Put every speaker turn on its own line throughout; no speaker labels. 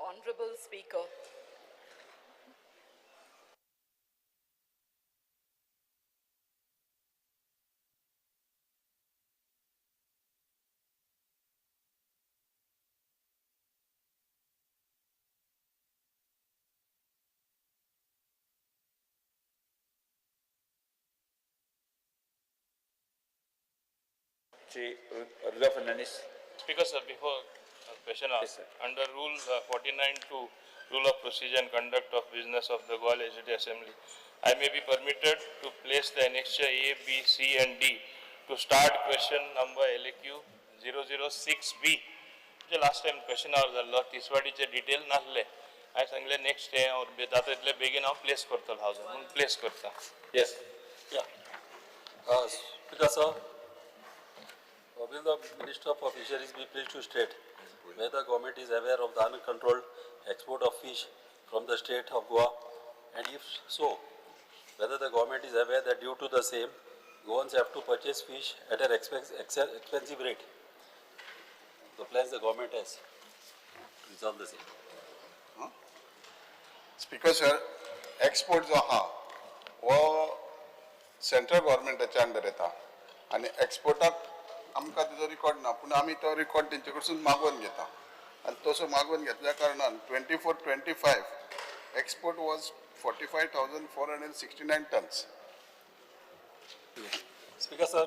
Honorable Speaker.
Shri Rudolph Fernandes.
Speaker sir, before question
Yes, sir.
Under Rule 49(2), Rule of Procedure and Conduct of Business of the Goa Legislative Assembly, I may be permitted to place the annexure A, B, C and D to start question number LAQ 006B. म्हणजे last time question our जाल्लो तिसवाडीचे detail नासले, हांवें सांगलें next हें हांव जाता तितले बेगीन हांव प्लेस करतलो हावजान म्हणून प्लेस करता.
Yes.
Yeah. Speaker sir, will the Minister for Fisheries be pleased to state whether the government is aware of the uncontrolled export of fish from the state of Goa, and if so, whether the government is aware that due to the same, Goans have to purchase fish at an expensive rate? The plans the government has to resolve the same.
Huh? Speaker sir, export जो आहा हो central गव्हर्मेंटाच्या under येता आनी एक्सपोर्टाक आमकां तेजो record ना, पूण आमी तो रिकॉर्ड तेंचे कडसून मागोवन घेता आनी तसो मागोवन घेतल्या कारणान 24-25 export was 45,469 tons.
Speaker sir,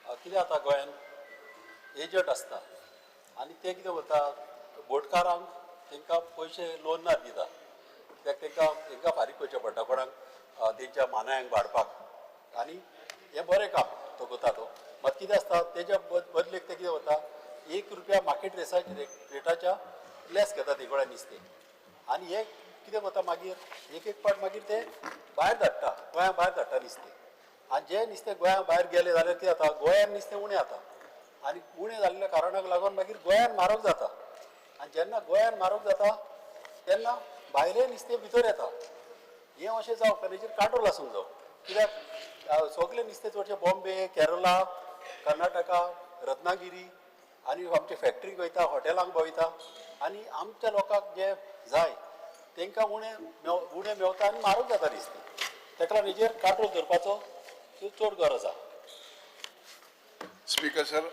कितें जाता गोंयान एजंट आसता आनी ते कितें करता, बोटकारांक तांकां पयशे लोन ना दिता, कित्याक तांकां फारीक करचें पडटा कोणाक तेंच्या मानायांक वाडपाक, आनी हें बरें काम तो करता तो. मात कितें आसता तेज्या बदलेक ते कितें वता, 1 रुपया मार्केट रेटाच्या लेस घेता ते गोंया नुस्तें, आनी हे कितें करता मागीर एक एक पाट मागीर ते भायर धाडटा, गोंया भायर धाडटा नुस्तें. आनी जे नुस्तें गोंया भायर गेलें जाल्यार कितें जाता, गोंयान नुस्तें उणें जाता आनी उणें जाल्ल्या कारणाक लागून मागीर गोंयान म्हारग जाता, आनी जेन्ना गोंयान म्हारग जाता तेन्ना भायलें नुस्तें भितर येता. हें अशें जावंक जाय, हेजेर कंट्रोल आसूंक जाय, कित्याक सगळें नुस्तें चडशें बॉम्बे, केरला, कर्नाटका, रत्नागिरी आनी आमचे फॅक्टरीक वयता, हॉटेलांक वयता, आनी आमच्या लोकांक जे जाय तांकां उणें मेवता आनी म्हारग जाता नुस्तें. ताका लागून हेजेर कंट्रोल दवरपाचो चड गरज आसा.
Speaker sir,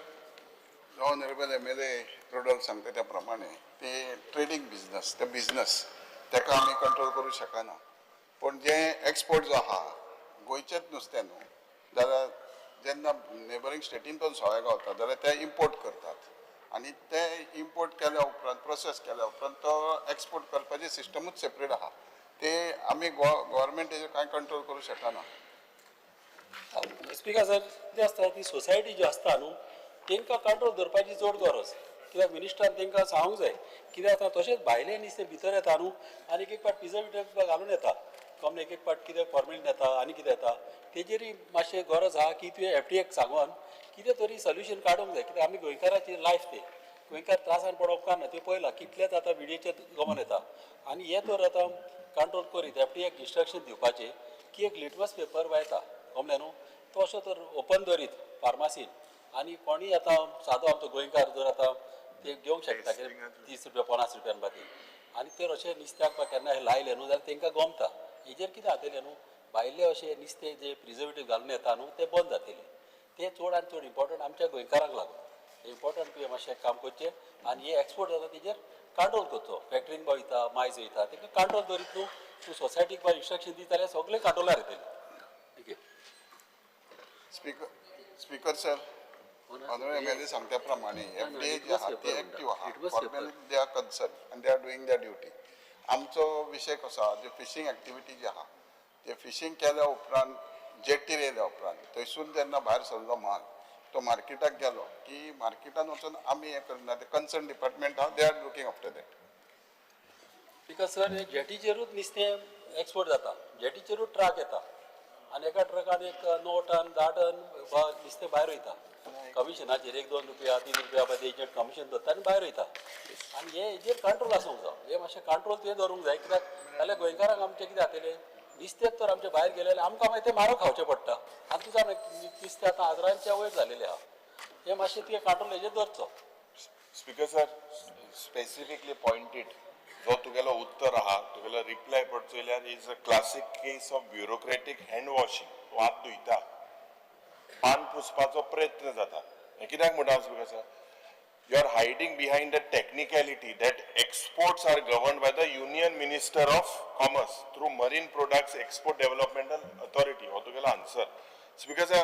honourable MLA Rudolph सांगता त्या प्रमाणे ते ट्रेडींग बिजनस, ते बिजनस ताका आमी कंट्रोल करूं शकना, पूण जे एक्सपोर्ट जो आहा गोंयचेच नुस्तें न्हू, जाल्यार जेन्ना नेबरींग स्टेटीन तो सगळें गावता जाल्यार ते इम्पोर्ट करतात आनी ते इम्पोर्ट केल्या उपरांत प्रोसेस केल्या उपरांत तो एक्सपोर्ट करपाची सिस्टमूच सेपरेट आहा, ते आमी गव्हर्मेंट तेजेर कांय कंट्रोल करूं शकना.
स्पीकर सर, कितें आसता ती सोसायटी जी आसता न्हू तांकां कंट्रोल दवरपाची चड गरज, कित्याक मिनिस्टरान तांकां सांगूंक जाय. कितें आसता तशेंच भायलें नुस्तें भितर येता न्हू आनी एक एक पाट प्रिजर्वेटीव घालून येता, कम एक एक पाट कितें फॉर्मेलीन येता आनी कितें येता, तेजेरूय मातशें गरज आहा की तुवें एफ डी एक सांगून कितें तरी सोल्युशन काडूंक जाय, कित्याक आमी गोंयकाराची लायफ ते गोंयकार त्रासान पडप काय ना तें पळयलां, कितलेंच आतां विडियोचेर गमन येता. आनी हें तर आतां कंट्रोल करीत एफ डी एक इन्स्ट्रक्शन दिवपाचें की एक लिटमस पेपर वयता कमलें न्हू, तो अशें तर ओपन दवरीत फार्मासीन आनी कोणूय आतां सादो आमचो गोंयकार जर आतां ते घेवंक शकता कितें 30 रुपया 50 रुपयान बाकी, आनी ते अशें नुस्त्याक केन्ना लायलें न्हू जाल्यार तांकां गमता. हेजेर कितें जातलें न्हू, भायले अशें नुस्तें जे प्रिजर्वेटीव घालून येता न्हू ते बंद जातले, ते चड आनी चड इम्पोर्टंट आमच्या गोंयकारांक लागून इम्पोर्टंट तुवें मातशें काम करचें आनी हे एक्सपोर्ट जाता तेजेर कंट्रोल करचो. फॅक्टरीन वयता, मायज वयता, तांकां कंट्रोल दवरीत न्हू तूं सोसायटीक बा इन्स्ट्रक्शन दिता जाल्यार सगळें कंट्रोलार येतलें. Okay.
Speaker sir, honourable MLA सांगता प्रमाणे एफ डी ए जी आहा ती एक्टीव आहा, formally they are concern आनी they are doing their duty. आमचो विशय कसो आहा, जे फिशींग एक्टिविटी जी आहा ते फिशींग केल्या उपरांत जेटीर येयल्या उपरांत थंयसून जेन्ना भायर सरलो म्हाल तो मार्केटाक गेलो की मार्केटान वचून आमी हें करना, ते कन्सर्न डिपार्टमेंट आहा, they are looking after that.
Because sir, हे जेटीचेरूच नुस्तें एक्सपोर्ट जाता, जेटीचेरूच ट्रक येता आनी एका ट्रकान एक 9 टन 10 टन नुस्तें भायर वयता कमिशनाचेर, 1-2 रुपया 3 रुपया बा एजंट कमिशन दवरता आनी भायर वयता. आनी हे हेजेर कंट्रोल आसूंक जाय, हे मातशें कंट्रोल तुवें दवरूंक जाय, कित्याक जाल्यार गोंयकारांक आमचें कितें जातलें, नुस्तें तर आमचें भायर गेलें जाल्यार आमकां मागीर तें म्हारग खावचें पडटा. आनी तुजा नुस्तें आतां हजारांच्या वयर जालेलें आहा, हें मातशें तुवें कंट्रोल हेजेर दवरचो.
Speaker sir, specifically pointed
जो तुगेलो उत्तर आहा, तुगेलो रिप्लाय पड चोयल्यार is a classic case of bureaucratic hand washing. तूं हात धुयता, पान पुसपाचो प्रयत्न जाता. हें कित्याक म्हणटा हांव sir, you are hiding behind the technicality that exports are governed by the Union Minister of Commerce through Marine Products Export Developmental Authority. हो तुगेलो answer. Because a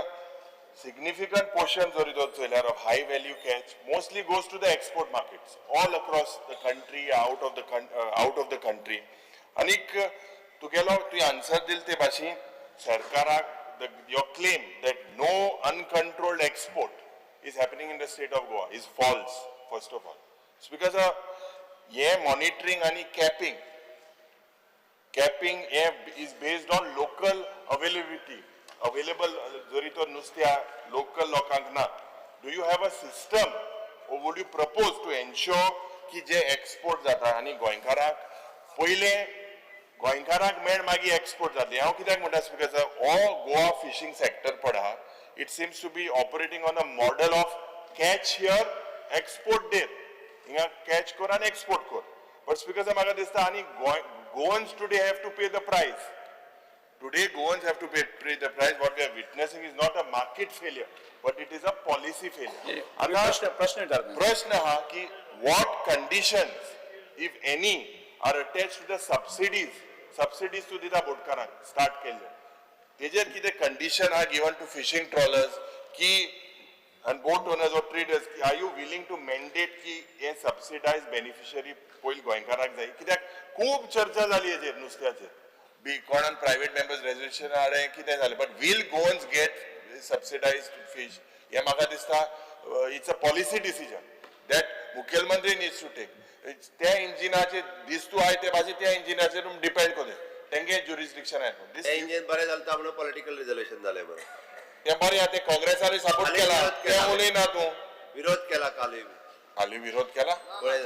significant portion जरी तर चोयल्यार of high value catch mostly goes to the export markets all across the country, out of the country. आनीक तुगेलो तुवें answer दिले ते भाशेन सरकाराक your claim that no uncontrolled export is happening in the state of Goa is false, first of all. It's because hey monitoring आनी capping हे is based on local availability. Available जरी तर नुस्त्या लोकल लोकांक ना, do you have a system or would you propose to ensure की जे export जाता आनी गोंयकारांक पयले गोंयकारांक मेळ, मागीर एक्सपोर्ट जातली? हांव कित्याक म्हणटा स्पिकर, हो गोवा फिशींग सेक्टर पळय, it seems to be operating on a model of catch here, export there. हिंगा कॅच कर आनी एक्सपोर्ट कर. बट स्पिकर, म्हाका दिसता आनी Goa Goans today have to pay the price. Today, Goans have to pay the price. What we are witnessing is not a market failure, but it is a policy failure. आता
प्रश्न प्रश्न विचारता.
प्रश्न हा की what conditions, if any, are attached to the subsidies? Subsidies तूं दिता बोटकारांक start केल्ले, तेजेर कितें condition are given to fishing trawlers की and boat owners or traders? Are you willing to mandate की हे सबसिडायज बेनिफिशरी पयलीं गोंयकारांक जाय? कित्याक खूब चर्चा जाली हेजेर, नुस्त्याचेर बी कोणान प्रायवेट मेंबर्स रेजोल्युशन हाडलें, कितें जालें, but will Goans get subsidized fish? हें म्हाका दिसता it's a policy decision that मुखेलमंत्री नीड्स टू टेक. त्या इंजिनाचेर दिस्तू आहाय ते भाशेन त्या इंजिनाचेर डिपेंड करता, तेंगे जुरिस्डिक्शन आहाय.
ते इंजिन बरें जालें म्हणून पॉलिटिकल रिझोल्युशन जालें म्हणून.
ते बरें आहा, ते काँग्रेसानूय सपोर्ट
आनी
केला.
विरोध
ते
केला.
उलयना तूं.
विरोध केला कालूय बी.
हाली विरोध केला.
पळय.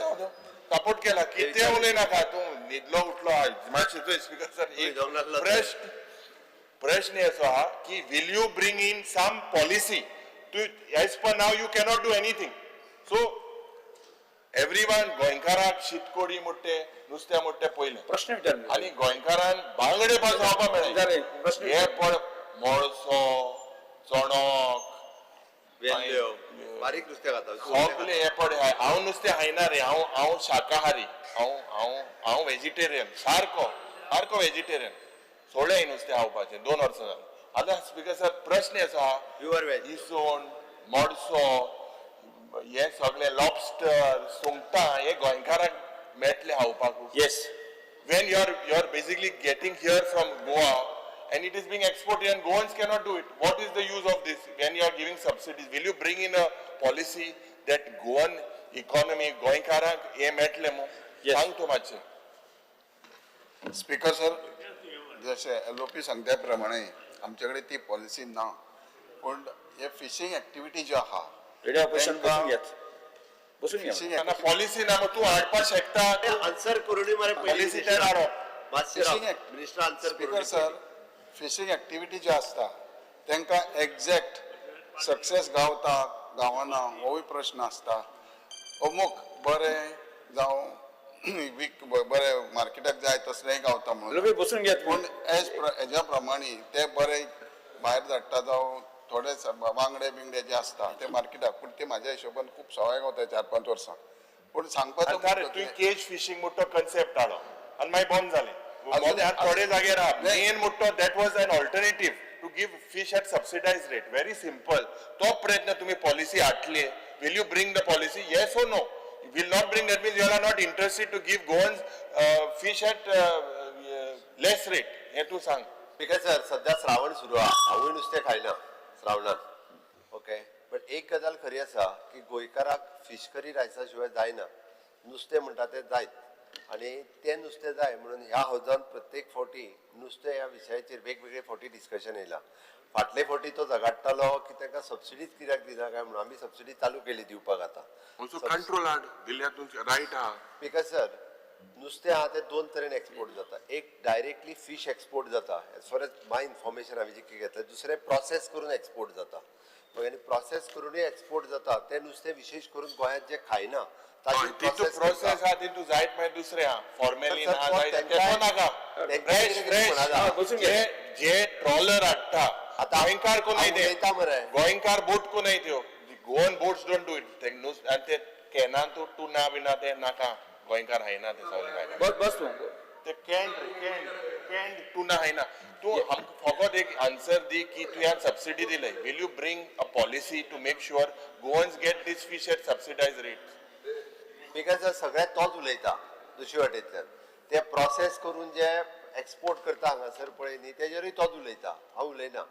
सपोर्ट केला. कितें उलयनाका तूं. न्हिदलो उठलो आज मातशें. स्पिकर सर, एक
न्हिदोंक नासलो.
प्रश्न प्रश्न असो आहा की will you bring in some policy to? As per now you cannot do anything. So everyone, गोंयकाराक शीतकोडी मुट्टे, नुस्त्या मुट्टे पयलें
प्रश्न विचार.
आनी गोंयकारान बांगडे पास खावपाक मेळ्ळे.
जालें, प्रश्न
हे पळ, मोळसो, चणक,
वेल्ल्यो बारीक नुस्तें खाता.
सगळे हे पळय, हांव नुस्तें खायना रे. हांव हांव शाकाहारी. हांव हांव हांव व्हेजिटेरियन, सारको सारको व्हेजिटेरियन. सोडलें नुस्तें खावपाचें 2 वर्सां जालीं आतां. स्पिकर सर, प्रश्न असो आहा,
प्युअर व्हेज.
इसवण, मोडसो, हे सगळे लॉबस्टर, सुंगटां हे गोंयकारांक मेळटले खावपाक?
Yes.
When you're basically getting here from Goa and it is being exported and Goans cannot do it. What is the use of this when you are giving subsidies? Will you bring in a policy that Goan economy, गोंयकारांक हे मेळटलें मू?
Yes.
सांग तूं मातशें.
Speaker sir, जशें LOP सांगता प्रमाणे आमचे कडेन ती पॉलिसी ना, पूण हे फिशींग एक्टिविटी ज्यो आहा
रेडी ऑपरेशन. बसून घेत, बसून घे.
फिशींग
तेन्ना पॉलिसी ना, मग तूं हाडपाक शकता?
आन्सर करूनय मरे पयलीं.
Policy तयार हाडप.
मातशें
फिशींग
मिनिस्टर, आन्सर
स्पीकर
करून.
सर, फिशींग एक्टिविटी ज्यो आसता तांकां एग्जॅक्ट सक्सेस गावता गावना होवूय प्रश्न आसता. अमूक बरें जावं वीक, बरें मार्केटाक जाय तसलेंय गावता म्हणून.
लोबी, बसून घेत.
पूण एज हेज्या प्रमाणे ते बरे भायर धाडटा जावं थोडे बांगडे बिंगडे जे आसता ते मार्केटाक, पूण ते म्हाज्या हिशोबान खूब सवाय गावता 4-5 वर्सां. पूण सांगपाचो
आनी
मुद्दो
तुवें
कितें?
केज फिशींग मोठो कन्सेप्ट हाडलो आनी मागीर बंद जालें.
अजून-
थोडे जाग्यार आहा.
नाही.
मेन मोठो that was an alternative to give fish at subsidized rate, very simple. तो प्रयत्न तुम्ही पॉलिसी हाडली? Will you bring the policy, yes or no? Will not bring, that means you are not interested to give Goans fish at less rate. हें तूं सांग.
Speaker sir, सध्या श्रावण सुरू आहा. हांवूय नुस्तें खायना श्रावणान, ओके. बट एक गजाल खरी आसा की गोंयकाराक फीश करी रायसा शिवाय जायना. नुस्तें म्हणटा तें जायत आनी तें नुस्तें जाय म्हणून ह्या हावजान प्रत्येक फावटी नुस्तें ह्या विशयाचेर वेगवेगळे फावटी डिस्कशन येयलां. फाटले फावटी तो झगाडटालो की ताका सबसिडीच कित्याक दिना काय म्हणून. आमी सबसिडी चालू केली दिवपाक आतां.
कंट्रोल हाड दिल्यार तूं रायट आहा.
Because sir, नुस्तें आहा तें दोन तरेन एक्सपोर्ट जाता. एक डायरेक्टली फीश एक्सपोर्ट जाता, as far as my information हांवें जितकें घेतलें. दुसरें प्रोसेस करून एक्सपोर्ट जाता. मागीर आनी प्रोसेस करूनय एक्सपोर्ट जाता तें नुस्तें विशेश करून गोंयांत जें खायना ताची
तितू प्रोसेस आहा तितू जायत मागीर दुसरें आहा फॉर्मेली
तर
ना
सर,
जायत
तेंकां-
तें नाका.
तेंकां
फ्रेश
कितें
फ्रेश
म्हणा.
बसून घे.
जे जे ट्रॉलर हाडटा
आतां
गोंयकार कोण
हांव
ते
उलयता मरे.
गोंयकार बोट कोण त्यो. Goan boats don't do it. आनी ते कॅनान तूं टुना बिना ते नाका. गोंयकार खायना ते सगळे खायना.
बस बस तूं.
ते कॅन्ड कॅन्ड कॅन्ड टुना खायना तूं. आमकां फकत एक आन्सर दी की तुवें सबसिडी दिले, will you bring a policy to make sure Goans get this fish at subsidise rate?
Because सगळ्यात तोच उलयता दुसरी वाटेंतल्यान ते प्रोसेस करून जे एक्सपोर्ट करता हांगासर पळय न्ही, तेजेरूय तोच उलयता, हांव उलयना.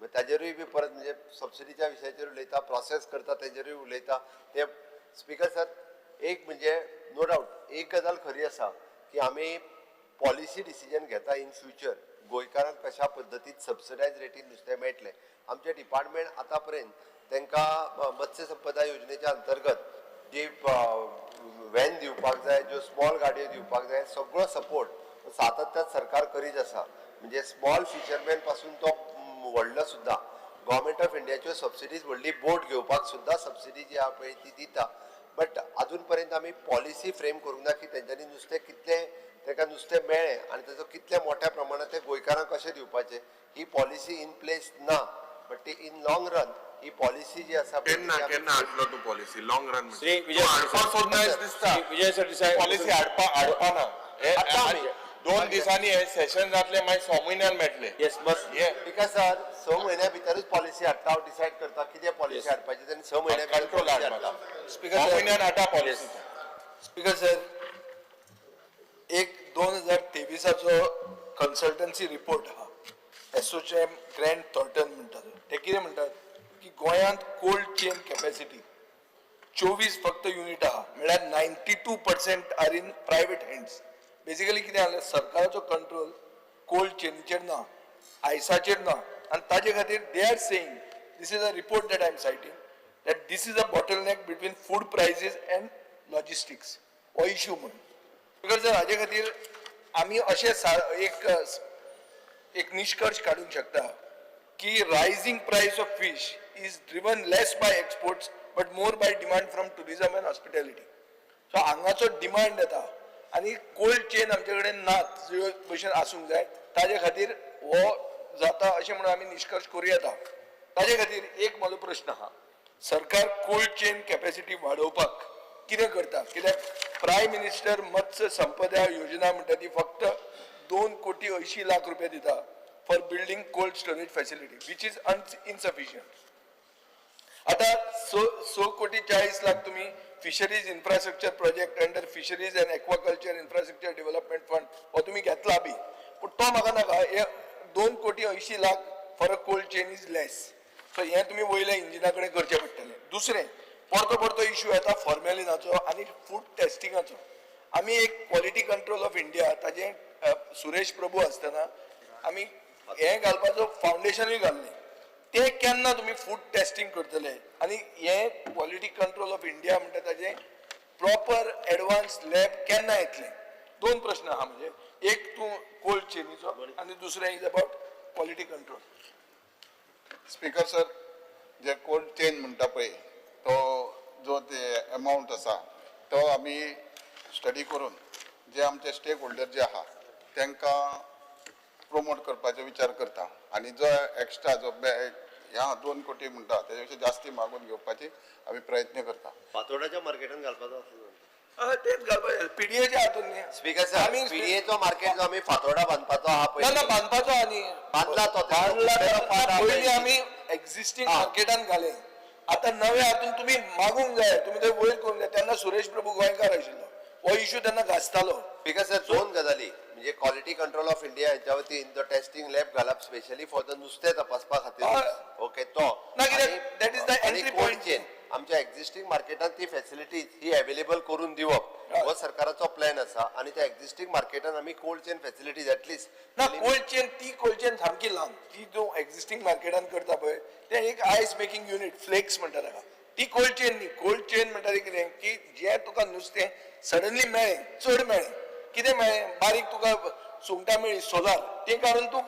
मागीर ताजेरूय बी परत म्हणजे सबसिडीच्या विशयाचेर उलयता, प्रोसेस करता तेजेरूय उलयता ते. स्पिकर सर, एक म्हणजे नो डावट एक गजाल खरी आसा की आमी पॉलिसी डिसिजन घेता इन फ्युचर गोंयकारांक कशा पद्दतीन सबसिडायज रेटीन नुस्तें मेळटलें. आमचें डिपार्टमेंट आतां पर्यंत तांकां मत्स्य संपदा योजनेच्या अंतर्गत जी व्हॅन दिवपाक जाय, ज्यो स्मॉल गाडयो दिवपाक जाय, सगळो सपोर्ट सातत्यान सरकार करीत आसा. म्हणजे स्मॉल फिशरमॅन पासून तो व्हडलो सुद्दां गव्हर्मेंट ऑफ इंडियाच्यो सबसिडीज, व्हडली बोट घेवपाक सुद्दां सबसिडी जी आहा पळय ती दिता. बट अजून पर्यंत आमी पॉलिसी फ्रेम करूंक ना की तेंच्यांनी नुस्तें कितलें, ताका नुस्तें मेळ्ळें आनी ताचो कितल्या मोठ्या प्रमाणात ते गोंयकारांक कशें दिवपाचें, ही पॉलिसी इन प्लेस ना. बट ती in long run he policy जी आसा पळय,
केन्ना
ती आमी
केन्ना हाडलो तूं policy long run?
Shri Vijay
हाडपाक सोदना अशें दिसता.
श्री विजय सरदेसाय.
पॉलिसी हाडपा हाडपा ना. हे
हाडटा आमी.
2 दिसांनी हे सेशन जातले, मागीर 6 म्हयन्यान मेळटले.
येस, बस.
हे
because sir, 6 म्हयन्या भितरूच पॉलिसी हाडटा. हांव डिसायड करता कितें पॉलिसी हाडपाची आनी 6 म्हयन्या भितर
कंट्रोल
पॉलिसी
हाडपाचो.
हाडटा.
6 म्हयन्यान हाडटा पॉलिसी.
स्पीकर सर, एक 2023आचो कन्सल्टन्सी रिपोर्ट आहा, एसोचॅम ग्रँड थॉर्टन म्हणटा तो. ते कितें म्हणटात की गोंयांत कोल्ड चेन कॅपॅसिटी 24 फक्त युनीट आहा, म्हळ्यार 92% are in private hands. Basically कितें जालें, सरकाराचो कंट्रोल कोल्ड चेनीचेर ना, आयसाचेर ना. आनी ताजे खातीर they are saying, this is a report that I am citing, that this is a bottleneck between food prices and logistics हो इशू म्हणून. Because जर हाजे खातीर आमी अशें एक निश्कर्श काडूंक शकता की rising price of fish is driven less by exports but more by demand from tourism and hospitality. So हांगाचो डिमांड येता आनी कोल्ड चेन आमचे कडेन नात ज्यो भशेन आसूंक जाय, ताजे खातीर हो जाता अशें म्हणून आमी निश्कर्श करूं येता. ताजे खातीर एक म्हजो प्रश्न आहा, सरकार कोल्ड चेन कॅपॅसिटी वाडोवपाक कितें करता? कित्याक प्रायम मिनिस्टर मत्स्य संपदा योजना म्हणटा ती फक्त 2 कोटी 80 लाख रुपया दिता for building cold storage facility, which is insufficient. आता 6 कोटी 40 लाख तुम्ही fisheries infrastructure project under Fisheries and Aquaculture Infrastructure Development Fund हो तुम्ही घेतला बी, पूण तो म्हाका नाका. हे 2 कोटी 80 lakh for a cold chain is less. So हें तुमी वयल्या इंजिना कडेन करचें पडटलें. दुसरें, परतो परतो इशू येता फॉर्मेलिनाचो आनी फूड टेस्टिंगाचो. आमी एक क्वॉलिटी कंट्रोल ऑफ इंडिया ताजें सुरेश प्रभू आसतना आमी हें घालपाचो फावंडेशनूय घाल्लें. ते केन्ना तुमी फूड टेस्टिंग करतले आनी हे क्वॉलिटी कंट्रोल ऑफ इंडिया म्हणटा ताजें प्रॉपर एडवान्स लॅब केन्ना येतलें? दोन प्रश्न आहा म्हणजे, एक तूं कोल्ड चेनीचो आनी दुसरें is about quality control.
Speaker sir, J cold chain म्हणटा पळय, तो जो ते अमावंट आसा तो आमी स्टडी करून जे आमचे स्टेक होल्डर जे आहा तांकां प्रोमोट करपाचो विचार करता आनी जो एक्स्ट्रा जो ह्या 2 कोटी म्हणटा तेजे पेक्षा जास्ती मागून घेवपाची आमी प्रयत्न करता.
फातोर्डाच्या मार्केटान घालपाचो आसा.
तेच घालपाचें पीडीएच्या हातून न्ही.
स्पीकर सर,
आमी
पीडीएचो मार्केट जो आमी फातोर्डा बांदपाचो आहा
ना.
पळय.
ना, बांदपाचो आनी
बांदला तो.
बांदला
तो
तो.
पाट आहा
पयलीं
पळय.
आमी एक्झिस्टींग मार्केटान घाले, आतां नव्या हातून तुमी मागूंक जाय, तुमी ते वयर करूंक जाय. तेन्ना सुरेश प्रभू गोंयकार आशिल्लो, हो इशू तेन्ना गाजतालो.
Because sir, दोन गजाली म्हणजे क्वॉलिटी कंट्रोल ऑफ इंडिया हेच्या वतीन जो टेस्टिंग लॅब घालप स्पेशली फॉर the नुस्तें तपासपा खातीर, ओके, तो
ना, कित्याक that is the entry point.
Chain आमच्या एक्झिस्टींग मार्केटात ती फॅसिलिटीज ही अवेलेबल करून दिवप हो सरकाराचो प्लॅन आसा आनी त्या एक्झिस्टींग मार्केटान आमी cold chain facilities at least
ना, कोल्ड चेन, ती कोल्ड चेन सामकी लांब. ती तूं एक्झिस्टींग मार्केटान करता पळय, तें एक आयस मेकिंग युनीट फ्लेक्स म्हणटा ताका, ती कोल्ड चेन न्ही. कोल्ड चेन म्हणटा तें कितें की जें तुका नुस्तें सडनली मेळ्ळें, चड मेळ्ळें, कितें मेळ्ळें, बारीक तुका सुंगटां मेळ्ळी सोलार, ती काडून तूं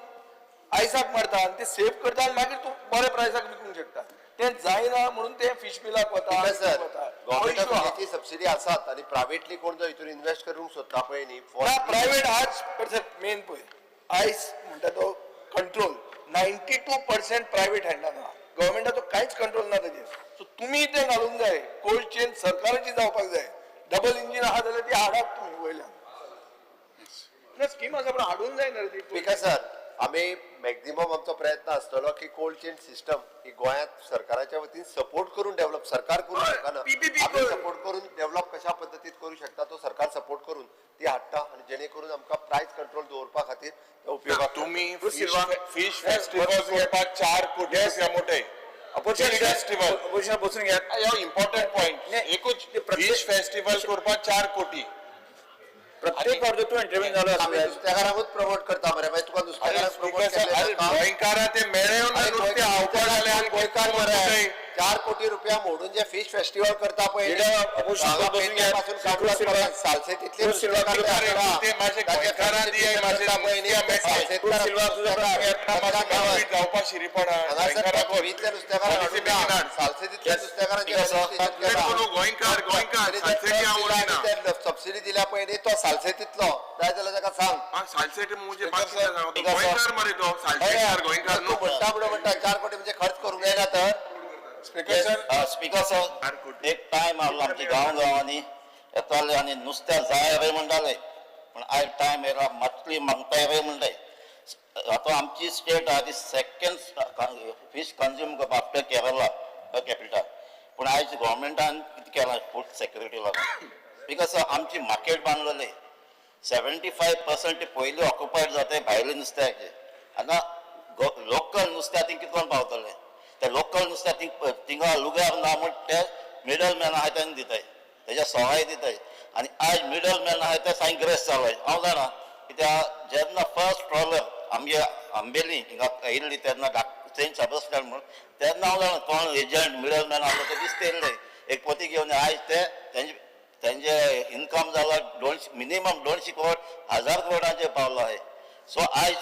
आयसाक मारता आनी ते सेव करता आनी मागीर तूं बऱ्या प्रायसाक विकूंक शकता. तें जायना म्हणून ते फिश मिलाक वता
because sir
वता. हो
गव्हर्मेंट
issue
of
आहा.
इंडियाची सबसिडी आसात आणि प्रायव्हेटली कोण जो हितून इन्व्हेस्ट करूंक सोदता पळय न्ही
ना प्रायव्हेट आज परसेंट मेन पळय आयज म्हणटा तो कंट्रोल 92% प्रायव्हेट हँडान आहा. गव्हर्मेंटाचो कांयच कंट्रोल ना ताजेर. सो तुमी तें घालूंक जाय, कोल्ड चेन सरकाराची जावपाक जाय. डबल इंजीन आहा जाल्यार ती हाडात तुमी वयल्यान. ना स्कीम आसा पण हाडूंक जायना रे ती.
Because sir आमी मॅक्झिमम आमचो प्रयत्न आसतलो की कोल्ड चेन सिस्टम ही गोंयांत सरकाराच्या वतीन सपोर्ट करून डेव्हलप सरकार करूंक
हय,
शकना,
PPP
आमी
कर.
सपोर्ट करून डेव्हलप कशा पद्दतीन करूं शकता तो सरकार सपोर्ट करून ती हाडटा आनी जेणे करून आमकां प्रायस कंट्रोल दवरपा खातीर ते उपयोगाक
तुम्ही
सिल्वा.
फिश फेस्टिवल करपाक 4 कोटी रुपया मोठे
अपोजिशन
फिश फेस्टिवल
अपोजिशन बसून घेयात.
हो इम्पॉर्टंट पॉइंट.
नाही,
एकूच
ते प्रत्येक-
फिश फेस्टिवल करपाक 4 कोटी.
प्रत्येक फावट तूं इंटरव्यू जालो
आमी
आसता.
नुस्तेकारांकूच प्रमोट करता मरे, मागीर तुका
अरे
नुस्तेकारांक प्रमोट
स्पीकर सर, अरे
केल्लें
गोंयकारा ते मेळेवन
अरे
नुस्तें हावपा जालें आनी
गोंयकार मरे 4 कोटी रुपया मोडून जे फिश फेस्टिवल करता पळय
Leader of opposition
हांगा
बसून
पेडणे पासून
घ्या.
कामगार
सिल्वा.
करतात. सालसेतीतले
क्रूज सिल्वा
नुस्तेकार
अरे
करता.
ते मातशे
ताचे
गोंयकारां दियाय, मातशे
करता पळय न्ही,
नुस्त्या मेळटा.
सालसेतकार
क्रूज सिल्वा तुझा प्रश्न घ्या.
मातशें बेनिफीट जावपा शिरीपणा
हांगासर
गोंयकाराक
पणजीतल्या नुस्तेकारांक
Policy
हाडून
बेगीन
ना.
हाड.
सालसेतीतल्या नुस्तेकारांचे
Yes, sir.
registration केलां.
कोण गोंयकार गोंयकार
तरी ते
सालसेटी हांव
दिला
उलयना.
आनी ते सबसिडी दिल्या पळय न्ही तो सालसेतीतलो जाय जाल्यार ताका सांग.
हा, सालसेटी म्हणजे
Speaker
बाकी
sir,
सांगतो.
Speaker sir.
गोंयकार मरे तो सालसेटकार गोंयकार
तूं
न्हू.
म्हणटा म्हणून म्हणटा 4 कोटी म्हणजे खर्च करूंक जायना तर.
स्पीकर सर,
स्पीकर सर, एक टायम आहलो आमच्या गांव गांवांनी येताले आनी नुस्त्या जाय रे म्हणटाले, पूण आयज टायम येयला मातली मागताय रे म्हणटाय. आतां आमची स्टेट आहा ती सेकंड फीश कंज्यूम करपा आफ्टर केरला कॅपिटल. पूण आयज गोवोरमेंटान कितें केलां फूड सेक्युरिटी लागून, because आमची मार्केट बांदलेली 75% पयलीं ऑक्युपायड जाताय भायले नुस्त्याचे. आतां लोकल नुस्त्या थिंग कितकोन पावतले? ते लोकल नुस्त्या थिंग थिंगा लुगार ना म्हण ते मिडल मॅन आहाय तांकां दिताय, तेज्या सवाय दिताय. आनी आयज मिडल मॅन आहाय ते सामकें गिरेस्त जालाय. हांव जाणा कित्याक जेन्ना फर्स्ट ट्रॉलर आमगे आंबेली हिंगा येयल्ली तेन्ना सेंट सेबास्टियन म्हूण, तेन्ना हांव जाणा कोण एजंट मिडल मॅन आहलो ते दिसता येयल्ले एक पोती घेवन. आयज ते तेंचे इनकम जाला 200, मिनिमम 200 करोड, 1000 करोडांचेर पावलो आहे. सो आयज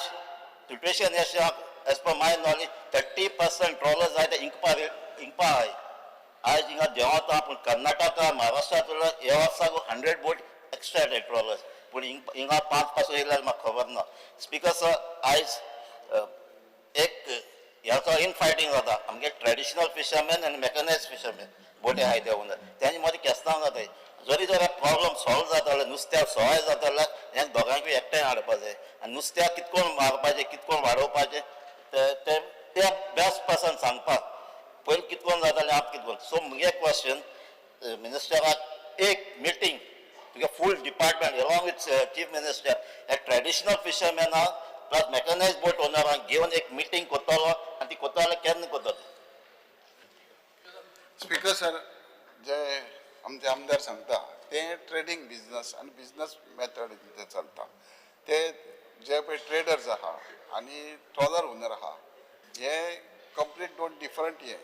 सिट्युएशन अशें आहा, as per my knowledge 30% trawlers आहाय ते इंकपा इंकपा आहाय. आयज हिंगा देंवता पूण कर्नाटका महाराष्ट्रांतलो ह्या वर्साक 100 बोट एक्स्ट्रा येताय ट्रॉलर्स, पूण हिंगा 5 पासून येयल्यार म्हाका खबर ना. स्पीकर सर, आयज एक ह्याचो इनफायटींग जाता आमगे ट्रेडिशनल फिशरमॅन आनी मेकनायज फिशरमॅन बोटी आहाय ते ओनर तेंचे मदीं केस्तांव जाताय. जरी जर प्रॉब्लम सॉल्व जाताले नुस्त्याक सवाय जाता जाल्यार ह्या दोगांकूय एकठांय हाडपा जाय आनी नुस्त्याक कितकोण मारपाचें कितकोण वाडोवपाचें ते ते ते बेस्ट पर्सन सांगपाक पयलीं कितकोण जातालें आतां कितकोण. सो मुगे क्वेश्चन मिनिस्टराक, एक मिटींग तुगे full department along with chief minister ह्या ट्रेडिशनल फिशरमॅनाक प्लस मेकनायज बोट ओनरांक घेवन एक मिटींग करतलो आनी ती करतलो जाल्यार केन्ना करतलो?
स्पीकर सर, जे आमचे आमदार सांगता ते ट्रेडींग बिजनस आनी बिजनस मेथड ते चलता. ते जे पळय ट्रेडर्स आहा आनी ट्रॉलर ओनर आहा हे कंप्लीट दोन डिफरंट हे.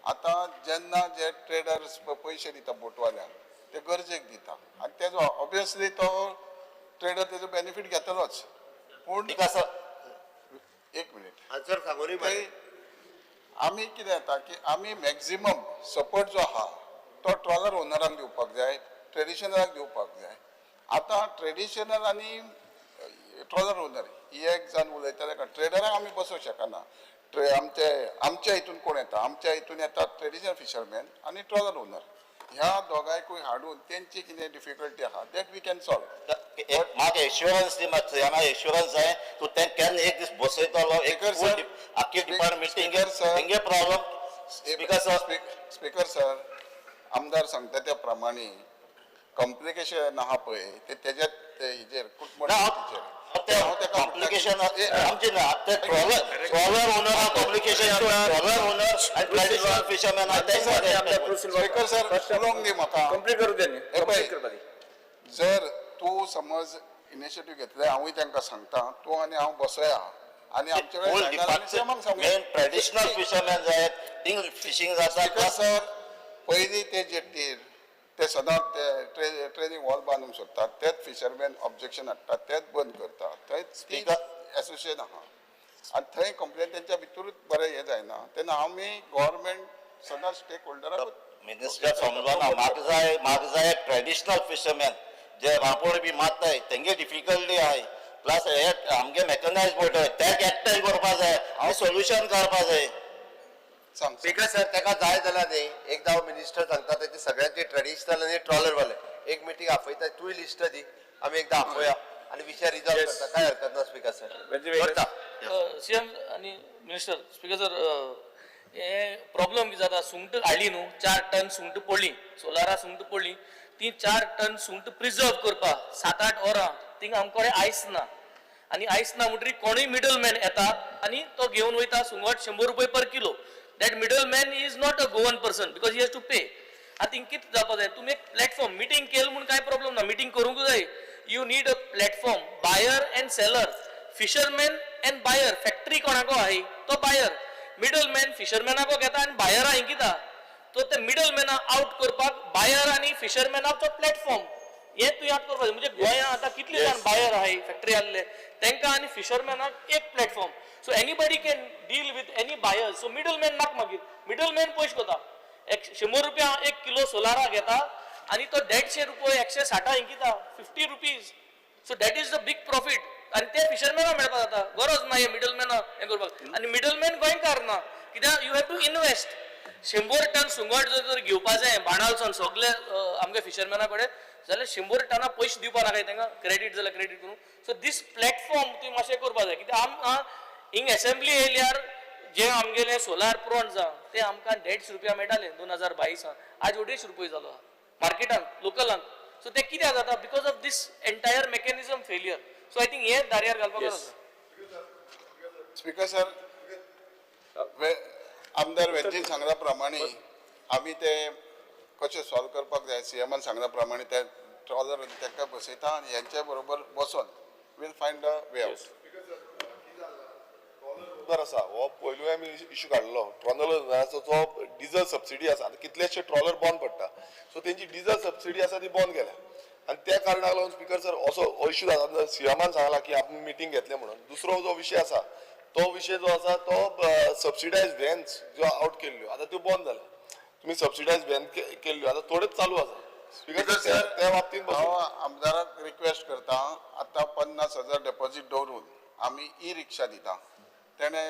आतां जेन्ना जे ट्रेडर्स पयशे दिता बोटवाल्यांक ते गरजेक दिता आनी तेजो ऑब्वियसली तो ट्रेडर तेजो बेनिफीट घेतलोच. पूण
because sir,
एक मिनीट,
आन्सर सांगूनय
ते आमी कितें जाता की आमी मॅक्झिमम सपोर्ट जो आहा तो ट्रॉलर ओनरांक दिवपाक जाय, ट्रेडिशनलाक दिवपाक जाय. आतां ट्रेडिशनल आनी ट्रॉलर ओनर ही एक जाण उलयतले, कारण ट्रेडराक आमी बसोवंक शकना. आमचे आमच्या हितून कोण येता? आमच्या हितून येता ट्रेडिशनल फिशरमॅन आनी ट्रॉलर ओनर. ह्या दोगांयकूय हाडून तेंची कितें डिफिकल्टी आहा that we can solve.
एक म्हाका एश्युरन्स दी मातसो, म्हाका एश्युरन्स जाय तूं तें केन्ना एक दीस बसयतलो एक
Speaker
full
sir,
आख्खी डिपार्टमेंट मिटींग
Speaker sir.
तेंगे problem. Speaker sir,
speaker sir, आमदार सांगता त्या प्रमाणे कॉम्प्लिकेशन आहा पळय ते तेज्या ते हेजेर
ना,
कुटमण
ते कॉम्प्लिकेशन आमचे ना, ते trawler owner complication, trawler owner आनी ट्रेडिशनल फिशरमॅन.
स्पीकर सर, उलोवंक दी म्हाका.
कंप्लीट करू दे न्ही.
हे पळय.
कंप्लीट करपा दी.
जर तूं समज इनिशिएटीव घेतले, हांवूय तांकां सांगता तूं आनी हांव बसया आनी आमचे
फूल
कडेन जायना जाल्यार ते म्हाका सांगूया.
मेन ट्रेडिशनल फिशरमॅन जाय थिंग फिशींग जाता.
स्पीकर सर, पयलीं ते जेटीर ते सदांच ते ट्रेनिंग हॉल बांदूंक सोदतात, तेच फिशरमॅन ऑब्जेक्शन हाडटात, तेच बंद करतात. थंय एसोसिएशन आहा आनी थंय कंप्लेन तेंच्या भितरूच बरें हें जायना तेन्ना आमी गव्हर्मेंट सदांच स्टेक होल्डराक
मिनिस्टर समजना म्हाका जाय, म्हाका जाय ट्रेडिशनल फिशरमॅन जे रांपोण बी मारताय तेंगे डिफिकल्टी आहाय, प्लस हे आमगे मेकनायज बोट आहाय तेक एकठांय करपा जाय आनी सोल्युशन काडपा जाय.
सांग.
स्पीकर सर, ताका जाय जाल्यार न्ही एकदां हांव मिनिस्टर सांगता तेचे सगळ्यांचे ट्रेडिशनल आनी ट्रॉलर वाले एक मिटींग आपयता. तूंय लिस्ट दी, आमी एकदां आपोवया आनी विशय रिजॉल्व करता. काय हरकत ना स्पीकर सर, करता.
सीएम आनी मिनिस्टर, स्पीकर सर, हे प्रॉब्लम कितें जाता, सुंगटां हाडली न्हू, 4 टन सुंगटां पडली, सोलारा सुंगटां पडली, ती 4 टन सुंगटां प्रिजर्व करपाक 7-8 वरां थिंगा आमचे कडेन आयस ना. आनी आयस ना म्हणटकीर कोणूय मिडल मॅन येता आनी तो घेवन वयता सुंगट 100 रुपये per kilo. That middle man is not a Goan person because he has to pay. आतां हिंग कितें जावपा जाय, तुमी एक प्लॅटफॉर्म, मिटींग केल म्हूण कांय प्रॉब्लम ना, मिटींग करूंक जाय. You need a platform, buyer and seller, fisherman and buyer. Factory कोणाको आहाय तो बायर, मिडल मॅन फिशरमॅनाको घेता आनी बायरा हिंगिता. तो ते मिडल मॅना आउट करपाक बायर आनी फिशरमॅनाचो प्लॅटफॉर्म हे तूं याद करपाक जाय. म्हणजे गोंया आतां कितले जाण बायर आहाय, फॅक्टरी आहले तांकां आनी फिशरमॅनाक एक platform, so anybody can deal with any buyer. So middle man नाक, मागीर मिडल मॅन पयशे कोता. एक 100 रुपया 1 किलो सोलारा घेता आनी तो 150 रुपये, 160 इंकिता, ₹50. So that is the big profit आनी ते फिशरमॅना मेळपाक जाता. गरज ना हे मिडलमॅना हें करपाक. आनी मिडलमॅन गोंयकार ना, कित्याक you have to invest. 100 ton सुंगट जर तर घेवपा जाय बाणालसून सगळे आमगे फिशरमॅना कडेन जाल्यार 100 टना पयशे दिवपा नाका तांकां, क्रेडीट जाल्यार क्रेडीट करूं. सो दीस प्लॅटफॉर्म तुवें मातशें करपा जाय, कित्याक आमकां हिंग एसेंब्ली येयल्यार जे आमगेले सोलार प्रॉन्स आहा ते आमकां 150 रुपया मेळटाले 2022. आज 250 रुपये जालो आहा मार्केटान लोकलान. सो ते कित्याक जाता? Because of this entire mechanism failure. So I think हे दार्यार घालपाक गरज आसा.
स्पीकर सर, आमदार वेंजीन सांगल्या प्रमाणे आमी ते कशें सॉल्व करपाक जाय, सीएमान सांगल्या प्रमाणे ते ट्रॉलर तांकां बसयता आनी हेंच्या बरोबर बसोन we'll find a way out.
बरं आसा, हो पयलूय आमी इशू काडलो ट्रॉलराचो जो डिजल सबसिडी आसा. आतां कितलेशे ट्रॉलर बंद पडटा, सो तेंची डिजल सबसिडी आसा ती बंद केल्या आनी त्या कारणाक लागून स्पीकर सर असो इशू जाता. सीएमान सांगला की आमी मिटींग घेतले म्हणून. दुसरो जो विशय आसा तो विशय जो आसा तो सबसिडायज व्हॅन्स ज्यो आवट केल्ल्यो आतां त्यो बंद जाल्या. तुमी सबसिडायज व्हॅन केल्ल्यो आतां थोड्योच चालू आसा स्पीकर सर, त्या बाबतींत
हांव आमदाराक रिक्वेस्ट करता, आतां 50,000 डेपॉझीट दवरून आमी ई रिक्षा दिता. तेणे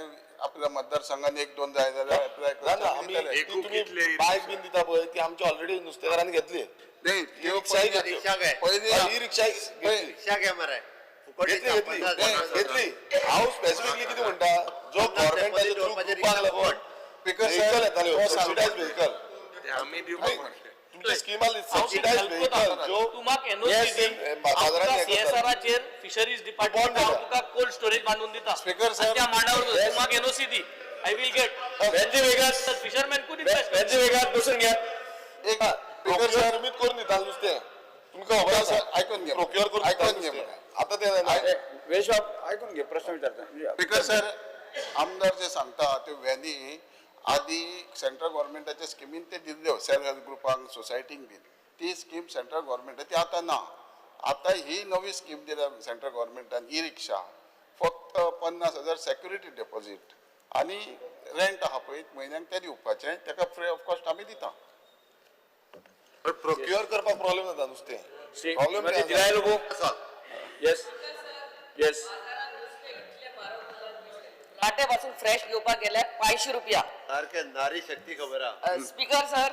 आपल्या मतदारसंघात एक दोन जाय जाल्यार एप्लाय
ना ना, आमी
करचे.
ती तुमी बायक बीन दिता पळय ती आमची ऑलरेडी नुस्तेकारांनी घेतली.
नाही,
ई रिक्षाय घेतली.
रिक्षा घे.
पयली
ई रिक्षा घेतली.
रिक्षा घे मरे, फुकट.
घेतली, घेतली, घेतली. हांव स्पेसिफिकली कितें म्हणटा, जो गव्हर्मेंटाच्या थ्रू ग्रुपाक लागून
स्पीकर
व्हेकल येताल्यो,
सर,
सबसिडायज व्हेकल.
आमी
तुमची स्कीम आसली सबसिडायज व्हेकल ज्यो
तूं म्हाका
Yes,
NOC
बाजारात हें करता.
सीएसआराचेर फिशरीज डिपार्टमेंट
Bond
हांव
दिता.
तुका कोल्ड स्टोरेज बांदून दिता.
Speaker, sir.
आनी त्या मांडावर तूं म्हाका NOC the, I will get. Fisherman could invest.
बसून घ्या.
एक स्पीकर
प्रोक्युअर
सर,
तुमीच करून दिता नुस्तें, तुमकां खबर
स्पीकर
आसा.
सर, आयकून घे.
प्रोक्युअर करून दिता
आयकून घे
नुस्तें.
मरे.
आतां तें जायना.
वेशबाब, आयकून घे, प्रश्न विचारता.
स्पीकर सर, आमदार जे सांगता त्यो व्हॅनी आदी सेंट्रल गव्हर्मेंटाच्या स्किमीन ते दिल्ल्यो सेल्फ हेल्प ग्रुपांक, सोसायटींक बीन. ती स्कीम सेंट्रल गव्हर्मेंटा ती आतां ना. आतां ही नवी स्कीम दिल्या सेंट्रल गव्हर्मेंटान, ई रिक्षा. फक्त 50,000 सेक्युरिटी डेपॉझीट आनी रेंट आहा पळय म्हयन्याक तें दिवपाचें, ताका फ्री ऑफ कॉस्ट आमी दिता.
प्रोक्युअर करपाक प्रॉब्लेम जाता नुस्तें.
श्री
प्रॉब्लेम
श्रीमती दिलाय लोबो. Yes yes.
लाटे पासून फ्रेश घेवपाक गेल्यार 500 रुपया.
सारकें, नारी शक्ती खबर आहा.
Speaker sir,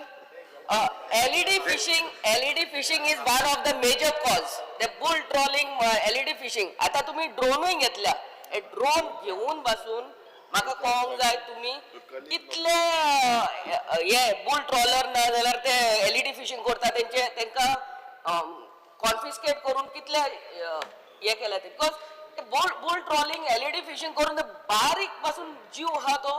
LED fishing, LED fishing is one of the major cause. The bull trawling, LED fishing. आता तुम्ही ड्रोनूय घेतल्या. ड्रोन घेऊन बसून म्हाका कळोंक जाय, तुमी कितले हे बुल ट्रॉलर ना जाल्यार ते एलईडी फिशींग करता तेंचे तेंकां कॉन्फिस्केट करून कितले हे केल्या ते? Because bull trawling, LED fishing करून ते बारीक पासून जीव आहा तो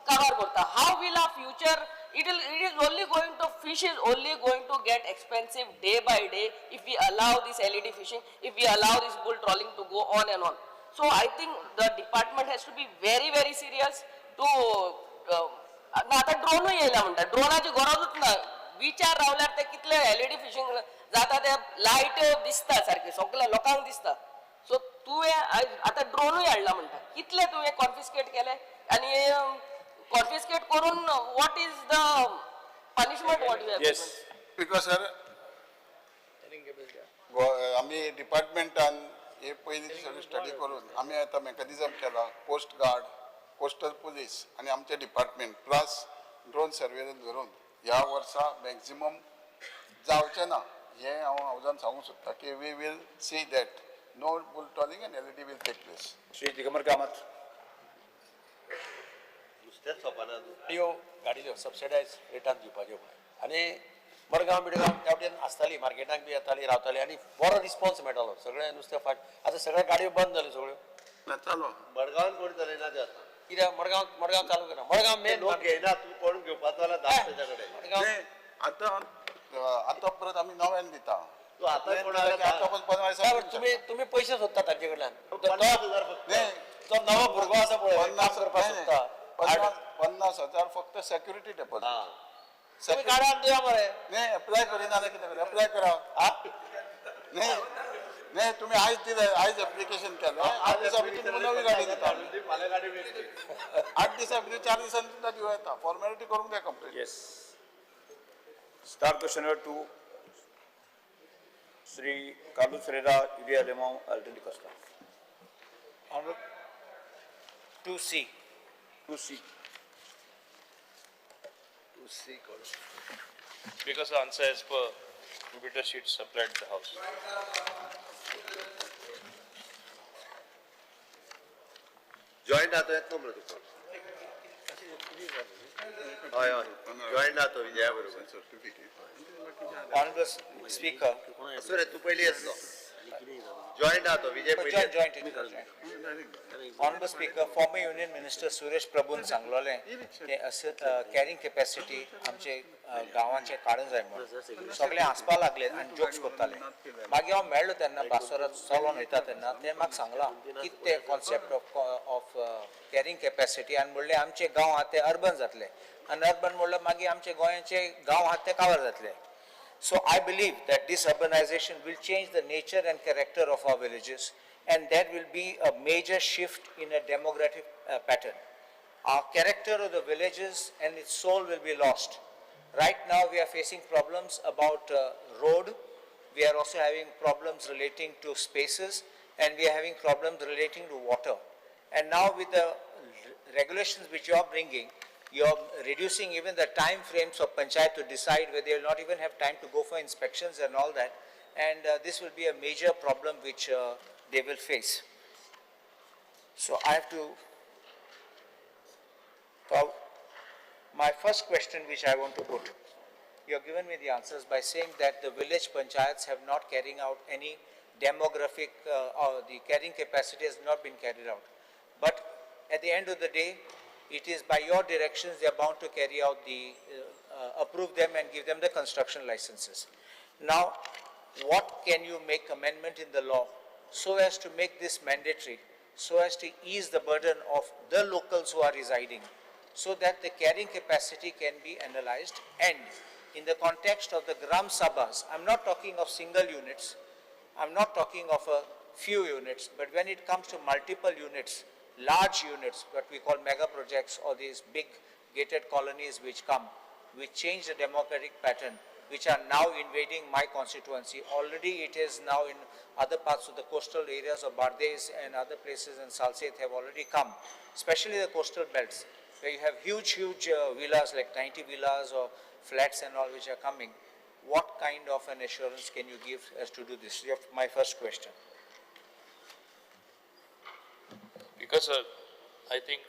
काबार करता. How will a future, it is only going to, fish is only going to get expensive day by day if we allow this LED fishing, if we allow this bull trawling to go on and on. So I think the department has to be very very serious to ना आतां ड्रोनूय येयला म्हणटा, ड्रोनाची गरजूच ना. विचार रावल्यार ते कितले LED fishing जाता ते लायट दिसता सारके सगल्या लोकांक दिसता. सो तुवें आतां ड्रोनूय हाडला म्हणटा, कितले तुवें कॉन्फिस्केट केले आनी कॉन्फिस्केट करून what is the punishment what you have?
Yes.
Because sir, आमी डिपार्टमेंटान हे पयलीं सगळी स्टडी करून आमी आतां मॅकॅनिजम केला, कोस्ट गार्ड, कोस्टल पुलीस आनी आमचे डिपार्टमेंट प्लस ड्रोन सर्वेलन्स धरून ह्या वर्सा मॅक्झिमम जावचें ना हें हांव हावजान सांगूंक सोदता की we will see that no bull trawling and LED will take place.
Shri Digambar Kamat.
नुस्तेंच सोंपना.
गाडयो गाडयो सबसिडायज रेटान दिवपाच्यो म्हणून आनी मडगांव बिडगांव त्या वटेन आसताली, मार्केटाक बी येताली, रावताली आनी बरो रिस्पॉन्स मेळटालो. सगळें नुस्तें फाट आतां सगळ्यो गाडयो बंद जाल्यो सगळ्यो.
चालू.
मडगांवान कोण चलयना ते आतां.
कित्याक मडगांव मडगांव चालू केला, मडगांव मेन.
लोक घेयना, तूं कोण घेवपाचो जाल्यार धाड तेच्या कडेन.
मडगांव.
नाही, आतां आतां परत आमी नव्यान दिता.
तूं आतां कोण आयला?
आतां पण 15 दिसांनी.
तुमी तुमी पयशे सोदता तांचे कडल्यान.
50,000 फक्त.
नाही.
जो नवो भुरगो आसा पळय, काम
50
करपाक सोदता.
50,000 फक्त सेक्युरिटी डेपॉझिट.
हा.
तुमी काडान दिया मरे.
नाही, अप्लाय करिना जाल्यार कितें करूं? अप्लाय करा. नाही नाही, तुम्ही आयज दिले, आयज एप्लिकेशन केलें, 8 दिसां भितर तुमकां नवी गाडी दिता आमी.
फाल्यां गाडी मेळटली.
8 दिसां भितर, 4 दिसांनी सुद्दां दिवं येता. फॉर्मेलिटी करूंक जाय complete.
Yes. Star question number 2, Shri Carlos Ferreira, Yuri Alemao, Alton D'Costa.
2C.
2C.
2C कोण?
Because the answer as per computer sheet supplied the house.
Joint आतो येतलो मरे तुका. हय हय, जॉयंट आतो विजया बरोबर.
Certificate.
Honorable Speaker,
आसूं रे, तूं पयलीं येतलो. जॉयंट आतो विजय पयलीं.
Joint, joint. Honorable Speaker, former Union Minister Suresh प्रभून सांगलोलें ते कॅरिंग कॅपॅसिटी आमचे गांवांचे काडूंक जाय म्हणून. सगळे हांसपा लागले आनी जोक्स करताले. मागीर हांव मेळ्ळो तेन्ना बासोरात चलोन वयता तेन्ना ते म्हाका सांगलां कितें तें कॉन्सेप्ट ऑफ कॅरिंग कॅपॅसिटी आनी म्हणलें आमचे गांव आहा ते अर्बन जातले आनी अर्बन म्हणल्यार मागीर आमचे गोंयाचे गांव आहा ते कावर जातले. So I believe that this urbanization will change the nature and character of our villages, and there will be a major shift in a demographic pattern. Our character of the villages and its soul will be lost. Right now we are facing problems about road, we are also having problems relating to spaces, and we are having problems relating to water. And now with the regulations which you are bringing, you are reducing even the time frames of panchayat to decide where they will not even have time to go for inspections and all that. And this will be a major problem which they will face. So I have to, my first question which I want to put, you have given me the answers by saying that the village panchayats have not carrying out any demographic, or the carrying capacity has not been carried out. But at the end of the day, it is by your directions they are bound to carry out the, approve them and give them the construction licenses. Now, what can you make amendment in the law so as to make this mandatory, so as to ease the burden of the locals who are residing, so that the carrying capacity can be analyzed? And in the context of the Gram Sabhas, I'm not talking of single units, I'm not talking of a few units, but when it comes to multiple units, large units, what we call mega projects or these big gated colonies which come, which change the democratic pattern, which are now invading my constituency. Already it is now in other parts of the coastal areas of Bardez and other places in Salsette have already come, especially the coastal belts, where you have huge, huge villas, like 90 villas or flats and all which are coming. What kind of an assurance can you give as to do this? My first question.
Because I think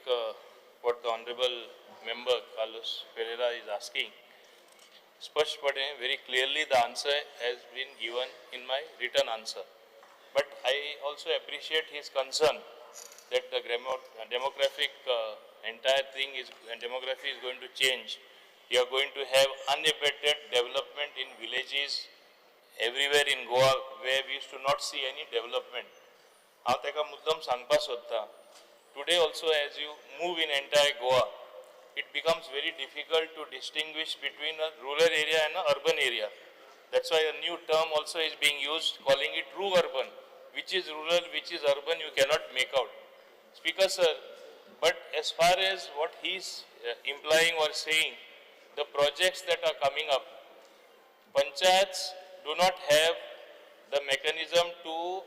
what the Honorable Member Carlos Ferreira is asking, स्पष्टपणे very clearly the answer has been given in my written answer. But I also appreciate his concern that the demographic entire thing is, demography is going to change. You are going to have unabated development in villages everywhere in Goa where we used to not see any development. हांव ताका मुद्दम सांगपाक सोदता, today also as you move in entire Goa, it becomes very difficult to distinguish between a rural area and an urban area. That's why a new term also is being used, calling it ru-urban. Which is rural, which is urban, you cannot make out. Speaker sir, but as far as what he is implying or saying, the projects that are coming up, panchayats do not have the mechanism to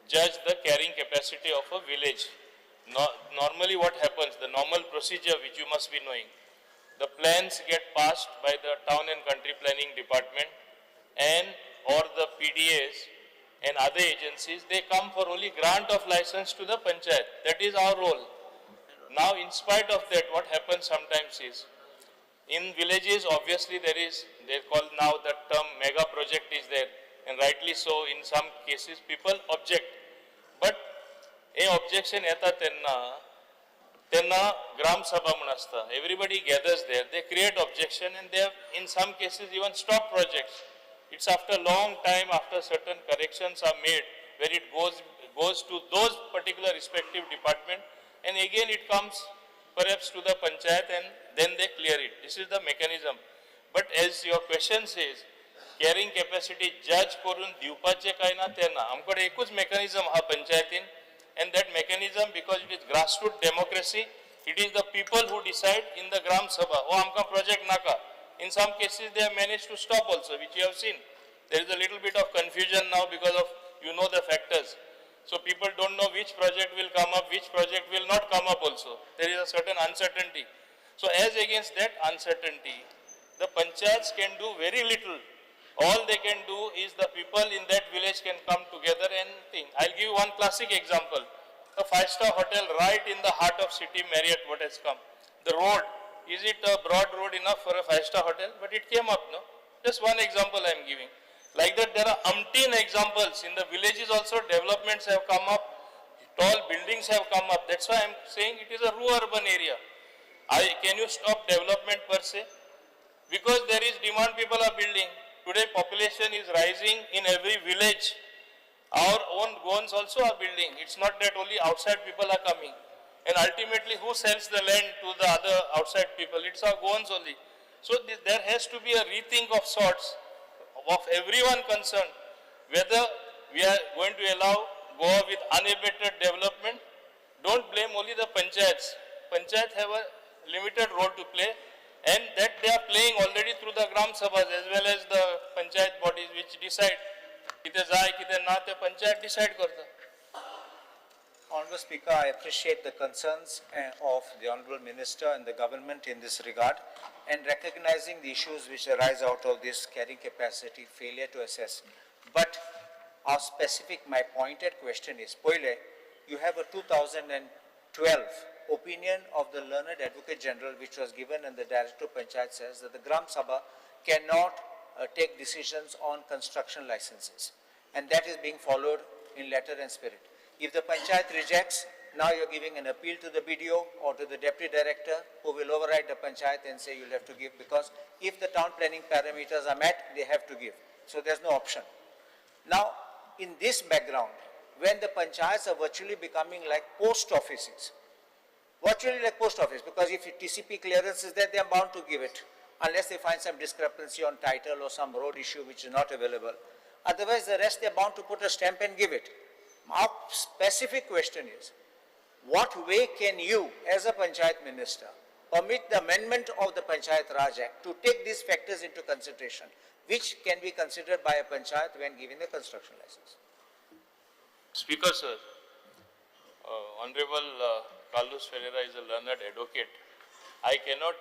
judge the carrying capacity of a village. No, normally what happens, the normal procedure which you must be knowing, the plans get passed by the town and country planning department and or the PDAs and other agencies, they come for only grant of license to the panchayat. That is our role. Now, in spite of that, what happens sometimes is, in villages, obviously there is, they call now the term mega project is there, and rightly so, in some cases people object. But a objection येता तेन्ना तेन्ना ग्राम सभा म्हूण आसता, everybody gathers there, they create objection and they have in some cases even stop projects. It's after long time, after certain corrections are made, where it goes to those particular respective department, and again it comes perhaps to the panchayat and then they clear it. This is the mechanism. But as your question says, carrying capacity judge करून दिवपाचें काय ना तें ना. आमकडे एकूच mechanism आहा पंचायतीन, and that mechanism, because it is grassroots democracy, it is the people who decide in the Gram Sabha, oh आमकां project नाका. In some cases they have managed to stop also, which you have seen. There is a little bit of confusion now because of, you know, the factors. So people don't know which project will come up, which project will not come up also. There is a certain uncertainty. So as against that uncertainty, the panchayats can do very little. All they can do is the people in that village can come together and think. I'll give you one classic example. A 5-star hotel right in the heart of city Marriott, what has come. The road, is it a broad road enough for a 5-star hotel? But it came up, no? Just one example I am giving. Like that, there are umpteen examples. In the villages also, developments have come up, tall buildings have come up. That's why I am saying it is a rural-urban area. Can you stop development per se? Because there is demand, people are building. Today, population is rising in every village. Our own Goans also are building. It's not that only outside people are coming. And ultimately, who sells the land to the other outside people? It's our Goans only. So there has to be a rethink of sorts of everyone concerned, whether we are going to allow Goa with unabated development. Don't blame only the panchayats. Panchayats have a limited role to play, and that they are playing already through the Gram Sabhas as well as the panchayat bodies which decide. कितें जाय कितें ना ते panchayat decide करता.
Honorable Speaker, I appreciate the concerns of the Honorable Minister and the government in this regard, and recognizing the issues which arise out of this carrying capacity failure to assess. But our specific, my pointed question is, Poile, you have a 2012 opinion of the learned Advocate General which was given, and the Director of Panchayat says that the Gram Sabha cannot take decisions on construction licenses, and that is being followed in letter and spirit. If the panchayat rejects, now you're giving an appeal to the BDO or to the deputy director, who will override the panchayat and say you'll have to give, because if the town planning parameters are met, they have to give. So there's no option. Now, in this background, when the panchayats are virtually becoming like post offices, virtually like post office, because if TCP clearance is there, they are bound to give it, unless they find some discrepancy on title or some road issue which is not available. Otherwise, the rest they are bound to put a stamp and give it. My specific question is, what way can you, as a panchayat minister, permit the amendment of the Panchayat Raj Act to take these factors into consideration, which can be considered by a panchayat when giving the construction license?
Speaker, sir, Honorable Carlos Ferreira is a learned advocate. I cannot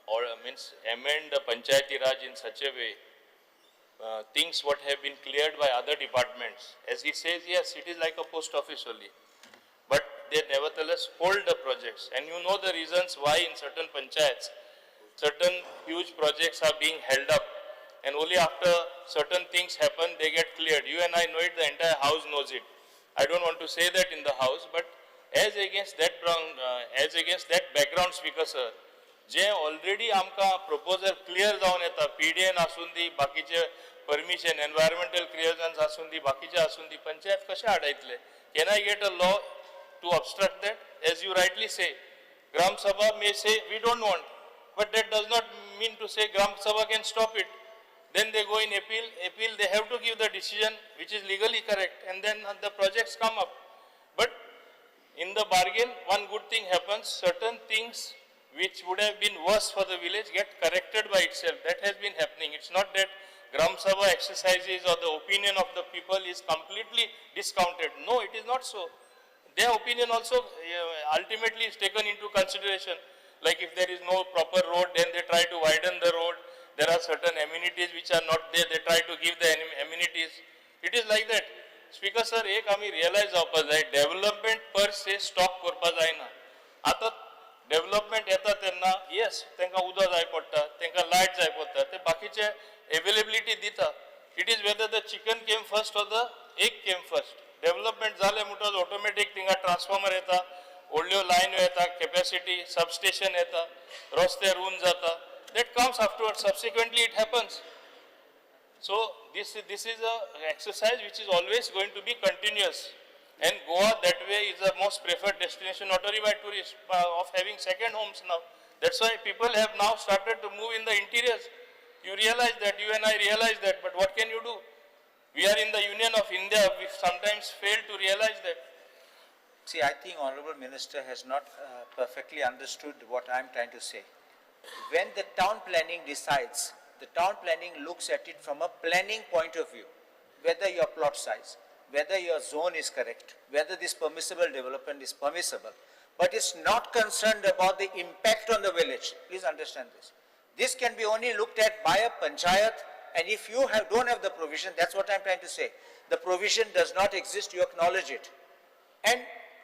or means amend the Panchayati Raj in such a way, things what have been cleared by other departments. As he says, yes, it is like a post office only. But they nevertheless hold the projects. And you know the reasons why in certain panchayats, certain huge projects are being held up. And only after certain things happen, they get cleared. You and I know it, the entire house knows it. I don't want to say that in the house, but as against that background, Speaker sir, J already आमकां proposal clear जावन येता, PDN आसून दी, बाकीचे permission, environmental clearance आसून दी, बाकीचे आसून दी, पंचायत कशें आडायतले? Can I get a law to obstruct that? As you rightly say, Gram Sabha may say we don't want, but that does not mean to say Gram Sabha can stop it. Then they go in appeal, they have to give the decision which is legally correct, and then the projects come up. But in the bargain, one good thing happens, certain things which would have been worse for the village get corrected by itself. That has been happening. It's not that Gram Sabha exercises or the opinion of the people is completely discounted. No, it is not so. Their opinion also ultimately is taken into consideration. Like if there is no proper road, then they try to widen the road. There are certain amenities which are not there, they try to give the amenities. It is like that. Speaker sir, एक आमी realise जावपा जाय, development पर से stop करपा जायना. आतां development येता तेन्ना येस तांकां उदक जाय पडटा, तांकां लायट जाय पडटा, ते बाकीचे एवेलेबिलिटी दिता. It is whether the chicken came first or the egg came first. Development जालें म्हणटकच ऑटोमॅटीक थिंगा ट्रान्सफॉर्मर येता, व्हडल्यो लायन्यो येता, कॅपॅसिटी सबस्टेशन येता, रस्ते रून जाता. That comes afterward, subsequently it happens. So this is a exercise which is always going to be continuous, and Goa that way is the most preferred destination not only by tourists, of having second homes now. That's why people have now started to move in the interiors. You realize that, you and I realize that, but what can you do? We are in the Union of India, we sometimes fail to realize that.
See, I think Honorable Minister has not perfectly understood what I am trying to say. When the town planning decides, the town planning looks at it from a planning point of view, whether your plot size, whether your zone is correct, whether this permissible development is permissible, but it's not concerned about the impact on the village. Please understand this. This can be only looked at by a panchayat, and if you don't have the provision, that's what I'm trying to say. The provision does not exist, you acknowledge it. And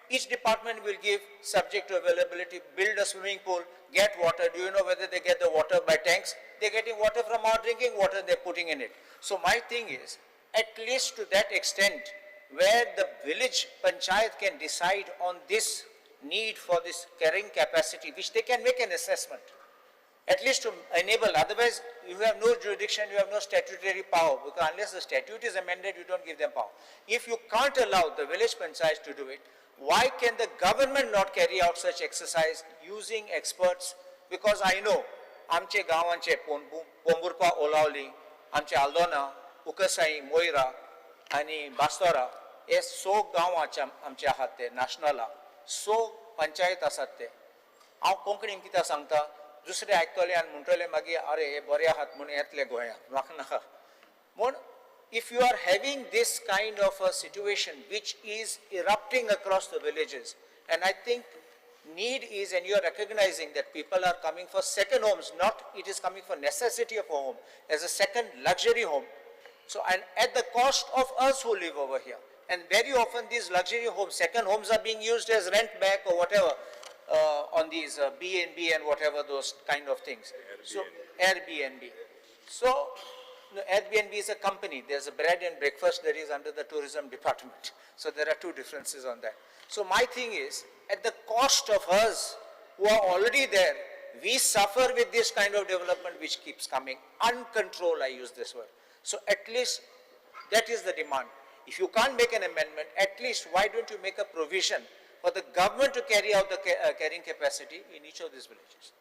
each department will give, subject to availability, build a swimming pool, get water. Do you know whether they get the water by tanks? They're getting water from our drinking water, they're putting in it. So my thing is, at least to that extent, where the village panchayat can decide on this need for this carrying capacity, which they can make an assessment, at least to enable. Otherwise, you have no jurisdiction, you have no statutory power, because unless the statute is amended, you don't give them power. If you can't allow the village panchayat to do it, why can the government not carry out such exercise using experts? Because I know, आमचे गांवांचे पोंबुर्पा ओलावली, आमचे आल्दोना, उकसाई, मोयरा आनी बास्तोरा हे so गांव आमचे आहात ते नाशनला so panchayat आसात ते. हांव कोंकणीन कित्याक सांगता, दुसरे आयकतले आनी म्हणटले मागीर अरे हे बरे आहात म्हूण येतले गोंयांत, म्हाका नाका म्हूण. If you are having this kind of a situation which is erupting across the villages, and I think need is, and you are recognizing that people are coming for second homes, not it is coming for necessity of a home, as a second luxury home. So, and at the cost of us who live over here. And very often these luxury homes, second homes are being used as rent back or whatever, on these B&B and whatever those kind of things. So, Airbnb. So, no, Airbnb is a company. There's a bread and breakfast that is under the tourism department. So there are two differences on that. So my thing is, at the cost of us who are already there, we suffer with this kind of development which keeps coming. Uncontrolled, I use this word. So at least that is the demand. If you can't make an amendment, at least why don't you make a provision for the government to carry out the carrying capacity in each of these villages?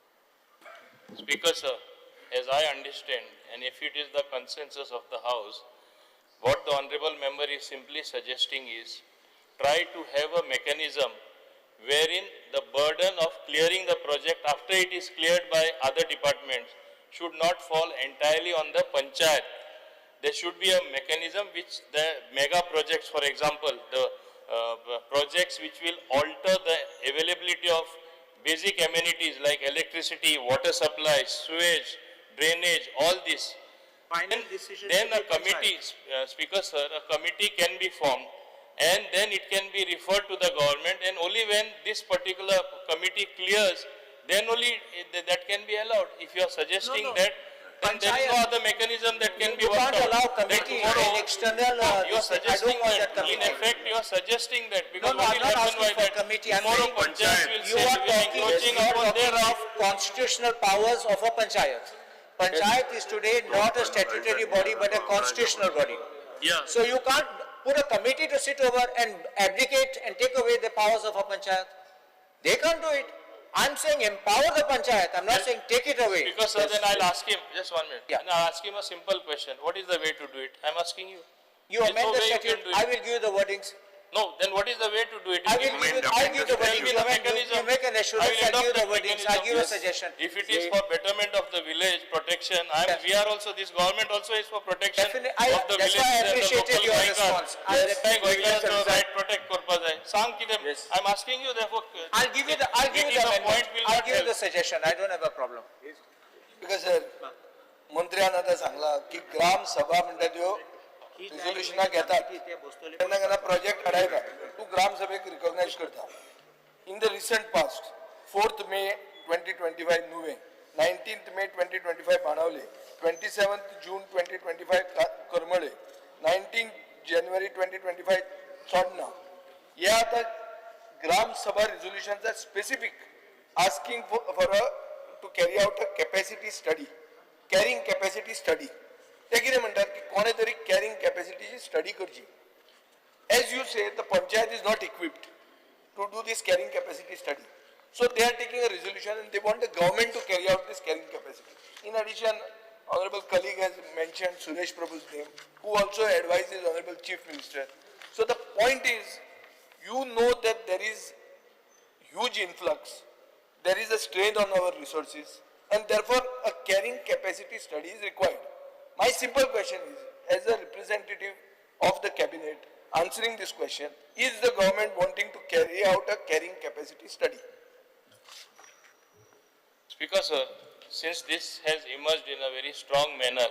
Speaker sir, as I understand, and if it is the consensus of the House, what the honorable member is simply suggesting is try to have a mechanism wherein the burden of clearing the project after it is cleared by other departments should not fall entirely on the panchayat. There should be a mechanism which the mega projects, for example, the projects which will alter the availability of basic amenities like electricity, water supply, sewage, drainage, all this.
Final decision
Then
should
a
be
committee, Speaker sir, a committee can be formed and then it can be referred to the government, and only when this particular committee clears, then only that can be allowed. If you are suggesting
No, no.
that, then there is no
Panchayat.
other mechanism that can be
You
worked
can't
out.
allow
Then
committee
tomorrow-
and external,
No, you are
this thing. I don't
suggesting
want that
that. In
committee.
effect, you are suggesting that, because
No, no,
what
I'm
will
not
happen
asking
by
for
that?
committee. I'm
Tomorrow
saying
panchayat will
You
say
are
we are
talking,
encroaching
you are
upon their
talking of constitutional powers of a panchayat. Panchayat is today not a statutory body but a constitutional body.
Yeah.
So you can't put a committee to sit over and abdicate and take away the powers of a panchayat. They can't do it. I'm saying empower the panchayat. I'm not saying take it away.
Because sir, then I'll ask him, just 1 minute.
Yeah.
And I'll ask him a simple question. What is the way to do it? I'm asking you.
You
There's
amend
no
the
way you can
statute.
do it.
I will give you the wordings.
No, then what is the way to do it?
I will give you, I'll give the
Tell
wordings.
me
You
the
amend,
mechanism.
you make an assurance,
I will
I'll give you
adopt
the
that
wordings.
mechanism. village
I'll
of
give a suggestion.
If it is for betterment of the village protection, I am, we are also, this government also is for protection
Definitely,
of the
that's
village
why I
and the
appreciated
local
your
Goenkar.
response.
तें गोंयकाराचो
Yes.
Right protect करपा जाय. सांग कितें,
Yes.
I am asking you therefore.
I'll give you the, I'll give you
Making
the
a point
amendment.
will
I'll
not
give you
help.
the suggestion. I don't have a problem.
Because sir मंत्र्यान आतां सांगलां की ग्राम सभा म्हणटा त्यो रिजोल्युशनां घेतात. केन्ना केन्ना प्रोजेक्ट हाडायना तूं ग्राम सभेक रिकॉग्नायज करता. In the recent past, 4 May 2025 Nuvem, 19 May 2025 Benaulim, 27 June 2025 Karmale, 19 January 2025 Chodan. हे आतां ग्राम सभा रिजोल्युशनचा specific asking for a to carry out a capacity study, carrying capacity study. ते कितें म्हणटात की कोणें तरी कॅरिंग कॅपॅसिटीची स्टडी करची. As you say, the panchayat is not equipped to do this carrying capacity study. So they are taking a resolution and they want the government to carry out this carrying capacity. In addition, honorable colleague has mentioned Suresh Prabhu's name, who also advises honorable chief minister. So the point is, you know that there is huge influx, there is a strain on our resources, and therefore a carrying capacity study is required. My simple question is, as a representative of the cabinet answering this question, is the government wanting to carry out a carrying capacity study?
Speaker sir, since this has emerged in a very strong manner,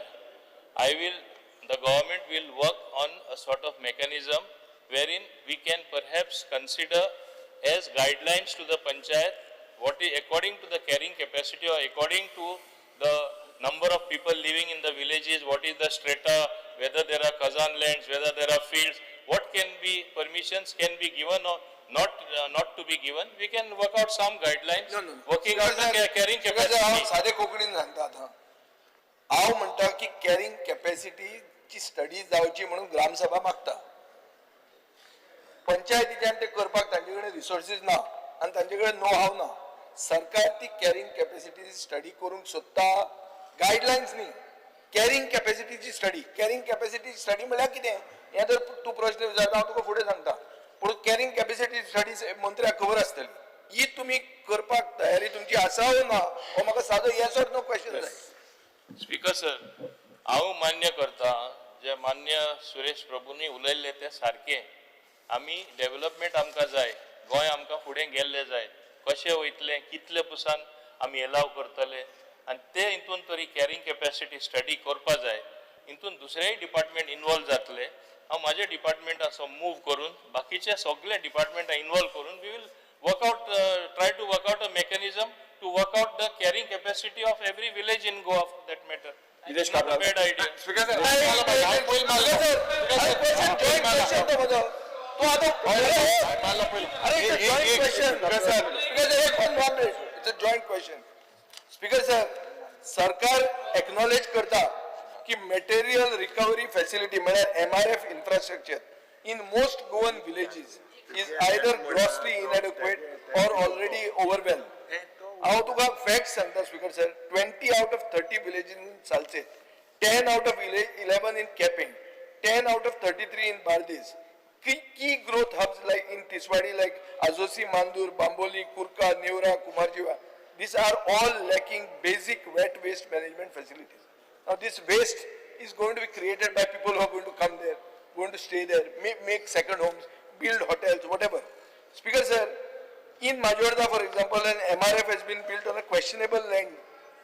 the government will work on a sort of mechanism wherein we can perhaps consider as guidelines to the panchayat what is according to the carrying capacity or according to the number of people living in the villages, what is the strata, whether there are khazan lands, whether there are fields, what can be permissions can be given or not to be given. We can work out some guidelines.
No, no.
Working out the carrying
Because हांव
capacity.
सादे कोंकणीन सांगता आतां. हांव म्हणटा की carrying कॅपॅसिटीची study जावची म्हणून ग्रामसभा मागता. पंचायतीच्यान ते करपाक तांचे कडेन रिसोर्सीस ना आनी तांचे कडेन नो हाव ना. सरकार ती कॅरिंग कॅपॅसिटीची स्टडी करूंक सोदता, गायडलायन्स न्ही, कॅरिंग कॅपॅसिटीची स्टडी. कॅरिंग कॅपॅसिटी स्टडी म्हळ्यार कितें हें जर तूं प्रश्न विचारता हांव तुका फुडें सांगता. पूण कॅरिंग कॅपॅसिटी स्टडी मंत्र्याक खबर आसतली. ही तुमी करपाक तयारी तुमची आसा वो ना हो म्हाका सादो येस ऑर नो क्वेश्चन जाय.
स्पीकर सर, हांव मान्य करता जे मान्य सुरेश प्रभूंनी उलयल्लें तें सारकें. आमी डेव्हलपमेंट आमकां जाय, गोंय आमकां फुडें गेल्लें जाय. कशें वयतलें, कितले पुसान आमी एलाव करतले आनी ते हितून तरी कॅरिंग कॅपॅसिटी स्टडी करपा जाय. हितून दुसरेय डिपार्टमेंट इनवॉल्व जातले. हांव म्हाजे डिपार्टमेंटाचो मूव करून बाकीचे सगळे डिपार्टमेंटां इनवॉल्व करून we will work out, try to work out a mechanism to work out the carrying capacity of every village in Goa for that matter.
Nilesh
Not a
Cabral.
bad idea.
Speaker sir,
joint question तो म्हजो तूं आतां, अरे joint question. Speaker, एक, it's a joint question. Speaker sir, सरकार acknowledge करता की material recovery facility म्हळ्यार MRF infrastructure in most Goan villages is either grossly inadequate or already overwhelmed. हांव तुका फॅक्ट सांगता speaker sir, 20 out of 30 villages in Salcete, 10 out of 11 in Quepem, 10 out of 33 in Bardez. Key growth hubs like in Tiswadi, like Ajosi, Mandur, Bambolim, Curca, Neora, Cumbarjua, these are all lacking basic wet waste management facilities. Now this waste is going to be created by people who are going to come there, going to stay there, make second homes, build hotels, whatever. Speaker sir, in Majorda, for example, an MRF has been built on a questionable land.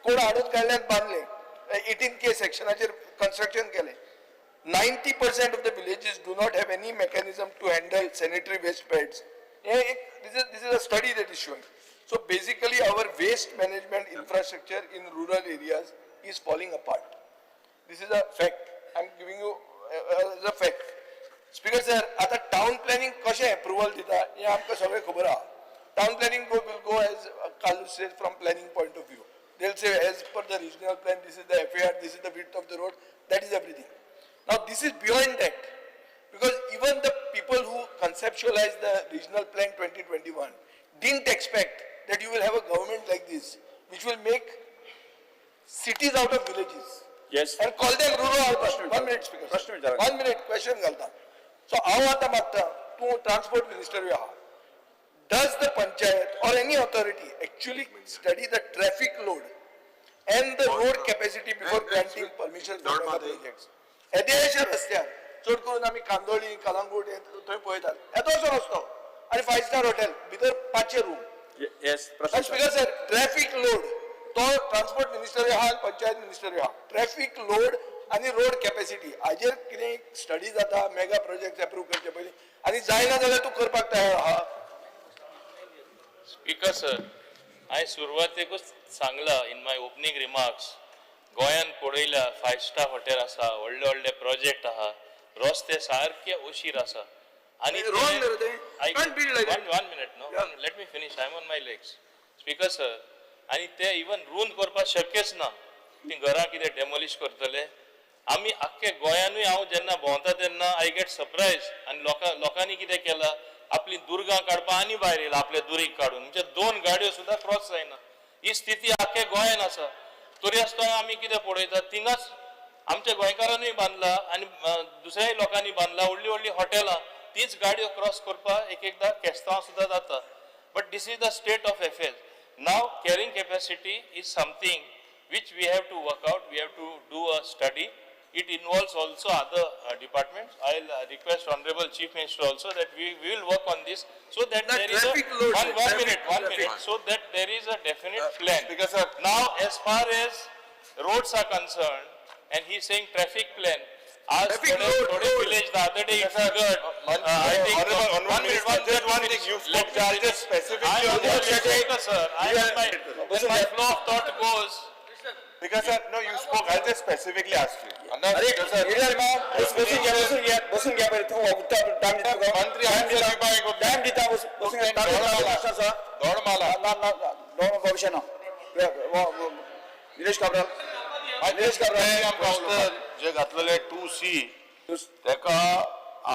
कोण हाडून काडल्यात बांदले, 18K सेक्शनाचेर construction केलें. 90% of the villages do not have any mechanism to handle sanitary waste beds. This is a study that is showing. So basically our waste management infrastructure in rural areas is falling apart. This is a fact. I am giving you as a fact. Speaker sir, आतां town planning कशें approval दिता हें आमकां सगळें खबर आहा. Town planning go will go as Carlos says from planning point of view. They'll say as per the regional plan, this is the FAR, this is the width of the road, that is everything. Now this is beyond that, because even the people who conceptualized the regional plan 2021 didn't expect that you will have a government like this, which will make cities out of villages.
Yes.
And call them rural urban. One minute, speaker.
प्रश्न विचारा.
One minute, question घालता. So हांव आतां मागता, तूं transport मिनिस्टरूय आहा. Does the panchayat or any authority actually study the traffic load and the road capacity before granting permission for mega projects? येदेशा रस्त्यार चड करून आमी कांदोळी, कलांगूट हे थंय पळयतात, येदोसो रस्तो आनी फायव स्टार हॉटेल भितर 500 रूम.
येस, प्रश्न.
स्पीकर सर, ट्रॅफिक लोड तो ट्रान्सपोर्ट मिनिस्टर आहा आनी पंचायत मिनिस्टर आहा. ट्रॅफिक लोड आनी रोड कॅपॅसिटी हाजेर कितें स्टडी जाता मेगा प्रोजेक्ट एप्रूव करचे पयलीं, आनी जायना जाल्यार तूं करपाक तयार आहा?
स्पीकर सर, हांवें सुरवातेकूच सांगला इन my opening remarks, गोंयान पळयल्या फायव स्टार हॉटेल आसा, व्हडले व्हडले प्रोजेक्ट आहा, रस्ते सारके अशीर आसा आनी
Wrong रे ते. Can't build like that.
One minute, no, let me finish, I am on my legs, speaker sir. आनी ते इवन रुंद करपाक शक्यच ना. ती घरां कितें डेमोलिश करतले आमी आख्खे गोंयानूय. हांव जेन्ना भोंवता तेन्ना I get surprise. आनी लोकांनी कितें केलां, आपली दुर्गां काडपा आनी भायर येयला आपले दुरीग काडून, म्हणजे दोन गाडयो सुद्दां क्रॉस जायना. ही स्थिती आख्खे गोंयान आसा. तरी आसतना आमी कितें पळयता, थिंगाच आमच्या गोंयकारांनूय बांदला आनी दुसऱ्याय लोकांनी बांदला व्हडलीं व्हडलीं हॉटेलां. तीच गाडयो क्रॉस करपाक एक एकदां केस्तांव सुद्दां जाता. But this is the state of affair now. Carrying capacity is something which we have to work out, we have to do a study. It involves also other departments. I'll request Honorable Chief Minister also that we will work on this so that
The
there is a
traffic load,
one
traffic,
minute, one
traffic.
minute, so that there is a definite plan.
Speaker sir.
Now, as far as roads are concerned, and he's saying traffic plan. Ask
Traffic
Thode,
load,
Thode
load.
village the other day, it
Sir,
figured, I think,
Honorable,
one minute,
Minister,
one
just one
minute,
thing, you
let
spoke
me
just
finish.
specifically
I am
on the
the sir. I am my, when my flow of thought goes,
Because sir, no, you spoke, I just specifically asked you.
अरे
Speaker sir,
leader माम, बसून घ्या, बसून घ्या, बसून घ्या पहिले. तूं टायम दिता तुका.
मंत्री answer दिवपाक एक
टायम दिता, बसून घ्या.
दोड माला.
प्रश्न आसा.
दोड माला.
ना ना ना, दोन भविष्य ना. निलेश काब्राल, निलेश काब्राल.
क्वेश्चन जे घातलेले 2C, तेका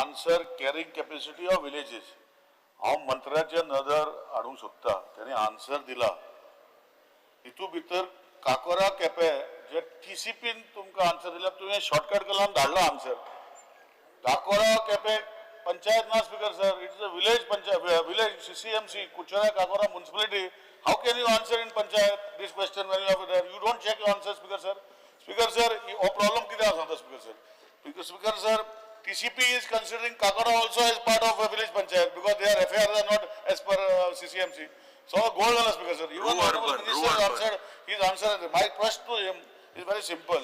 answer carrying capacity of villages. हांव मंत्र्याचे नदर हाडूंक सोदता, तेणी आन्सर दिला. हितू भितर काकोरा केपे जे टीसीपीन तुमकां आन्सर दिला, तुवें शॉर्टकट केला आनी धाडला आन्सर. काकोरा केपे पंचायत ना speaker sir, it is a village panchayat, village CCMC, Curchorem Cacora municipality. How can you answer in panchayat this question when you have there? You don't check your answer, speaker sir. Speaker sir, हो problem कितें आसा speaker sir? Speaker sir, TCP is considering Cacora also as part of a village panchayat because their affairs are not as per CCMC. So goal जाला speaker sir. Even honorable minister has answered his answer. My question to him is very simple.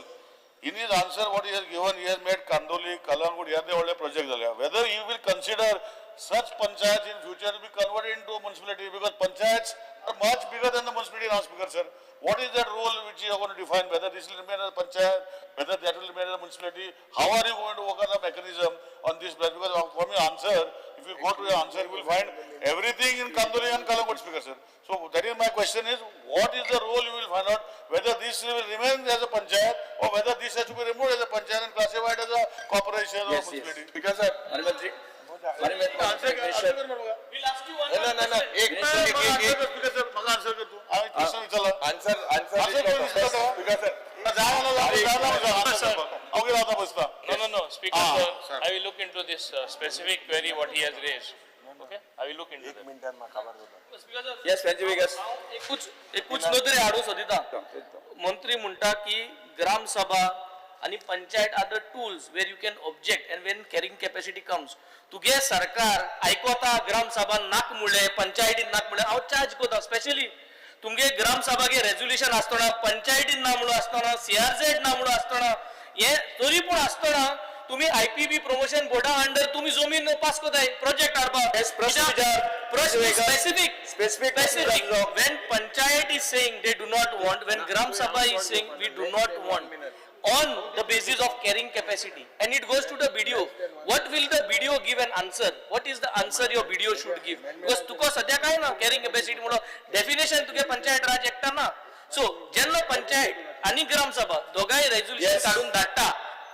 In his answer what he has given, he has made Kandoli, Kalangut, here they all project झाल्या. Whether he will consider such panchayats in future will be converted into a municipality, because panchayats are much bigger than the municipality now, speaker sir. What is that role which you are going to define, whether this will remain as a panchayat, whether that will remain as a municipality? How are you going to work on the mechanism on this plan? Because from your answer, if you go to your answer, you will find everything in Kandoli and Kalangut, speaker sir. So that is my question is, what is the role you will find out, whether this will remain as a panchayat or whether this has to be removed as a panchayat and classified as a corporation or
Yes, yes.
municipality?
Speaker sir,
आणि मंत्री
Answer
minister.
कर मरे.
We'll ask you one
no, no, no, एक, एक, एक, एक,
speaker sir, म्हाका answer कर तूं. हांवें क्वेश्चन विचारला.
answer, answer.
Answer कोण विचारता तो?
Speaker sir,
जाय म्हणून जाय, जाय म्हणून आन्सर करपाक. हांव कितें आतां बसता.
No, no, no, Speaker
Ah,
sir,
sir.
I will look into this specific query what he has raised. Okay, I will look into
एक
that.
मिनिटान म्हाका खबर जाता.
Speaker sir,
yes, Venzy Viegas.
हांव एकूच नदरे हाडूंक सोदिता. मंत्री म्हणटा की ग्राम सभा आनी panchayat are the tools where you can object and when carrying capacity comes. तुगे सरकार आयकोता ग्राम सभा नाक मुळे, पंचायतीन नाक मुळे. हांव चार्ज कोता स्पेशली तुमगे ग्राम सभागे रेजोल्युशन आसतना, पंचायतीन ना म्हणून आसतना, सीआरझेड ना म्हणून आसतना, हे तरी पूण आसतना तुम्ही आयपीबी प्रमोशन बोर्डा अंडर तुम्ही जमीन पास कोताय प्रोजेक्ट हाडपाक.
Yes, प्रश्न विचार.
प्रश्न specific.
Specific
Specific. When panchayat is saying they do not want, when Gram Sabha is saying we do not want, on the basis of carrying capacity, and it goes to the BDO. What will the BDO give an answer? What is the answer your BDO should give? Because तुका सध्या काय ना carrying capacity म्हणून definition तुगे पंचायत राज एक्टा ना. So जेन्ना पंचायत आणि ग्राम सभा दोगांय resolution
Yes.
काढून धाडटा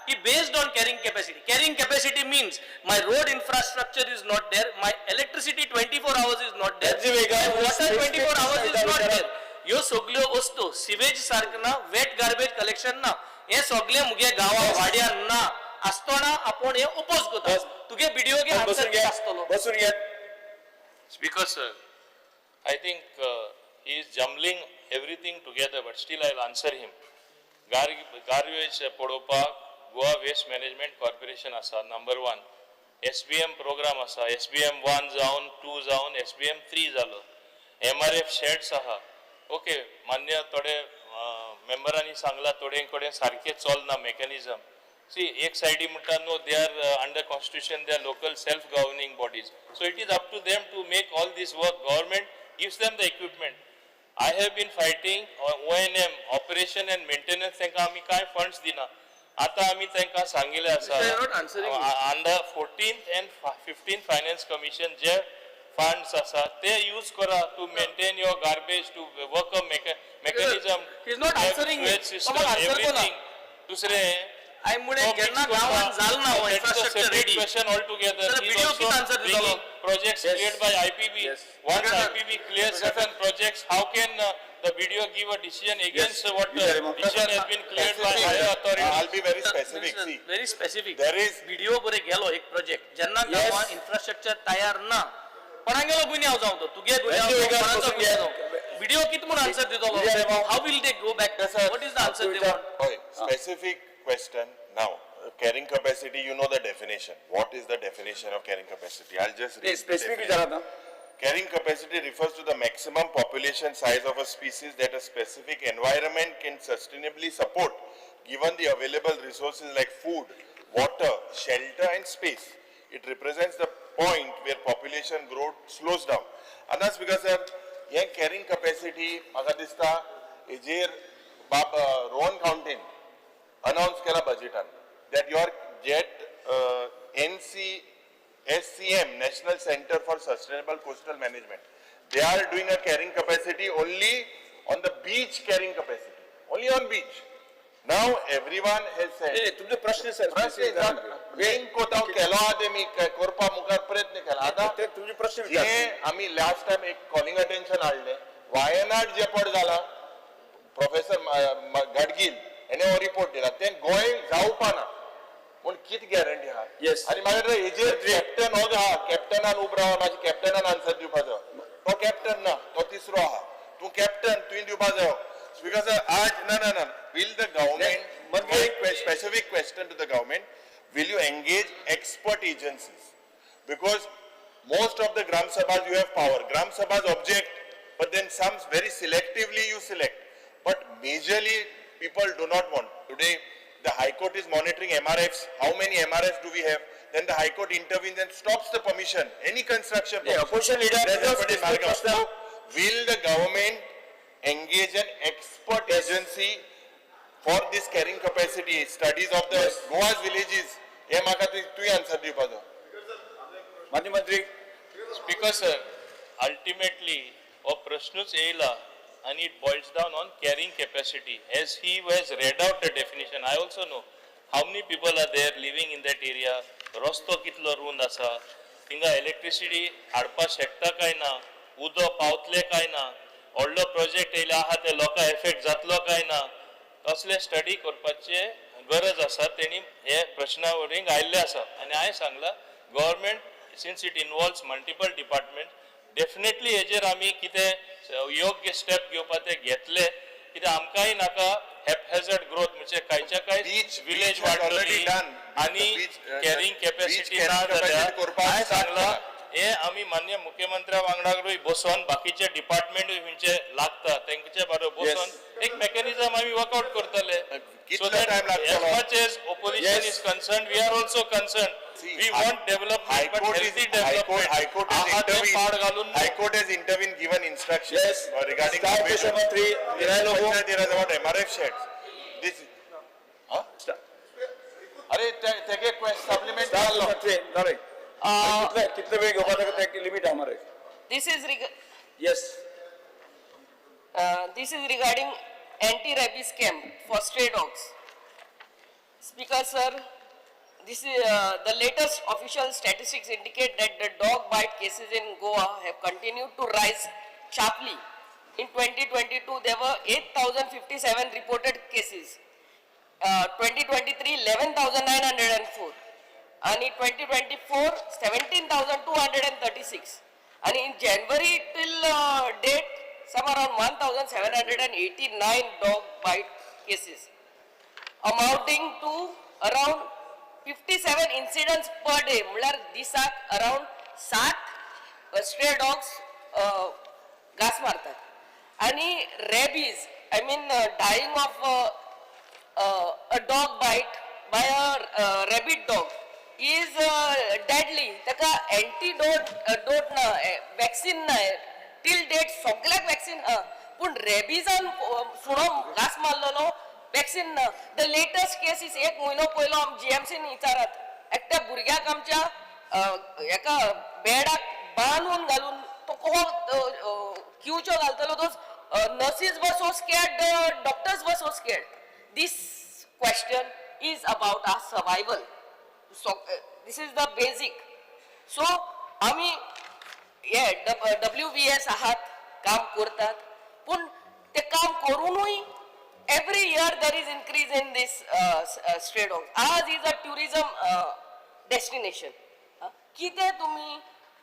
की based on carrying capacity. Carrying capacity means my road infrastructure is not there, my electricity 24 hours is not there,
Energy वेगळा,
my water 24 hours is not
विचारा.
there. ह्यो सगल्यो वस्तू सिवेज सारक ना, वेट गार्बेज कलेक्शन ना, हे सगळे मुगे गांवा वाड्यार ना आसतना आपूण हे ओपोज करता.
बस.
तुगे बीडीओ गे
बसून
आन्सर
घ्या,
आसतलो.
बसून घ्या.
Speaker sir, I think he is jumbling everything together, but still I will answer him. Garbage पळोवपाक गोवा वेस्ट मॅनेजमेंट कॉर्पोरेशन आसा number one. SBM program आसा, SBM 1 जावन 2 जावन SBM 3 जालो. MRF sheds आहा. ओके, मान्य थोडे मेंबरांनी सांगला थोडे कडेन सारकें चलना मेकॅनिजम. सी, एक सायडी म्हणटा, no, they are under constitution, they are local self governing bodies, so it is up to them to make all this work. Government gives them the equipment. I have been fighting ONM, operation and maintenance. तांकां आमी कांय funds दिना. आतां आमी तांकां सांगिल्लें आसा,
Sir, you are not answering me.
Under 14th and 15th Finance Commission J funds आसा ते यूज करा to maintain your garbage, to work a mechanism.
He is not answering me. तो म्हाका answer कोना.
एवरीथींग. दुसरें
हांवें मुळे जेन्ना गांवांत जाल ना हो infrastructure ready
question all together.
जाल्यार BDO कितें answer दितलो?
Projects
Yes.
cleared by IPB.
Yes.
Once IPB clears certain projects, how can the BDO give a decision against what the decision has been cleared by higher authority?
I'll be very specific. See,
very specific.
There is-
BDO बरे गेलो एक project जेन्ना गांवांत infrastructure तयार ना, कोणागेलो गुन्यांव जावं तो, तुगे गुन्यांव
Thank you,
जावं,
Vikas
कोणाचो
Kosunge.
गुन्यांव जावं, बीडीओ कितें म्हूण आन्सर दितलो?
Vijay Remo.
How will they go back? What is the answer they want?
हय, specific question now. Carrying capacity, you know the definition. What is the definition of carrying capacity? I'll just read the
specific
definition.
विचारात.
Carrying capacity refers to the maximum population size of a species that a specific environment can sustainably support, given the available resources like food, water, shelter and space. It represents the point where population growth slows down. And that's because, sir, hey carrying capacity म्हाका दिसता हेजेर बाब Rohan खावंटेन announce केला बजेटान that your jet NCSCM, National Center for Sustainable Coastal Management, they are doing a carrying capacity only on the beach carrying capacity, only on beach. Now everyone has said,
तुमचे प्रश्न sir.
प्रश्न main कोत हांव केलो आहा ते मी करपा मुखार प्रयत्न केला आतां.
ते तुमचे प्रश्न
जे आमी लास्ट टायम एक कॉलिंग अटेन्शन हाडलें, वायनाड जेपड जाला, प्रोफेसर गाडगील हेणे हो रिपोर्ट दिला, तें गोंय जावपा ना पूण कितें गॅरंटी आहा?
Yes.
आनी मागीर हेजेर कॅप्टन हो आहा, कॅप्टनान उबो रावा, मागीर कॅप्टनान आन्सर दिवपाचो. तो कॅप्टन ना, तो तिसरो आहा. तूं कॅप्टन, तुवें दिवपा जायो. Because आज ना ना ना will the government, specific question to the government, will you engage expert agencies? Because most of the Gram Sabhas you have power. Gram Sabhas object, but then some very selectively you select. But majorly people do not want. Today the High Court is monitoring MRFs. How many MRFs do we have? Then the High Court intervenes and stops the permission, any construction permission.
Opposition leader,
That's happened in
specific
Margao.
प्रश्न.
So, will the government engage an expert agency for this carrying capacity studies of the Goa's villages? हे म्हाका तुवें answer दिवपाचो.
माननीय मंत्री.
Speaker sir, ultimately हो प्रश्नूच येयला आनी it boils down on carrying capacity. As he has read out the definition, I also know how many people are there living in that area, रस्तो कितलो रूंद आसा, थिंगा इलेक्ट्रिसिटी हाडपाक शकता काय ना, उदक पावतलें काय ना, व्हडलो प्रोजेक्ट येयला आहा ते लोकांक एफेक्ट जातलो काय ना, तसले स्टडी करपाचे गरज आसा. तेणी हे प्रश्ना वरींग आयिल्ले आसा आनी हांवें सांगलां, government, since it involves multiple department, definitely हेजेर आमी कितें योग्य स्टेप घेवपा ते घेतले. कित्याक आमकांय नाका हॅपहॅझर्ड ग्रोथ, म्हणजे कांयच्या कांय
Beach
village
has already
वाडटली
done.
आनी
Beach,
carrying
beach
capacity
carrying
ना
capacity
जाल्यार
करपाक
हांवें
start
सांगलां,
केला.
हे आमी मान्य मुख्यमंत्र्या वांगडाकूय बसोन, बाकीचे डिपार्टमेंटूय खंयचे लागता तेंचे बरोबर बसोन एक मेकॅनिझम आमी वर्कआउट करतले.
कितलो time लागतलो?
As much as opposition
Yes.
is concerned, we are also concerned.
See,
We want development,
High
but
Court is,
healthy
High Court,
development.
High Court has
आहा ते
intervened.
पाड घालून
High Court has intervened, given instructions
Yes.
regarding.
Star question मंत्री Mirai Lobo.
Panchayat Raj about MRF sheds. This, huh? अरे तेगे supplement
star मंत्री जालें. कितले कितले वेळ घेवपाक ते लिमीट आहा मरे.
This is
yes.
This is regarding anti-rabies camp for stray dogs. Speaker sir, this is the latest official statistics indicate that the dog bite cases in Goa have continued to rise sharply. In 2022, there were 8,057 reported cases. 2023, 11,904. And in 2024, 17,236. And in January till come around 1789 dog bite cases amounting to around 57 incidents per day. म्हणल्यार दिसाक around 7 stray dogs घास मारतात. आणि rabies, I mean dying of a dog bite by a rabid dog is deadly. ताका antidote dot ना, vaccine ना. Till date सगळ्याक vaccine आहा, पूण रेबीजान सुणो घास मारलेलो वॅक्सीन ना. The latest case is एक म्हयनो पयलो आम जीएमसीन विचारात, एकट्या भुरग्याक आमच्या हेका बेडाक बांदून घालून तो कसो क्यूच्यो घालतलो. Those nurses were so scared, doctors were so scared. This question is about our survival. So this is the basic. So आमी हे WVS आहात, काम करतात, पूण ते काम करूनूय every year there is increase in this stray dog. आज is a tourism destination. कितें तुमी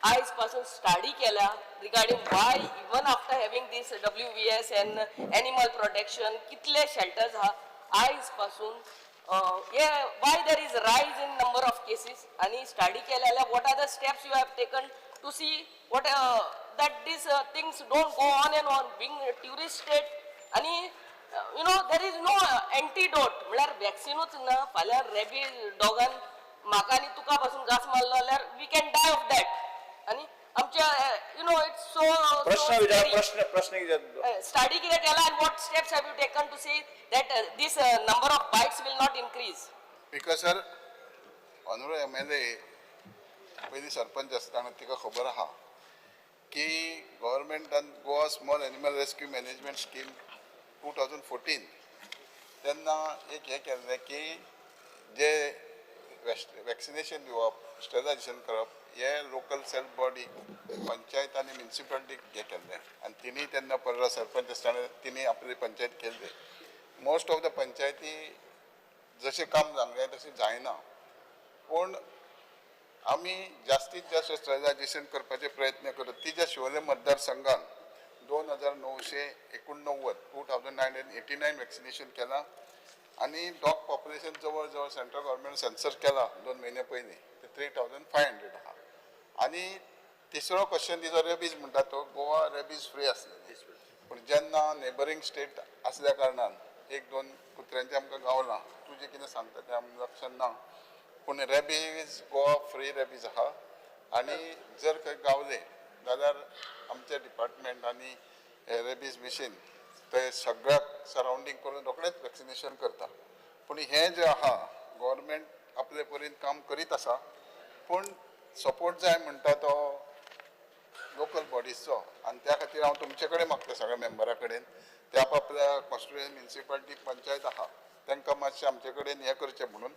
आयज पासून स्टडी केल्या regarding why even after having this WVS and animal protection कितले शेल्टर्स आहा आयज पासून हे why there is rise in number of cases? आनी स्टडी केल्या जाल्यार what are the steps you have taken to see what that these things don't go on and on, being tourist state? आनी you know there is no antidote, म्हळ्यार वॅक्सिनूच ना. फाल्यां rabies डॉगान म्हाका आनी तुका पासून घास मारलो जाल्यार we can die of that. आनी आमच्या you know it's so
प्रश्न विचार, प्रश्न प्रश्न कितें तुजो?
स्टडी कितें केला आनी what steps have you taken to see that this number of bites will not increase?
Because sir, honourable MLA पयलीं सरपंच आसतना तिका खबर आहा की गव्हर्मेंटान Goa small animal rescue management scheme 2014 तेन्ना एक हें केल्लें की जे वॅक्सिनेशन दिवप, स्टरिलायजेशन करप, हे लोकल सेल्फ बॉडी पंचायत आनी म्युनिसिपालिटीक हें केल्लें. आनी तिणी तेन्ना पर्रा सरपंच आसतना तिणी आपली पंचायत केल्ली. मोस्ट ऑफ the पंचायती जशें काम जावंक जाय तशें जायना, पूण आमी जास्तीत जास्त स्टरिलायजेशन करपाचे प्रयत्न करत. तिच्या शिवोले मतदारसंघान 2989, 2989 वॅक्सिनेशन केलां आनी डॉग पॉप्युलेशन जवळ जवळ सेंट्रल गव्हर्मेंट सेन्सर केला 2 म्हयने पयलीं, ते 3500 आहा. आनी तिसरो क्वेश्चन तिजो रेबीज म्हणटा तो गोवा रेबीज फ्री आसलेली, पूण जेन्ना नेबरींग स्टेट आसल्या कारणान 1-2 कुत्र्यांचें आमकां गावलां. तुजें कितें सांगता तें आमकां लक्षांत ना, पूण रेबीज गोवा फ्री रेबीज आहा. आनी जर खंय गावले जाल्यार आमचें डिपार्टमेंट आनी रेबीज मिशीन ते सगळ्याक सरावंडींग करून रोखडेच वॅक्सिनेशन करता. पूण हें जें आहा गव्हर्मेंट आपले परीन काम करीत आसा, पूण सपोर्ट जाय म्हणटा तो लोकल बॉडीजचो. आनी त्या खातीर हांव तुमचे कडेन मागता सगळ्या मेंबरा कडेन, ते आपआपल्या कॉन्स्टिट्युएन्सी म्युनिसिपालिटी पंचायत आहा तांकां मातशें आमचे कडेन हें करचें म्हणून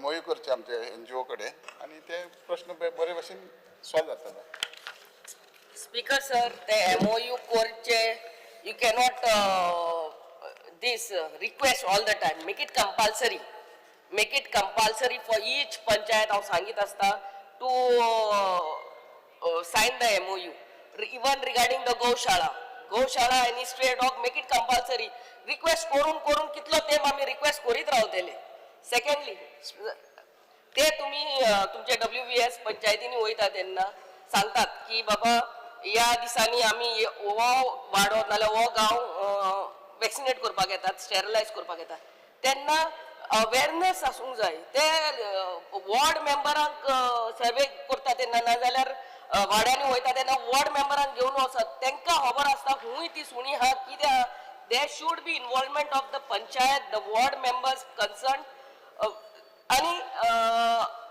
MOU करचें आमचे NGO कडेन आनी ते प्रश्न बरे भशेन सॉल्व जातले.
स्पीकर सर, ते MOU करचे, you cannot this request all the time. Make it compulsory, make it compulsory for each panchayat. हांव सांगीत आसता to sign the MOU. Even regarding the Goshala, Goshala आनी stray dog, make it compulsory. Request करून करून कितलो तेंप आमी request करीत रावतले? सेकंडली, ते तुमी तुमचे WVS पंचायतींनी वयता तेन्ना सांगतात की बाबा ह्या दिसांनी आमी हो वाडो नाल्यार हो गांव वॅक्सिनेट करपाक येतात, स्टेरिलायज करपाक येतात. तेन्ना अवेरनेस आसूंक जाय. ते वॉर्ड मेंबरांक सर्वे करता तेन्ना नाजाल्यार वाड्यांनी वयता तेन्ना वॉर्ड मेंबरांक घेवन वचत, तांकां खबर आसता खूंय ती सुणी आहा, कितें आहा. There should be involvement of the panchayat, the ward members concern. आनी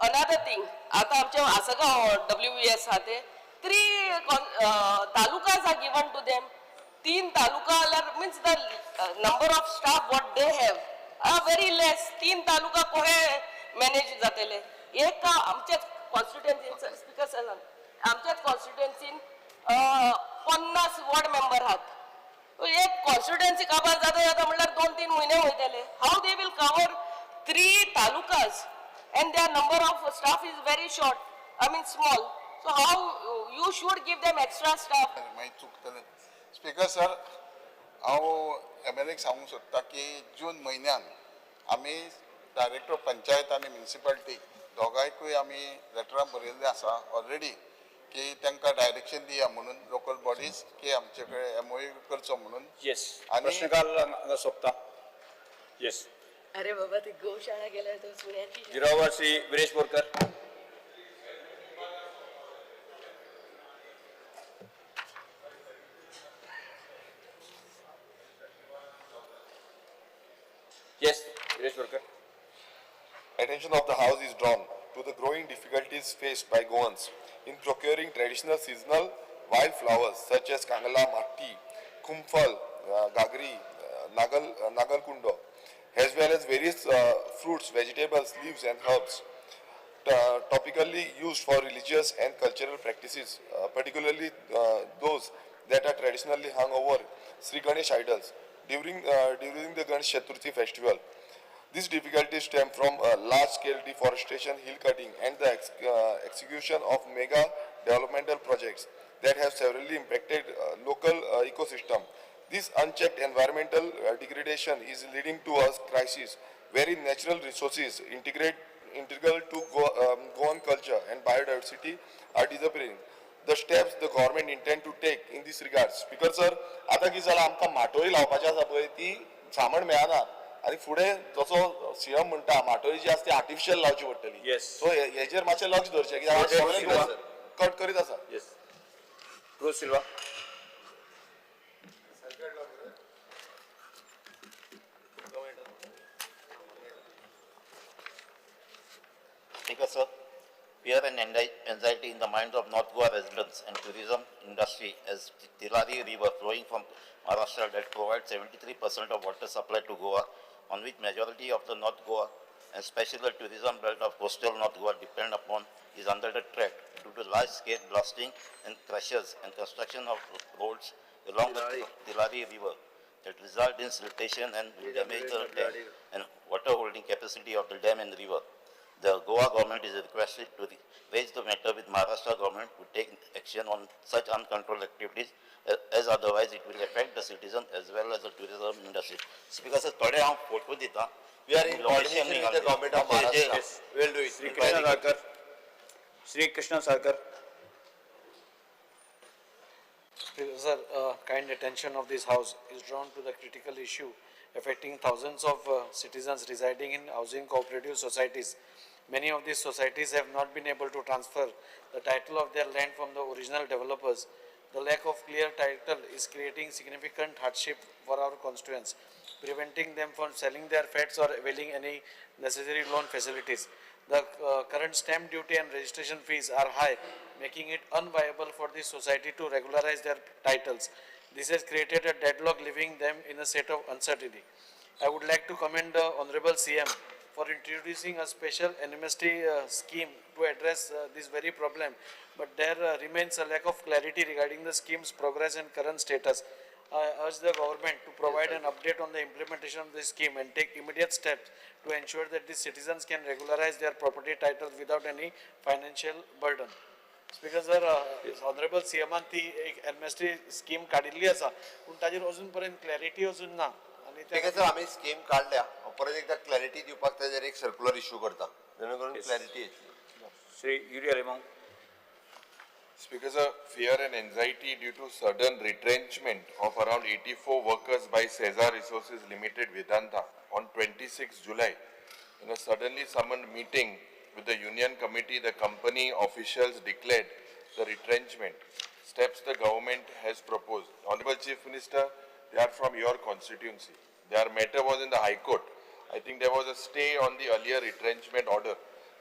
अनादर थिंग, आतां आमचे आसगांव WVS आहा, ते 3 talukas are given to them. 3 taluka जाल्यार means the number of staff what they have are very less. 3 taluka कोहे manage जातले? एक आमच्याच कॉन्स्टिट्युएन्सीन, स्पिकर सर, आमच्याच कॉन्स्टिट्युएन्सीन 50 वॉर्ड मेंबर आहात. एक कॉन्स्टिट्युएन्सी काबार जाता जाता म्हणल्यार 2-3 म्हयने वयतले. How they will cover 3 talukas and their number of staff is very short, I mean small. So how you should give them extra staff?
मागीर चुकतलें. स्पीकर सर, हांव एम एल एक सांगूंक सोदता की जून म्हयन्यान आमी डायरेक्टर पंचायत आनी म्युनिसिपालिटी दोगांयकूय आमी लेटरां बरयल्लीं आसा ऑलरेडी की तांकां डायरेक्शन दिया म्हणून लोकल बॉडीज की आमचे कडेन एमओयू करचो म्हणून.
येस.
आणि-
प्रश्नकाल हांगा सोंपता. येस.
अरे बाबा, ती गोशाळा गेल्यार तो सुण्याची.
Zero Shri Viresh Borkar. Yes, Viresh Borkar.
Attention of the House is drawn to the growing difficulties faced by Goans in procuring traditional seasonal wildflowers such as Kangala, Matti, Kumphal, Gagri, Nagalkundo, as well as various fruits, vegetables, leaves and herbs topically used for religious and cultural practices, particularly those that are traditionally hung over Sri Ganesh idols during the Ganesh Chaturthi festival. These difficulties stem from large-scale deforestation, hill cutting, and the execution of mega developmental projects that have severely impacted local ecosystem. This unchecked environmental degradation is leading to a crisis wherein natural resources integral to Goan culture and biodiversity are disappearing. The steps the government intend to take in this regard. Speaker sir, आता कितें जालां, आमकां माटोळी लावपाची आसा पळय, ती सामण मेळना आनी फुडें जसो सीएम म्हणटा, माटोळी जी आसा ती आर्टिफिशियल लावची पडटली. सो हेजेर मातशें लक्ष दवरचें, कित्याक सगळे कट करीत आसा.
Yes, Cruz Silva.
Speaker sir, fear and anxiety in the minds of North Goa residents and tourism industry as Tillari River flowing from Maharashtra that provides 73% of water supply to Goa, on which majority of the North Goa and especially the tourism belt of coastal North Goa depend upon, is under the threat due to large-scale blasting and crushes and construction of roads along the Tillari River that result in siltation and will damage the dam and water holding capacity of the dam and river. The Goa government is requested to raise the matter with Maharashtra government to take action on such uncontrolled activities, as otherwise it will affect the citizen as well as the tourism industry. Speaker sir, थोडे हांव photo दिता.
We are in coordination with the government of Maharashtra. We will do it.
Shri Krishna Sarkar. Shri Krishna Sarkar.
Speaker sir, kind attention of this House is drawn to the critical issue affecting thousands of citizens residing in housing cooperative societies. Many of these societies have not been able to transfer the title of their land from the original developers. The lack of clear title is creating significant hardship for our constituents, preventing them from selling their flats or availing any necessary loan facilities. The current stamp duty and registration fees are high, making it unviable for the society to regularize their titles. This has created a deadlock, leaving them in a state of uncertainty. I would like to commend the Honorable CM for introducing a special amnesty scheme to address this very problem, but there remains a lack of clarity regarding the scheme's progress and current status. I urge the government to provide an update on the implementation of this scheme and take immediate steps to ensure that the citizens can regularize their property titles without any financial burden. Speaker sir, Honorable CM ती एक amnesty scheme काडिल्ली आसा, पूण ताजेर अजून पर्यंत clarity अजून ना आनी
स्पीकर सर, आमी स्कीम काडल्या, परत एकदा क्लॅरिटी दिवपाक ताजेर एक सर्क्युलर इश्यू करता, जेणे करून क्लॅरिटी येतली.
Shri Yuri Alemao.
Speaker sir, fear and anxiety due to sudden retrenchment of around 84 workers by Cesar Resources Limited Vedanta on 26 July. In a suddenly summoned meeting with the union committee, the company officials declared the retrenchment. Steps the government has proposed. Honorable Chief Minister, they are from your constituency. Their matter was in the High Court. I think there was a stay on the earlier retrenchment order.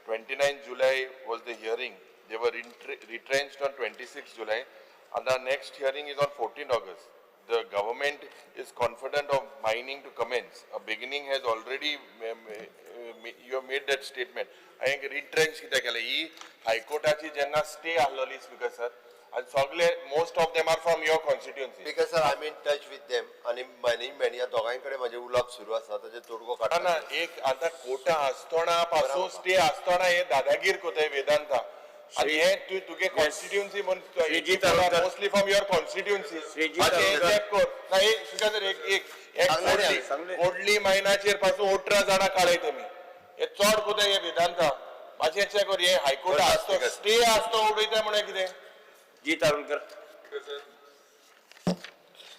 29 July was the hearing. They were retrenched on 26 July, and the next hearing is on 14 August. The government is confident of mining to commence. A beginning has already, you have made that statement. I think retrench कित्याक केलें? ही हायकोर्टाची जेन्ना stay आहलोली speaker sir, आनी सगळे most of them are from your constituency.
Speaker sir, I am in touch with them आनी management ह्या दोगांय कडेन म्हाजें उलोवप सुरू आसा, ताजेर तोडगो
ना
काडटा.
ना, एक आतां कोर्टा आसतना पासून स्टे आसतना हे दादागीर कोताय वेदांता. आनी हे तूं तुगे कॉन्स्टिट्युन्सी
श्रीजी Tarulkar.
म्हूण mostly from your constituency.
Shriji Tarulkar.
Check कर ना एक स्पीकर सर एक एक एक
सांगले रे,
कोडली
सांगले.
कोडली मायनाचेर पासून 18 जाणां काडय तेमी हे चड कुते हे वेदांता मातशें चेक कर हे हायकोर्ट
करता
आसतो
स्पीकर.
स्टे आसतो उडयता म्हणल्यार कितें.
G Tarulkar.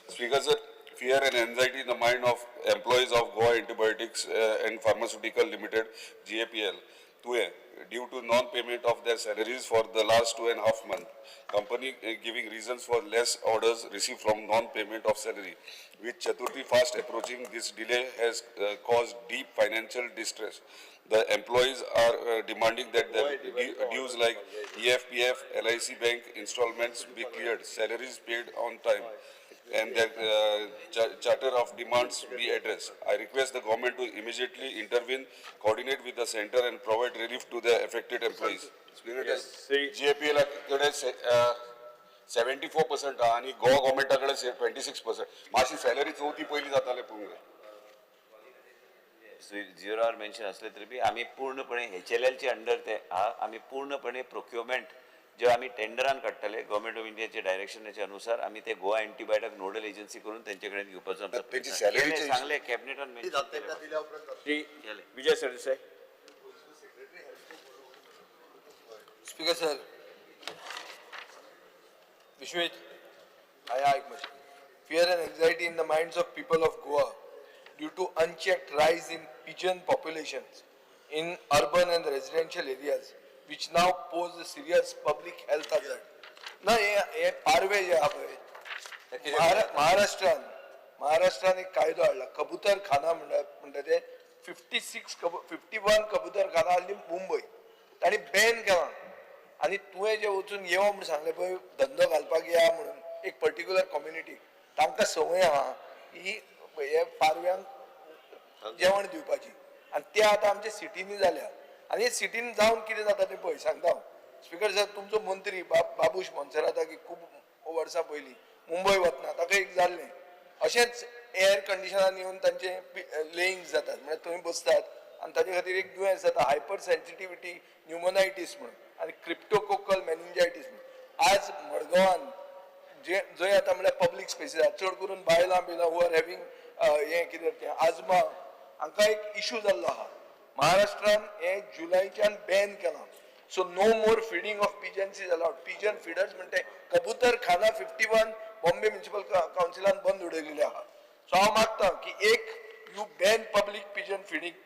Speaker sir, fear and anxiety in the mind of employees of Goa Antibiotics and Pharmaceutical Limited, GAPL, Tuye, due to non-payment of their salaries for the last 2.5 months. Company giving reasons for less orders received from non-payment of salary. With Chaturthi fast approaching, this delay has caused deep financial distress. The employees are demanding that their dues like EFPF, LIC bank installments be cleared, salaries paid on time, and that charter of demands be addressed. I request the government to immediately intervene, coordinate with the center and provide relief to the affected employees.
Shri
GAPL कडे 74% आहा आनी गोवा गव्हर्मेंटा कडेन 26%. मातशी salary चवथी पयली जाताले पळोवंक जाय.
झिरो आर मेन्शन असले तरी बी आमी पूर्णपणे एच एल एलचे अंडर ते आहा. आमी पूर्णपणे प्रोक्युरमेंट जे आमी टेंडरान काडटले गव्हर्मेंट ऑफ इंडियाच्या डायरेक्शनाच्या अनुसार आमी ते गोवा अँटीबायोटीक नोडल एजन्सी करून तेंचे कडेन घेवपाचो आमचो
तेंची
प्रयत्न.
salary
केलें,
चे
सांगलें कॅबिनेटान
ती
मेन्शन
जाता तेंकां दिल्या उपरांत जाता.
श्री विजय सरदेसाय.
स्पीकर सर, विश्वेत आयक मातशें. Fear and anxiety in the minds of people of Goa due to unchecked rise in pigeon populations in urban and residential areas, which now pose a serious public health hazard. ना हे हे पारवे जे आहा पळय, महाराष्ट्रान एक कायदो हाडला कबूतर खाना म्हणटा ते 56 51 कबूतर खाना हाडली मुंबय, तांणी बॅन केला. आनी तुवें जे वचून येवो म्हूण सांगलें पळय, धंदो घालपाक या म्हणून एक पर्टिक्युलर कम्युनिटी, तांकां संवय आहा ही हे पारव्यांक जेवण दिवपाची, आनी ते आतां आमच्या सिटींनी जाल्या. आनी हे सिटीन जावन कितें जाता तें पळय सांगता हांव. स्पीकर सर, तुमचो मंत्री बाबूश मोन्सेराता की खूब वर्सां पयलीं मुंबय वतना ताका एक जाल्लें अशेंच, एअर कंडिशनान येवन तांचे लेयिंग जातात, म्हळ्यार थंय बसतात आनी ताजे खातीर एक दुयेंस जाता हायपर सेन्सिटिविटी न्युमोनायटीस म्हणून आनी क्रिप्टोकोकल मेनिंजायटीस म्हणून. आज मडगांवान जे जंय आतां म्हळ्यार पब्लीक स्पेसीस आसा, चड करून बायलां बिलां who are having हें कितें तें आजमा, हांकां एक इशू जाल्लो आहा. महाराष्ट्रान हें जुलयच्यान बॅन केलां. So no more feeding of pigeons is allowed. Pigeon feeders म्हणटे कबूतर खाना 51 बॉम्बे म्युनिसिपल कावन्सिलान बंद उडयलेले आहा. सो हांव मागता की एक you ban public pigeon feeding,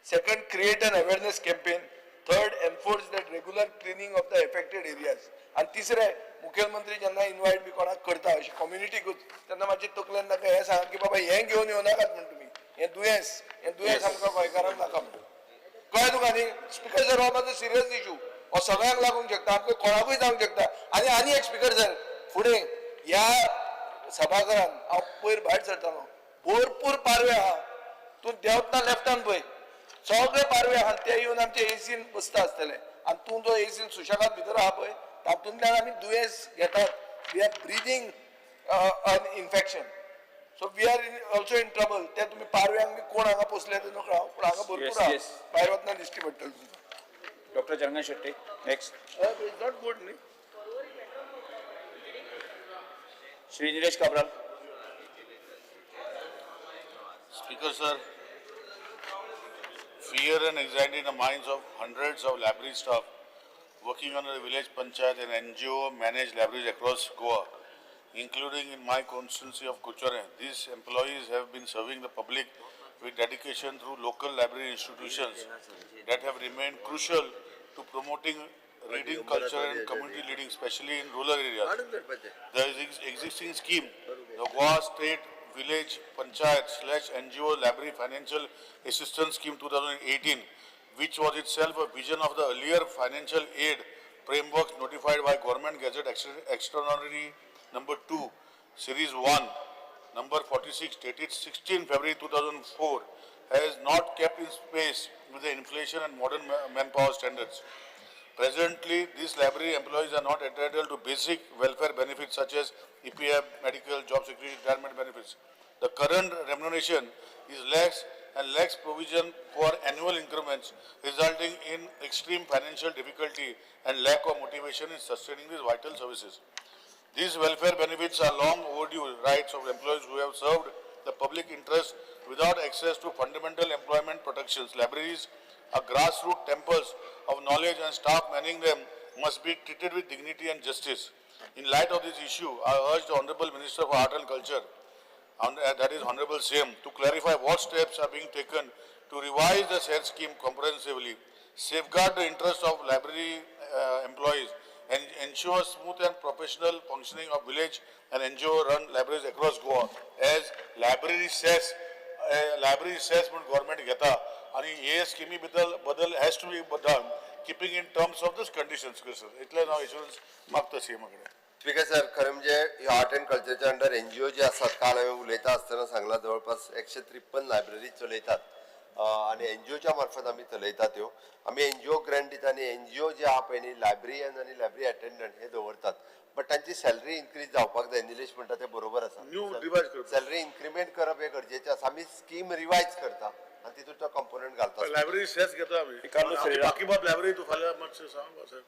second create an awareness campaign, third enforce that regular cleaning of the affected areas, आनी तिसरें मुखेलमंत्री जेन्ना इनवायट बी कोणाक करता अशी कम्युनिटीकूच, तेन्ना मातशें तकलेन ताका हें सांगा की बाबा हें घेवन येवं नाकात म्हण तुमी, हें दुयेंस आमकां गोंयकारांक नाका म्हण. कळ्ळें तुका न्ही? स्पीकर सर, हो मातसो सिरियस इशू, हो सगळ्यांक लागूंक शकता, आमकां कोणाकूय जावंक शकता. आनी आनी एक स्पीकर सर, फुडें ह्या सभाघरान हांव पयर भायर सरतालो, भरपूर पारवे आहा, तूं देंवतना लेफ्टान पळय सगळे पारवे आहा, ते येवन आमचे एसीन बसता आसतले, आनी तूं जो एसीन सुशेगाद भितर आहा पळय तातूंतल्यान आमी दुयेंस घेतात. We are breathing an infection, so we are in also in trouble. ते तुमी पारव्यांक बी कोण हांगा पोसले ते नकळो हांव, पूण हांगा भरपूर आहा, भायर वतना दिश्टी पडटलें तुमकां.
Doctor Chandan Shetty next.
It's not good न्ही.
Shri Nilesh Cabral.
Speaker sir, fear and anxiety in the minds of hundreds of library staff working under the village panchayat and NGO managed libraries across Goa, including in my constituency of Kuchore. These employees have been serving the public with dedication through local library institutions that have remained crucial to promoting reading culture and community leading, especially in rural areas. There is existing scheme, the Goa State Village Panchayat /NGO Library Financial Assistance Scheme 2018, which was itself a vision of the earlier financial aid frameworks notified by Government Gazette Extraordinary Number 2, Series 1, Number 46, dated 16 February 2004, has not kept in pace with the inflation and modern manpower standards. Presently, these library employees are not entitled to basic welfare benefits such as EPF, medical, job security, retirement benefits. The current remuneration is less and lacks provision for annual increments, resulting in extreme financial difficulty and lack of motivation in sustaining these vital services. These welfare benefits are long overdue rights of employees who have served the public interest without access to fundamental employment protections. Libraries are grassroots temples of knowledge and staff manning them must be treated with dignity and justice. In light of this issue, I urge the Honorable Minister for Art and Culture, that is Honorable CM, to clarify what steps are being taken to revise the share scheme comprehensively, safeguard the interests of library employees, and ensure smooth and professional functioning of village and NGO-run libraries across Goa. As library cess, library cess म्हूण government घेता आनी हे स्किमी बद्दल बदल has to be done, keeping in terms of this conditions, sir. इतलें हांव एश्योरन्स मागता सीएमा कडेन.
स्पीकर सर, खरें म्हणजे ह्या आर्ट अँड कल्चरच्या अंडर एनजीओ जे आसात, काल हांवें उलयता आसतना सांगलां, जवळपास 153 लायब्ररी चलयतात आनी एनजीओच्या मार्फत आमी चलयतात त्यो. आमी एनजीओ ग्रँट दिता आनी एनजीओ जे आहा पळय न्ही, लायब्ररीयन आनी लायब्ररी अटेंडंट हे दवरतात, बट तांची सॅलरी इन्क्रीज जावपाक जाय. निलेश म्हणटा तें बरोबर आसा.
न्यू रिवायज करप.
सॅलरी इन्क्रिमेंट करप हें गरजेचें आसा. आमी स्कीम रिवायज करता आनी तितून तो कंपोनंट घालता.
लायब्ररी सेस घेता आमी.
Ricardo Ferreira.
Bakibab library तूं फाल्यां मातशें सांग साहेब.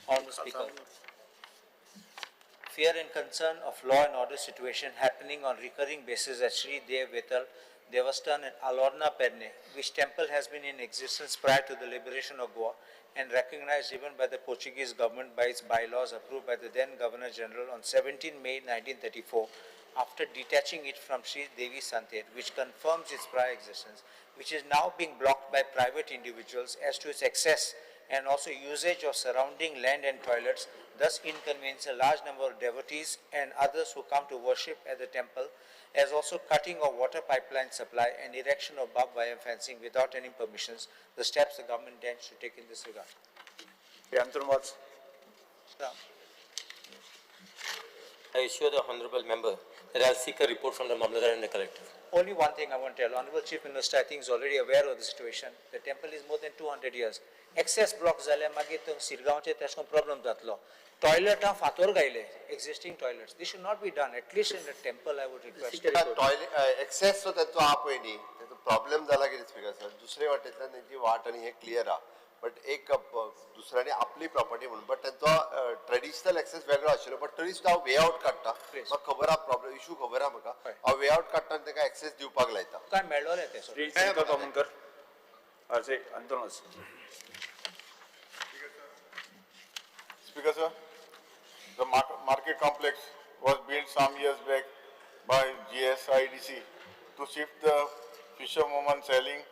Honorable Speaker. Fear and concern of law and order situation happening on recurring basis at Sri Dev Vetal Devasthan and Alorna Perne, which temple has been in existence prior to the liberation of Goa and recognized even by the Portuguese government by its bylaws approved by the then Governor General on 17 May 1934, after detaching it from Sri Devi Santer, which confirms its prior existence, which is now being blocked by private individuals as to its access and also usage of surrounding land and toilets, thus inconvenience a large number of devotees and others who come to worship at the temple, as also cutting of water pipeline supply and erection of barbed wire fencing without any permissions, the steps the government intends to take in this regard.
Anton Vaz.
I assure the Honorable Member that I will seek a report from the Mamlatdar and the Collector.
Only one thing I want to tell. Honorable Chief Minister, I think, is already aware of the situation. The temple is more than 200 years. Excess block जाल्यार मागीर थंय सिरगांवचे तेश करून problem जातलो. टॉयलेटां फातोर घायले, existing toilets. This should not be done, at least in the temple I would request.
Toilet access जो तांचो आहा पळय न्ही, तेचो प्रॉब्लेम जाला कितें स्पीकर सर, दुसरे वाटेंतल्यान तेंची वाट आनी हें क्लियर आहा, बट एक दुसऱ्यांनी आपली प्रॉपर्टी म्हणून, बट तेंचो ट्रेडिशनल एक्सेस वेगळो आशिल्लो, बट तरी सुद्दां हांव वे आवट काडटा. म्हाका खबर आहा, प्रॉब्लेम इशू खबर आहा म्हाका. हांव वे आवट काडटा आनी तांकां एक्सेस दिवपाक लायता.
काय मेळोलें तें
Shri Shankar Bamankar. Anton Vaz.
Speaker sir, the market complex was built some years back by GSIDC to shift the fisherwomen selling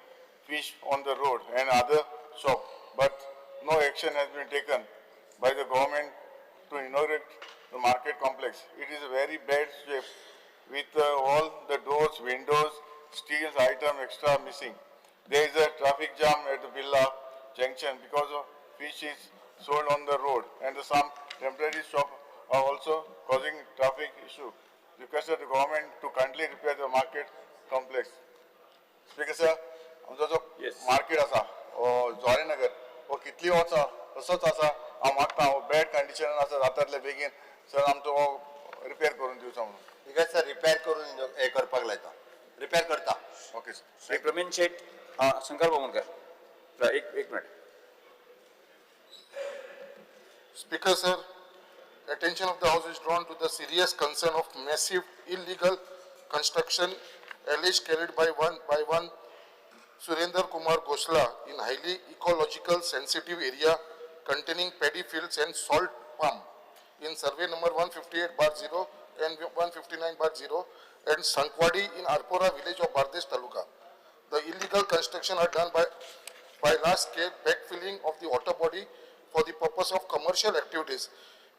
fish on the road and other shop, but no action has been taken by the government to inaugurate the market complex. It is a very bad shape with all the doors, windows, steel item extra missing. There is a traffic jam at the Villa junction because of fish is sold on the road, and some temporary shop are also causing traffic issue. Requested the government to kindly repair the market complex. Speaker sir, आमचो जो market आसा जुवारीनगर हो कितली वर्सां तसोच आसा. हांव मागता हो बॅड कंडिशनान आसा, जाता बेगीन सर आमचो हो रिपेर करून दिवचो म्हणून.
स्पीकर सर, रिपेर करून हें करपाक लायता, रिपेर करता.
Okay sir.
Shri Praveen Shet. Shankar Bamonkar, एक minute.
Speaker sir, attention of the House is drawn to the serious concern of massive illegal construction alleged carried by one Surendra Kumar Gosla in highly ecological sensitive area containing paddy fields and salt palm in survey number 158/0 and 159/0 and Sankwadi in Arpora village of Bardez Taluka. The illegal construction are done by large scale backfilling of the water body for the purpose of commercial activities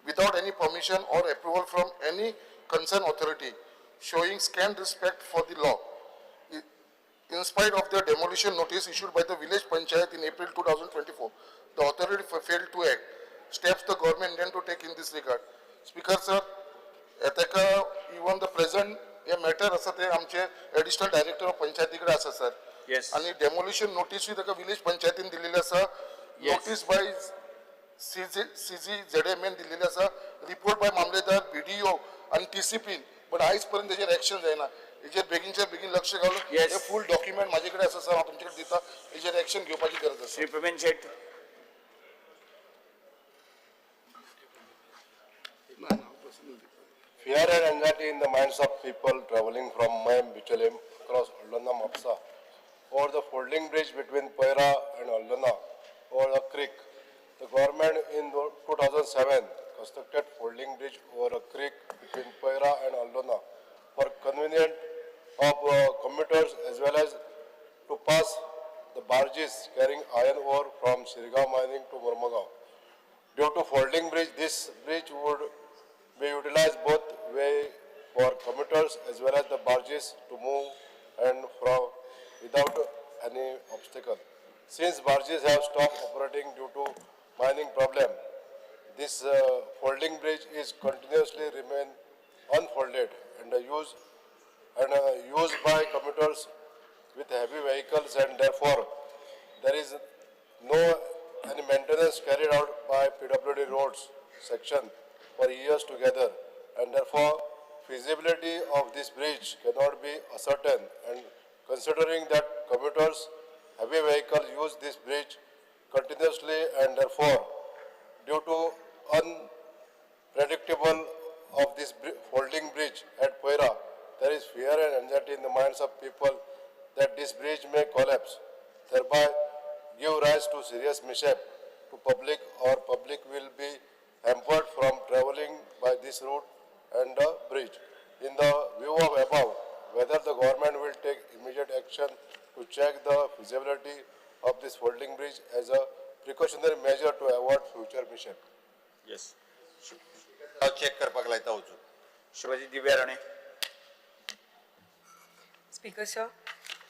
without any permission or approval from any concerned authority, showing scant respect for the law. In spite of the demolition notice issued by the village panchayat in April 2024, the authority failed to act. Steps the government intend to take in this regard. Speaker sir, ताका even the present hey matter आसा ते आमचे additional director of पंचायती कडेन आसा sir. आनी demolition नोटीसूय ताका village पंचायतीन दिल्लेली आसा. नोटीस बाय CGZMN दिल्लेली आसा. रिपोर्ट बाय मामलेदार, BDO आनी TCP, but आयज पर्यंत तेजेर एक्शन जायना. हेजेर बेगीनच्या बेगीन लक्ष घालून हे फूल डॉक्युमेंट म्हाजे कडेन आसा सर, हांव तुमचे कडेन दिता. हेजेर एक्शन घेवपाची गरज आसा.
श्री प्रवीण शेट.
Fear and anxiety in the minds of people traveling from Mayem Bicholim across Aldona Mapsa over the folding bridge between Poira and Aldona over a creek. The government in 2007 constructed folding bridge over a creek between Poira and Aldona for convenient of commuters as well as to pass the barges carrying iron ore from Shirgaon mining to Mormugao. Due to folding bridge, this bridge would be utilized both way for commuters as well as the barges to move and from without any obstacle. Since barges have stopped operating due to mining problem, this folding bridge is continuously remain unfolded and used by commuters with heavy vehicles, and therefore there is no any maintenance carried out by PWD roads section for years together, and therefore feasibility of this bridge cannot be ascertained, and considering that commuters, heavy vehicles use this bridge continuously, and therefore due to unpredictable of this folding bridge at Poira, there is fear and anxiety in the minds of people that this bridge may collapse, thereby give rise to serious mishap to public, or public will be hampered from traveling by this route and the bridge. In the view of above, whether the government will take immediate action to check the feasibility of this folding bridge as a precautionary measure to avoid future mishap.
Yes.
हांव check करपाक लायता वचून.
Shrimati Divya Rane.
Speaker, sir,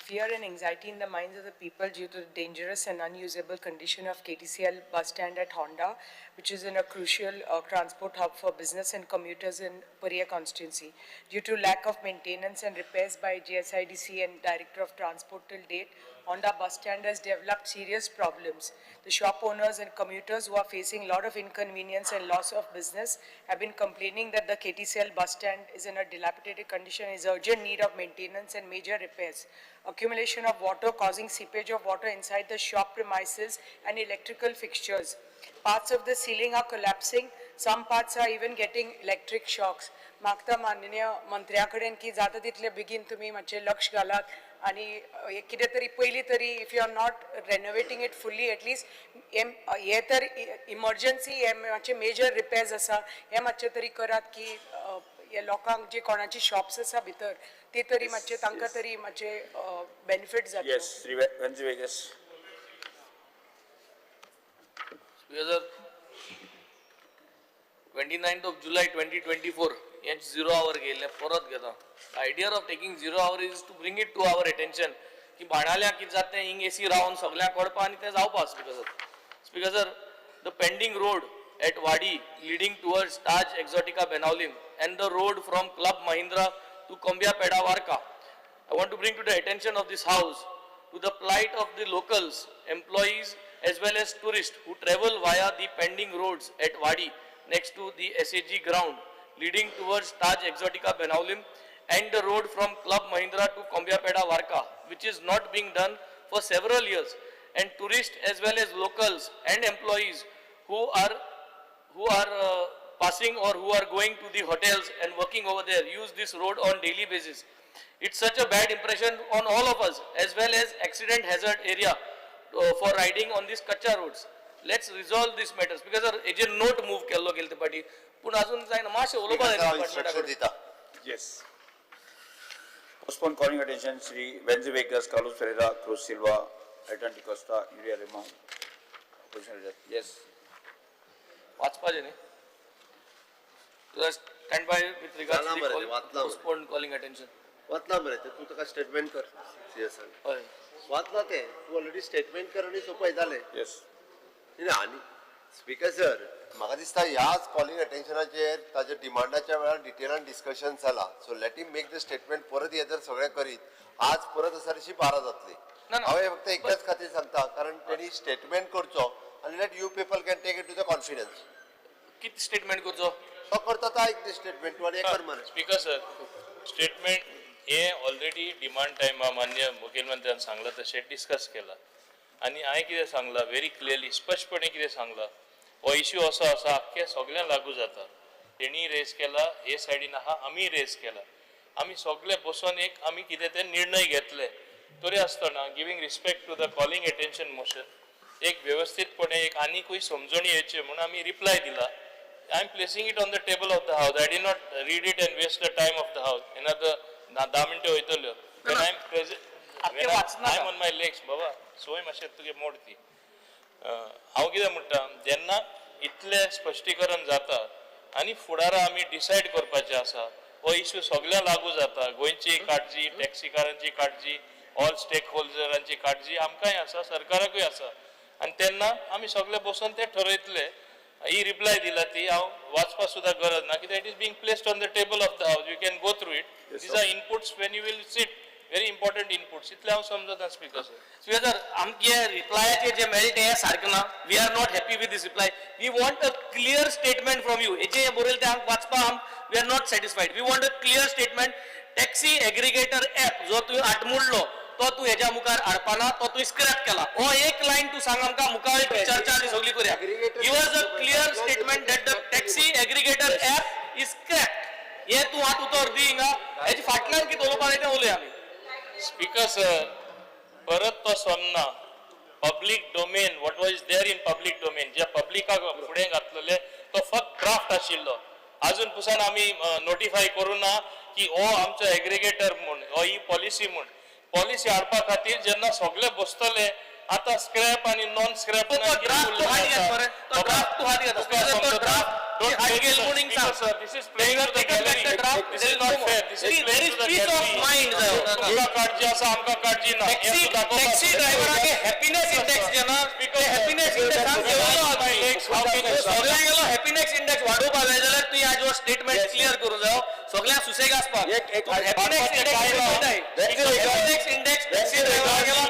fear and anxiety in the minds of the people due to the dangerous and unusable condition of KTCL bus stand at Honda, which is in a crucial transport hub for business and commuters in Paria constituency. Due to lack of maintenance and repairs by GSIDC and Director of Transport till date, Honda bus stand has developed serious problems. The shop owners and commuters who are facing a lot of inconvenience and loss of business have been complaining that the KTCL bus stand is in a dilapidated condition, is urgent need of maintenance and major repairs. Accumulation of water causing seepage of water inside the shop premises and electrical fixtures. Parts of the ceiling are collapsing. Some parts are even getting electric shocks. मागता माननीय मंत्र्या कडेन की जाता तितले बेगीन तुमी मातशें लक्ष घालात आनी कितें तरी पयलीं तरी if you are not renovating it fully at least हे तर इमर्जन्सी हे मातशे मेजर रिपेर्स आसा हे मातशे तरी करात की हे लोकांक जे कोणाची शॉप्स आसा भितर ते तरी मातशे तांकां तरी मातशे बेनिफीट जातलो.
Yes, Shri Venzy Viegas.
Sir, 29th of July 2024 हें झिरो our घेयल्लें परत घेता. Idea of taking zero hour is to bring it to our attention की बाणाल्या कितें जाता तें हिंग एसी रावन सगळ्यांक कळपा आनी तें जावपा. Speaker sir, the pending road at Wadi leading towards Taj Exotica Benaulim and the road from Club Mahindra to Kombia Peda Varca. I want to bring to the attention of this house to the plight of the locals, employees as well as tourists who travel via the pending roads at Wadi next to the SAG ground leading towards Taj Exotica Benaulim and the road from Club Mahindra to Kombia Peda Varca, which is not being done for several years, and tourists as well as locals and employees who are passing or who are going to the hotels and working over there use this road on daily basis. It's such a bad impression on all of us as well as accident hazard area for riding on these kacha roads. Let's resolve these matters because sir, एजेर note move केल्लो गेले ते पाटी पूण अजून जायना मातशें उलोवपा
instruction दिता.
Yes. Postpone calling attention Shri Venzy Viegas, Carlos Ferreira, Cruz Silva, Elton D'Costa, Uriah Remo. Opposition leader. Yes.
वाचपाचें न्ही. Stand by with regards to the postponed calling attention.
वाचला मरे ते, तूं ताका स्टेटमेंट कर सीएसान.
हय
वाचला ते, तूं ऑलरेडी स्टेटमेंट कर आनी सोंपय जालें.
येस.
ना आनी स्पीकर सर, म्हाका दिसता ह्याच कॉलिंग अटेन्शनाचेर ताच्या डिमांडाच्या वेळार डिटेलान डिस्कशन जाला. So let him make the statement. परत हे जर सगळें करीत आज परत आसा तशी 12 जातली. हांवें फक्त एकच खातीर सांगता कारण तेणी स्टेटमेंट करचो आनी let you people can take it to the confidence.
कितें स्टेटमेंट करचो?
तो करता तो आयक ते स्टेटमेंट तूं आनी एक कर मरे.
Speaker sir, statement हे ऑलरेडी डिमांड टायमा मान्य मुखेलमंत्र्यान सांगलां तशें डिस्कस केलां आनी हांवें कितें सांगलां व्हेरी क्लियरली, स्पश्टपणे कितें सांगलां, हो इश्यू असो आसा आख्खे सगळ्यांक लागू जाता. तेणी रेज केला, हे सायडीन आहा, आमी रेज केला, आमी सगळे बसून एक आमी कितें ते निर्णय घेतले. तरी आसतना giving respect to the calling attention motion, एक वेवस्थीतपणे एक आनीकूय समजणी येवची म्हणून आमी रिप्लाय दिला. I am placing it on the table of the house. I did not read it and waste the time of the house. Another 10 मिनटां वयतल्यो. When I am present, when I am on my legs, बाबा सोय मातशें तुगे मोड ती. हांव कितें म्हणटा, जेन्ना इतलें स्पश्टीकरण जाता आनी फुडारा आमी डिसायड करपाचें आसा, हो इश्यू सगळ्यांक लागू जाता. गोंयची काळजी, टॅक्सीकारांची काळजी, ऑल स्टेक होल्डरांची काळजी आमकांय आसा, सरकाराकूय आसा. आनी तेन्ना आमी सगळे बसून ते ठरयतले. ही रिप्लाय दिला ती हांव वाचपाक सुद्दां गरज ना, कित्याक it is being placed on the table of the house. You can go through it. These are inputs when you will sit, very important inputs. इतलें हांव समजता स्पीकर सर.
स्पीकर सर, आमचे रिप्लायाचे जे मेळटा हें सारकें ना. We are not happy with this reply. We want a clear statement from you. हेजे बरयलें तें आमकां वाचपाक we are not satisfied. We want a clear statement. Taxi aggregator app जो तुवें आटमुडलो तो तूं हेज्या मुखार हाडपाना, तो तुवें स्क्रॅप केला. हो एक लायन तूं सांग आमकां, मुखार चर्चा आनी सगळी करुया. Give us a clear statement that the taxi aggregator app is scrapped. हें तूं आतां उतर दी हिंगा. हेजे फाटल्यान कितें उलोवपा जाय तें उलय आमी.
स्पीकर सर, परत तो सोमना. Public domain, what was there in public domain, जे पब्लिकाक फुडें घातलेले तो फक्त ड्राफ्ट आशिल्लो. अजून पुसान आमी नोटिफाय करूं ना की हो आमचो एग्रिगेटर म्हूण, हो ही पॉलिसी म्हूण. पॉलिसी हाडपा खातीर जेन्ना सगळे बसतले, आतां स्क्रॅप आनी नॉन स्क्रॅप.
तो draft तूं हात घेत मरे, तो draft तूं हात घेत. तो draft हात घेत म्हूण हिंग सांग.
Sir, this is playing to the gallery. This is not fair. This is
there is peace of mind जाय.
तुमकां काळजी आसा, आमकां काळजी ना.
टॅक्सी ड्रायव्हराक हॅपीनेस इंडेक्स जे ना, हॅपीनेस इंडेक्स सगळ्यांक गेलो. हॅपीनेस इंडेक्स वाडोवपा जाय जाल्यार तुवें आज हो स्टेटमेंट क्लियर करूं जायो. सगळ्यांक सुसेग आसपाक हॅपीनेस इंडेक्स टॅक्सी ड्रायव्हराक गेलो.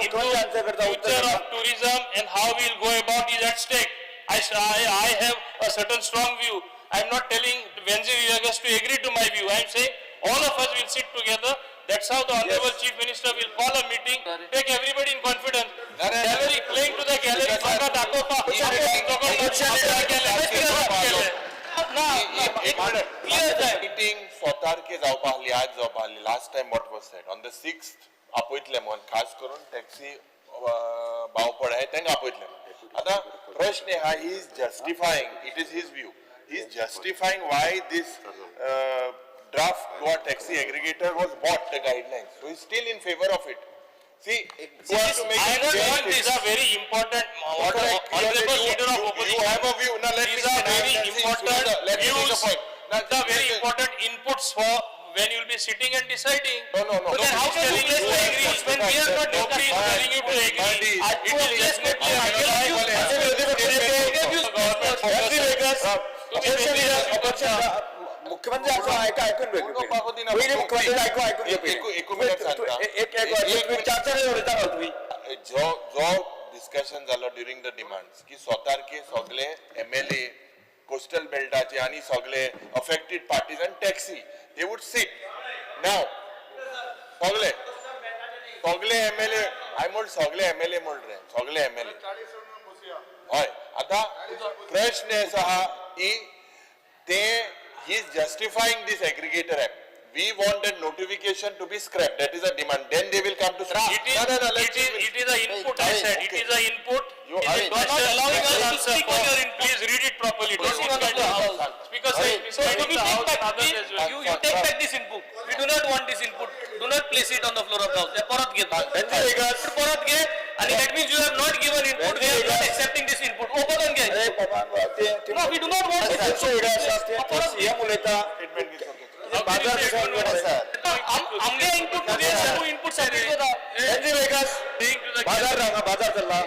Future of tourism and how we will go about is at stake. I have a certain strong view. I am not telling Venzy Viegas to agree to my view. I am saying all of us will sit together. That's how the Honorable Chief Minister will call a meeting, take everybody in confidence. Gallery, playing to the gallery, म्हाका दाखोवपा.
Meeting 100 तारखे जावपा आहली, आज जावपा आहली. Last time what was said on the 6th आपयतले म्हूण, खास करून टॅक्सी भाव पड आहे तांकां आपयतले. आतां प्रश्न आहा, he is justifying, it is his view, he is justifying why this draft Goa taxi aggregator was bought, the guidelines. So he's still in favor of it. See, you have to make
I
it
don't
clear.
want these are very important, honorable leader of opposition.
You have a view. Now let me
These are very important
let me make a
views.
point. Now,
These are very important inputs for when you will be sitting and deciding.
No, no, no.
But then how can you
Telling
place
you
the
to agree.
inputs when we are not
Nobody is telling you to agree. It is just
मुख्यमंत्री ऐका, ऐकून घे. पहिले मुख्यमंत्री ऐकू, ऐकून घे.
एक मिनिट सांगता.
एक एक चार चार उलयता तुम्ही.
जो जो डिस्कशन जालो ड्युरींग the demands की 100 तारखे सगळे एमएलए कोस्टल बेल्टाचे आनी सगळे अफेक्टेड पार्टीज आनी taxi they would sit. Now सगळे सगळे एमएलए हांवें म्हण सगळे एमएलए म्हण रे, सगळे एमएलए. हय, आतां प्रश्न असो आहा की ते he is justifying this aggregator app. We want that notification to be scrapped. That is a demand. Then they will come to
It is,
No, no, no, let's
it is, it is a input, I said. It is a input.
You
It
are
is not allowing us to speak on your input. Please read it properly. Don't misguide the house. Speaker sir, misguiding the house and others as well.
You take back this input. We do not want this input. Do not place it on the floor of the house. परत घे. परत घे. आणि that means you have not given input. We are not accepting this input. ओ परत घे. No, we do not want this input. परत घे.
CM उलयता. बाजार
आमगे इनपुट तुगे तूं इनपुट सबमिट करता.
बाजार हांगा बाजार चल्ला,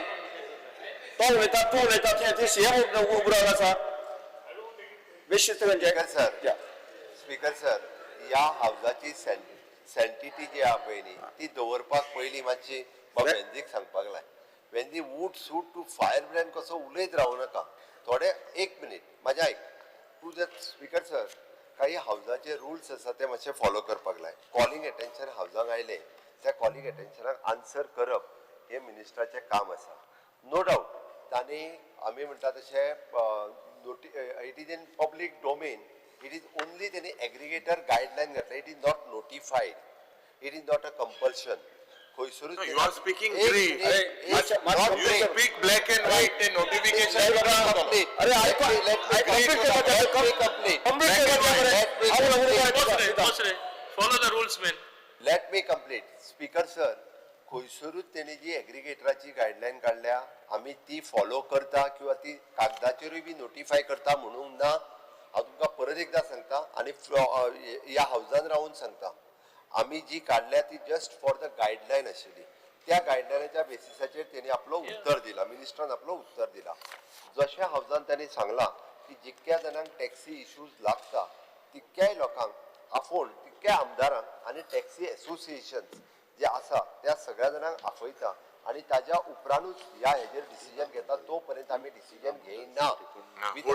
तो उलयता, तूं उलयता, ते सीएम उबो रावला आसा. बेशिस्त
स्पीकर सर, स्पीकर सर, ह्या हावजाची सँटिटी जी आहा पळय न्ही, ती दवरपाक पयलीं मातशी वेंदीक सांगपाक लाय. वेंदी वूट सूट टू फायर ब्रँड कसो उलयत रावूं नाका. थोडे एक मिनीट म्हाजें आयक तूं. जर स्पीकर सर, काही हावजाचे रुल्स आसा ते मातशे फॉलो करपाक लाय. कॉलिंग अटेन्शन हावजांक आयलें, त्या कॉलिंग अटेन्शनाक आन्सर करप हें मिनिस्टराचें काम आसा. नो डावट तांणी आमी म्हणटा तशें it is in public domain, it is only तेणी एग्रिगेटर गायडलायन घातले. It is not notified, it is not a compulsion. खंयसरूच
You are speaking grey. You speak black and white. ते notification.
अरे
Follow the rules, man.
Let me complete. Speaker sir, खंयसरूच तेणी जी एग्रिगेटराची guideline काडल्या आमी ती फॉलो करता किंवा ती कागदाचेरूय बी नोटिफाय करता म्हणूंक ना. हांव तुमकां परत एकदां सांगता आनी ह्या हावजान रावून सांगता, आमी जी काडल्या ती जस्ट फॉर the guideline आशिल्ली. त्या गायडलायनाच्या बेसिसाचेर तेणी आपलो उत्तर दिला, मिनिस्टरान आपलो उत्तर दिला. जशें हावजान तांणी सांगलां की जितक्या जाणांक टॅक्सी इश्यूज लागता तितक्याय लोकांक आफोवन, तितक्या आमदारांक आनी टॅक्सी एसोसिएशन जे आसा त्या सगळ्या जाणांक आफयता आनी ताज्या उपरांतूच ह्या हेजेर डिसिजन घेता. तो पर्यंत आमी डिसिजन घेयना, तो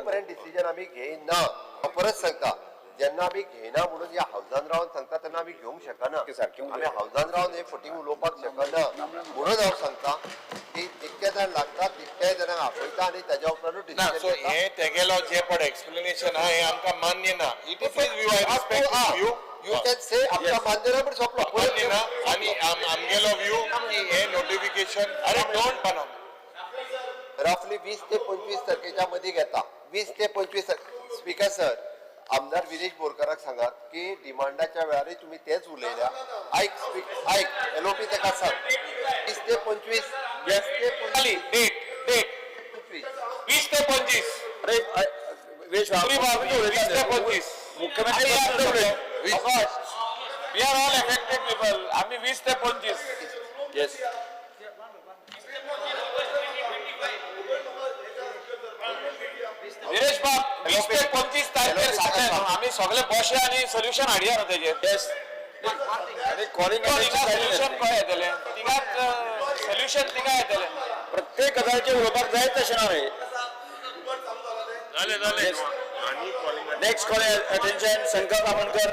पर्यंत डिसिजन आमी घेयना. हांव परत सांगता, जेन्ना आमी घेयना म्हणून ह्या हावजान रावन सांगता तेन्ना आमी घेवंक शकना. आमी हावजान रावन हे फटींग उलोवपाक शकना. म्हणून हांव सांगता की जितके जाण लागता तितक्याय जाणांक आपयता आनी ताज्या उपरांतूच डिसिजन घेता.
हे तेगेलो जे पण एक्सप्लेनेशन आहा हे आमकां मान्य ना. It is his view, I respect his view.
You can say आमकां मान्य ना, पण सोंपलो.
मान्य ना आनी आमगेलो व्यू की हे नोटिफिकेशन अरे don't पना
रफली 20 ते 25 तारखेच्या मदीं घेता. 20 ते 25. स्पीकर सर, आमदार विरेश बोरकाराक सांगात की डिमांडाच्या वेळारय तुमी तेच उलयल्या. आयक आयक एलओपी ताका सांग 20 ते 25 20 ते 25
डेट डेट 20 ते 25.
अरे 20 ते
25
मुख्यमंत्री
we are all affected people. आम्ही 20 ते 25.
येस.
विरेश बाब 20 ते 25 तारखेर सांगले न्हू, आमी सगळे बशे आनी सोल्युशन हाडया न्हू तेजेर.
येस. आनी कॉलिंग
सोल्युशन खंय येतलें तिगाक, सोल्युशन तिगा येतलें.
प्रत्येक गजालीचेर उलोवपाक जायच अशें ना रे.
जालें जालें.
Next call attention Shankar Bamonkar.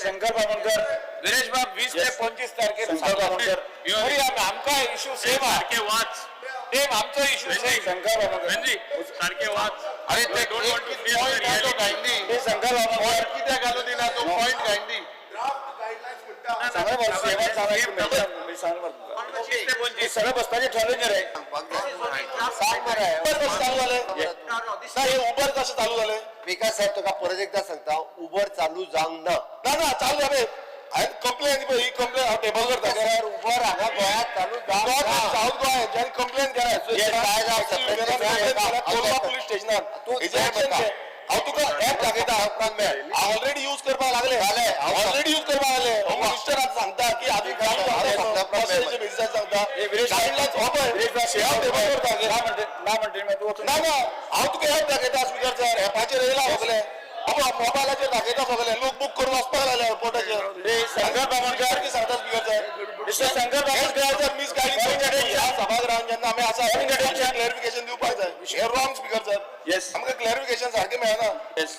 Shankar Bamonkar.
Viresh बाब 20 ते 25 तारखेर
शंकर बामणकर.
आमकां इश्यू सेम आहा.
सारकें वाच.
सेम आमचो इश्यू सेम.
शंकर बामणकर
सारकें वाच.
अरे ते पॉइंट घालू गायंदी.
शंकर बामणकर
कित्याक घालू दिना तो पॉइंट गायंदी.
सांगा बरं, सेवा सांगा मी सांग बरं. सगळं बसपाचें ठरलें रे.
सांग मरे.
चालू जालें ना हे उबर कशें चालू जालें?
विकास साहेब तुका परत एकदां सांगता, उबर चालू जावंक ना.
ना ना चालू जालें. हांवें कंप्लेन ही कंप्लेन हांव टेबल करता.
सर उबर हांगा गोंयांत चालू जावंक ना.
साऊथ गोवा हेंच्यांनी कंप्लेन केला कोलवा पुलीस स्टेशनार. हांव तुका एप दाखयता, हांव ऑलरेडी यूज करपाक लागले. ऑलरेडी यूज करपाक लागले. मिनिस्टर आतां सांगता की आदी चालू बेसिसार सांगता गायडलायन्स हो पळय हांव टेबल करता.
ना म्हणटे
ना ना हांव तुका एप दाखयता स्पीकर सर. एपाचेर येयला सगलें, मोबायलाचेर दाखयता सगलें. लोक बूक करून वचपाक लागले एअरपोर्टाचेर.
शंकर बामणकर
की सांगता speaker sir.
Shankar Bamankar
misguiding ह्या सभागृहान जेन्ना आमी आसा क्लॅरिफिकेशन दिवपाक जाय. हे रॉंग स्पीकर सर.
येस.
आमकां क्लॅरिफिकेशन सारकें मेळना.
Yes.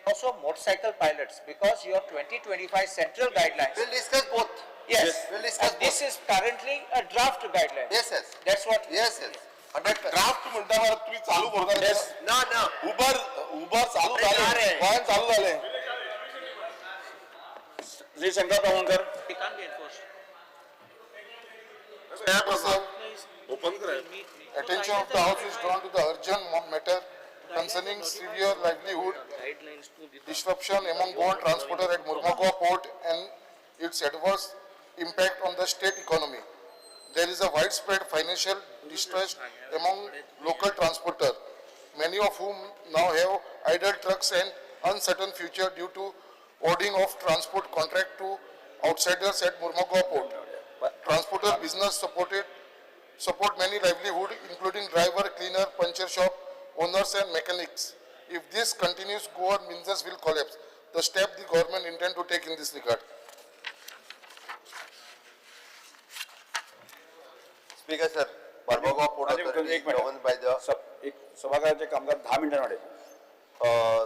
Also motorcycle pilots, because your 2025 central guidelines.
We'll discuss both.
Yes.
We'll discuss
And this is currently a draft guideline.
Yes, yes.
That's what.
Yes, yes. 100%.
Draft म्हणटा मरे तुमी चालू करूं.
Yes.
ना ना.
उबर उबर चालू जालें, गोंयांत चालू जालें.
Shri Shankar Bamankar.
It can't be enforced.
Open कर.
Attention of the house is drawn to the urgent matter concerning severe livelihood disruption among Goan transporter at Mormugao port and its adverse impact on the state economy. There is a widespread financial distress among local transporters, many of whom now have idle trucks and uncertain future due to awarding of transport contract to outsiders at Mormugao port. Transporter business support many livelihood, including driver, cleaner, puncture shop owners and mechanics. If this continues, Goa business will collapse. The step the government intend to take in this regard.
Speaker sir, Mormugao Port Authority
एक
is governed by the
एक सभाघराचें कामकाज 10 मिनटां वाडयता.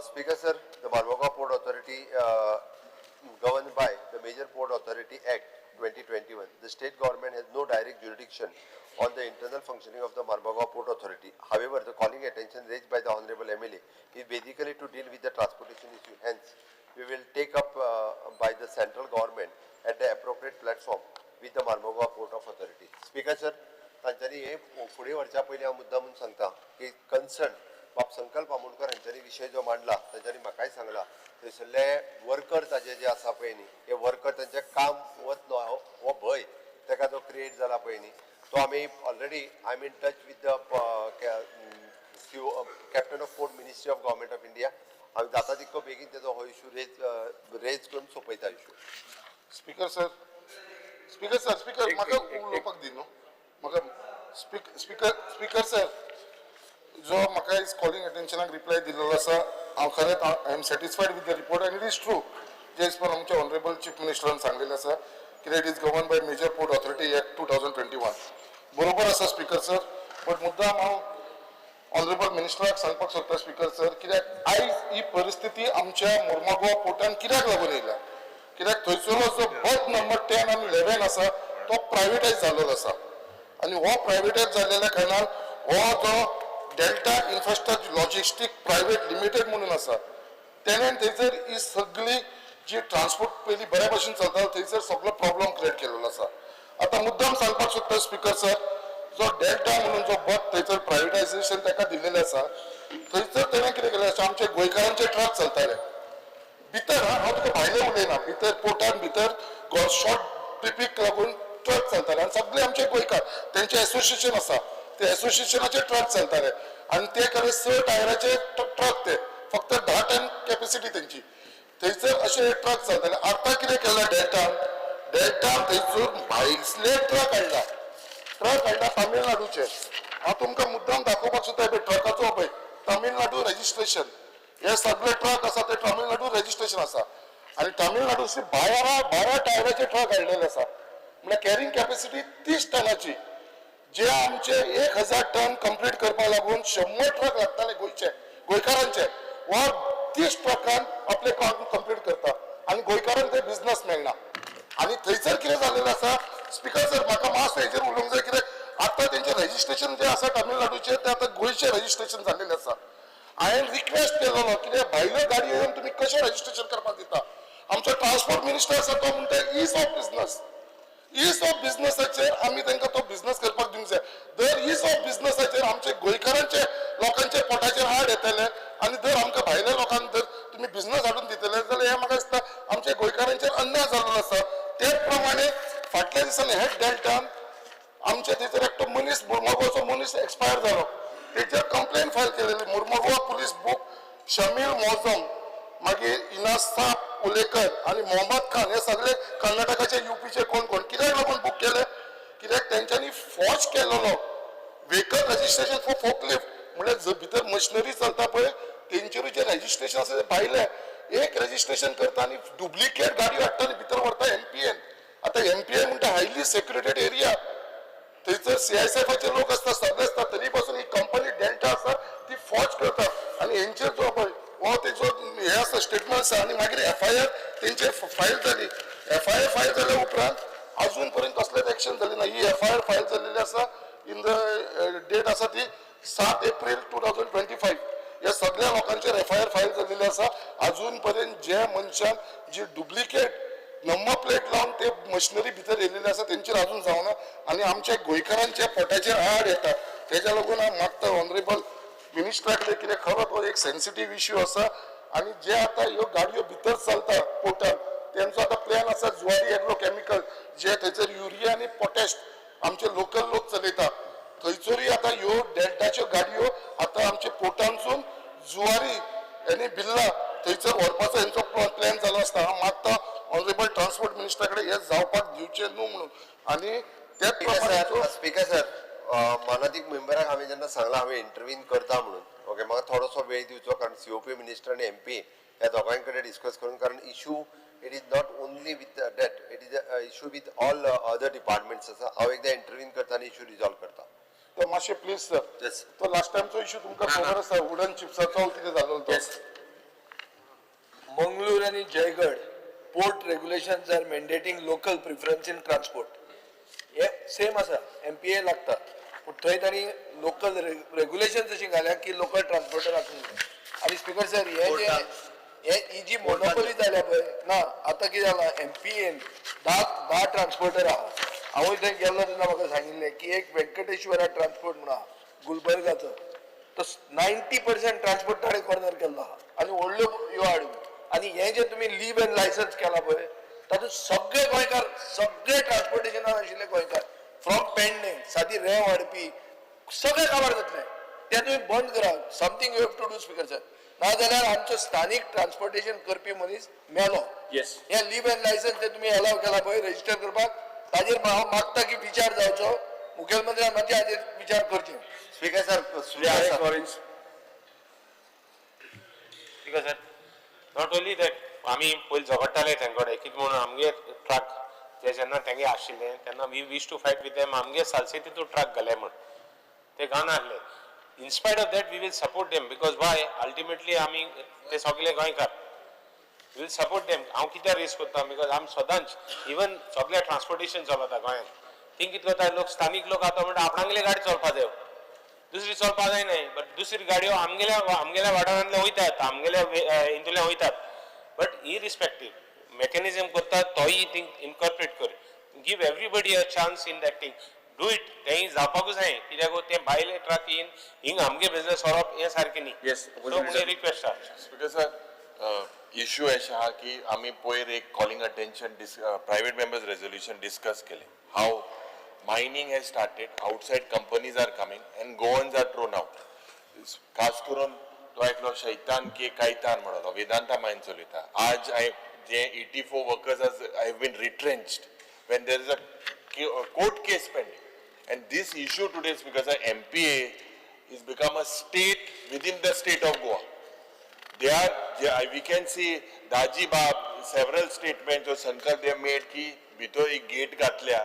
Speaker sir, the Marmugao Port Authority governed by the Major Port Authority Act 2021. The state government has no direct jurisdiction on the internal functioning of the Marmugao Port Authority. However, the calling attention raised by the Honorable MLA is basically to deal with the transportation issue. Hence, we will take up by the central government at the appropriate platform with the Marmugao Port of Authority. Speaker sir, तांच्यांनी हे फुडें व्हरच्या पयलीं हांव मुद्दाम म्हणून सांगता की concern बाब संकल्प आमोणकर हांच्यांनी विशय जो मांडला, तांच्यांनी म्हाकाय सांगला, थंयसरले वर्कर ताजे जे आसा पळय न्ही, हे वर्कर तांचें काम वतलो हो भंय ताका जो क्रिएट जाला पळय न्ही, तो आमी already I am in touch with the CO, Captain of Port, Ministry of Government of India. आमी जाता तितको बेगीन तेजो हो इशू रेज करून सोंपयता issue.
Speaker sir, speaker sir, speaker, म्हाका उलोवपाक दी न्हू म्हाका. स्पीकर सर, जो म्हाका आयज कॉलिंग अटेन्शनाक रिप्लाय दिलेलो आसा, हांव खरेंच I am satisfied with the report and it is true J as per आमच्या ऑनरेबल चीफ मिनिस्टरान सांगलेलें आसा की it is govern by Major Port Authority Act 2021. बरोबर आसा स्पीकर सर, बट मुद्दाम हांव ऑनरेबल मिनिस्टराक सांगपाक सोदता स्पीकर सर, कित्याक आयज ही परिस्थिती आमच्या मुर्मागोवा पोर्टान कित्याक लागून येयल्या? कित्याक थंयसरलो जो बर्थ नंबर 10 आनी 11 आसा तो प्रायवेटायज जाल्लो आसा आनी हो प्रायवेटायज जाल्लेल्या कारणान हो जो delta infrastructure logistic private limited म्हणून आसा, तेणेन थंयसर ही सगळी जी ट्रान्सपोर्ट पयलीं बऱ्या भशेन चलतालो, थंयसर सगळो प्रॉब्लम क्रिएट केलेलो आसा. आतां मुद्दाम सांगपाक सोदता स्पीकर सर, जो डेल्टा म्हणून जो बर्थ थंयसर प्रायवेटायजेशन ताका दिल्लेलें आसा, थंयसर तेणें कितें केलें आसा, आमचे गोंयकारांचे ट्रक चलताले भितर. हांव तुका भायले उलयना, भितर पोर्टान भितर शॉर्ट ट्रिपीक लागून ट्रक चलताले आनी सगळे आमचे गोंयकार, तेंचे एसोसिएशन आसा, ते एसोसिएशनाचे ट्रक चलताले आनी ते खरें 6 टायराचे ट्रक, ते फक्त 10 टन कॅपेसिटी तेंची, थंयसर अशे ट्रक चलताले. आतां कितें केलां डेल्टान, डेल्टान थंयसर भायले ट्रक हाडला, ट्रक हाडला तामिळनाडूचे. हांव तुमकां मुद्दाम दाखोवपाक सोदता पळय ट्रकाचो, पळय तामिळनाडू रजिस्ट्रेशन, हे सगळे ट्रक आसा ते तामिळनाडू रजिस्ट्रेशन आसा आनी तामिळनाडूचे 12 टायराचे ट्रक हाडलेले आसा, म्हळ्यार कॅरिंग कॅपेसिटी 30 टनाची, जे आमचे 1000 टन कंप्लीट करपाक लागून 100 ट्रक लागताले गोंयचे, गोंयकारांचे, वा 30 ट्रकान आपले काम कंप्लीट करता आनी गोंयकारांक ते बिजनस मेळना. आनी थंयसर कितें जालेलें आसा स्पीकर सर, म्हाका मातसो हेजेर उलोवंक जाय, कित्याक आतां तेंचें रजिस्ट्रेशन जें आसा तामिळनाडूचें तें आतां गोंयचें रजिस्ट्रेशन जाल्लेलें आसा. हांवें रिक्वेस्ट केलेलो कित्याक भायल्यो गाडयो येवन तुमी कशें रजिस्ट्रेशन करपाक दिता? आमचो ट्रान्सपोर्ट मिनिस्टर आसा तो म्हणटा ease of business, ease of बिजनसाचेर आमी तांकां तो बिजनस करपाक दिवंक जाय. दर is of बिजनसाचेर आमचे गोंयकारांचे लोकांचे पोटाचेर आड येतले आनी जर आमकां भायल्या लोकांक जर तुमी बिजनस हाडून दितले जाल्यार हें म्हाका दिसता आमच्या गोंयकारांचेर अन्याय जाल्लो आसा. तेच प्रमाणे फाटल्या दिसांनी हेच डेल्टान आमचे थंयसर एकटो मनीस, मुर्मगोवाचो मनीस एक्सपायर जालो, तेचेर कंप्लेन फायल केलेली. मुर्मगोवा पुलीस बुक शमील मोजम, मागीर इनासाब उलेकर आनी मोहम्मद खान, हे सगळे कर्नाटकाचे, युपीचे कोण कोण कित्याक लागून बूक केले? कित्याक तेंच्यांनी फॉर्ज केलेलो व्हेकल रजिस्ट्रेशन फॉर फोकलिफ्ट, म्हळ्यार भितर मशिनरी चलता पळय तेंचेरूय जे रजिस्ट्रेशन आसा ते भायले एक रजिस्ट्रेशन करता आनी डुप्लिकेट गाडयो हाडटा आनी भितर व्हरता एमपीएन. आतां एमपीएन म्हणटा हायली सेक्युरेटेड एरिया, थंयसर सीआयएसएफाचे लोक आसता, सगळे आसता, तरी पासून ही कंपनी डेल्टा आसा ती फॉर्ज करता आनी हेंचेर जो पळय हो तेजो हे आसा स्टेटमेंट आसा आनी मागीर एफआयआर तेंचेर फायल जाली. एफआयआर फायल जाल्या उपरांत अजून पर्यंत कसलेच एक्शन जालें ना. ही एफआयआर फायल जाल्लेली आसा इन the date आसा ती 7 एप्रील 2025. ह्या सगळ्या लोकांचेर एफआयआर फायल जाल्लेली आसा. अजून पर्यंत जे मनशान जी डुप्लिकेट नंबर प्लेट लावन ते मशिनरी भितर येयलेले आसा तेंचेर अजून जावना आनी आमच्या गोंयकारांच्या पोटाचेर आड येता. तेज्या लागून हांव मागता ऑनरेबल मिनिस्टरा कडेन, कितें खरो तो एक सेन्सिटीव इश्यू आसा आनी जे आतां ह्यो गाडयो भितर चलता पोर्टान तेंचो आतां प्लॅन आसा जुवारी एग्रो केमिकल जे थंयसर युरिया आनी पोटॅश आमचे लोकल लोक चलयता, थंयसरूय आतां ह्यो डेल्टाच्यो गाडयो आतां आमच्या पोर्टानसून जुवारी आनी बिल्ला थंयसर व्हरपाचो हेंचो प्लॅन चालू आसता. हांव मागता ऑनरेबल ट्रान्सपोर्ट मिनिस्टरा कडेन हें जावपाक दिवचें न्हू म्हणून आनी त्याच प्रमाणे
स्पीकर सर, मानादीक मेंबराक हांवें जेन्ना सांगलां हांवें इंटरवीन करता म्हणून, ओके, म्हाका थोडोसो वेळ दिवचो कारण सीओपी मिनिस्टर आनी एमपी ह्या दोगांय कडेन डिस्कस करून, कारण issue it is not only with that, it is issue with all other departments आसा. हांव एकदां इंटरवीन करता आनी इशू रिजॉल्व करता.
तो मातशें प्लीज सर, तो लास्ट टायमचो इशू तुमकां खबर आसा, वुडन चिप्साचो कितें जाल्लो तो.
मंगळूर आनी Jaigad port regulations are mandating local preference in transport. हे सेम आसा, एमपीए लागता, पूण थंय तांणी लोकल रेगुलेशन अशी घाल्या की लोकल ट्रान्सपोर्टर आसूंक जाय. आनी स्पीकर सर, हे जे हे ही जी मोनोपोली जाल्या पळय ना, आतां कितें जालां, एमपीएन 10 ट्रान्सपोर्टर आहा. हांवूय थंय गेल्लो तेन्ना म्हाका सांगिल्लें की एक व्यंकटेश्वरा ट्रान्सपोर्ट म्हणून आहा गुलबर्गाचो, तो 90% ट्रान्सपोर्ट ताणें कॉर्नर केल्लो आहा आनी व्हडल्यो ह्यो हाडून. आनी हें जें तुमी लीव एंड लायसन्स केलां पळय, तातूंत सगळे गोंयकार, सगळे ट्रान्सपोर्टेशनान आशिल्ले गोंयकार, फ्रॉम पेडणे सादी रेंव हाडपी सगळे काबार जातले. तें तुमी बंद करा. Something you have to do speaker sir, नाजाल्यार आमचो स्थानीक ट्रान्सपोर्टेशन करपी मनीस मेलो.
येस.
हें लीव एंड लायसन्स तें तुमी अलाव केला पळय रजिस्टर करपाक, ताजेर हांव मागता की विचार जावचो, मुखेलमंत्र्यान मातशें हाजेर विचार करचे.
Speaker sir,
Shri R A Lawrence.
Speaker sir, not only that, आमी पयलीं झगडटाले तेंचे कडेन कितें म्हणून आमगे ट्रक जे जेन्ना तेंगे आशिल्ले तेन्ना we wish to fight with them, आमगे सालसेतीतून ट्रक घाले म्हण ते घालनासले. In spite of that we will support them, because why, ultimately आमी ते सगळे गोंयकार, we will support them. हांव कित्याक रेस करता, because आमी सदांच इवन सगळे ट्रान्सपोर्टेशन चलता गोंयांत, थिंग कितें करता लोक, स्थानीक लोक आतां म्हणटा आपणागेले गाडी चलपा जाय, दुसरी चलपा जायना, बट दुसरी गाडयो आमगेल्या वाठारांतल्या वयतात, आमगेल्या हितूंतल्यान वयतात. बट इरिस्पेक्टीव मेकॅनिजम करता तोय थिंग इनकॉर्पोरेट कर, give everybody a chance in that thing, do it. तेंय जावपाकूच जाय, कित्याक ते भायले ट्रक येवन हिंग आमगे बिजनस व्हरप हें सारकें न्ही.
येस.
सो मुगे रिक्वेस्ट आहा.
स्पीकर सर, इश्यू अशें आहा की आमी पयर एक calling attention private members resolution discuss केलें, how mining has started, outside companies are coming and Goans are thrown out. खास करून तो एकलो शैतान के कायतान म्हणलो वेदांता मायन चलयता. आज I J 84 workers have been retrenched when there is a court case pending. And this issue today is because the MPA is become a state within the state of Goa. They are, we can see Daji Bab, several statements or Sankalp they have made की भितर एक get घातल्या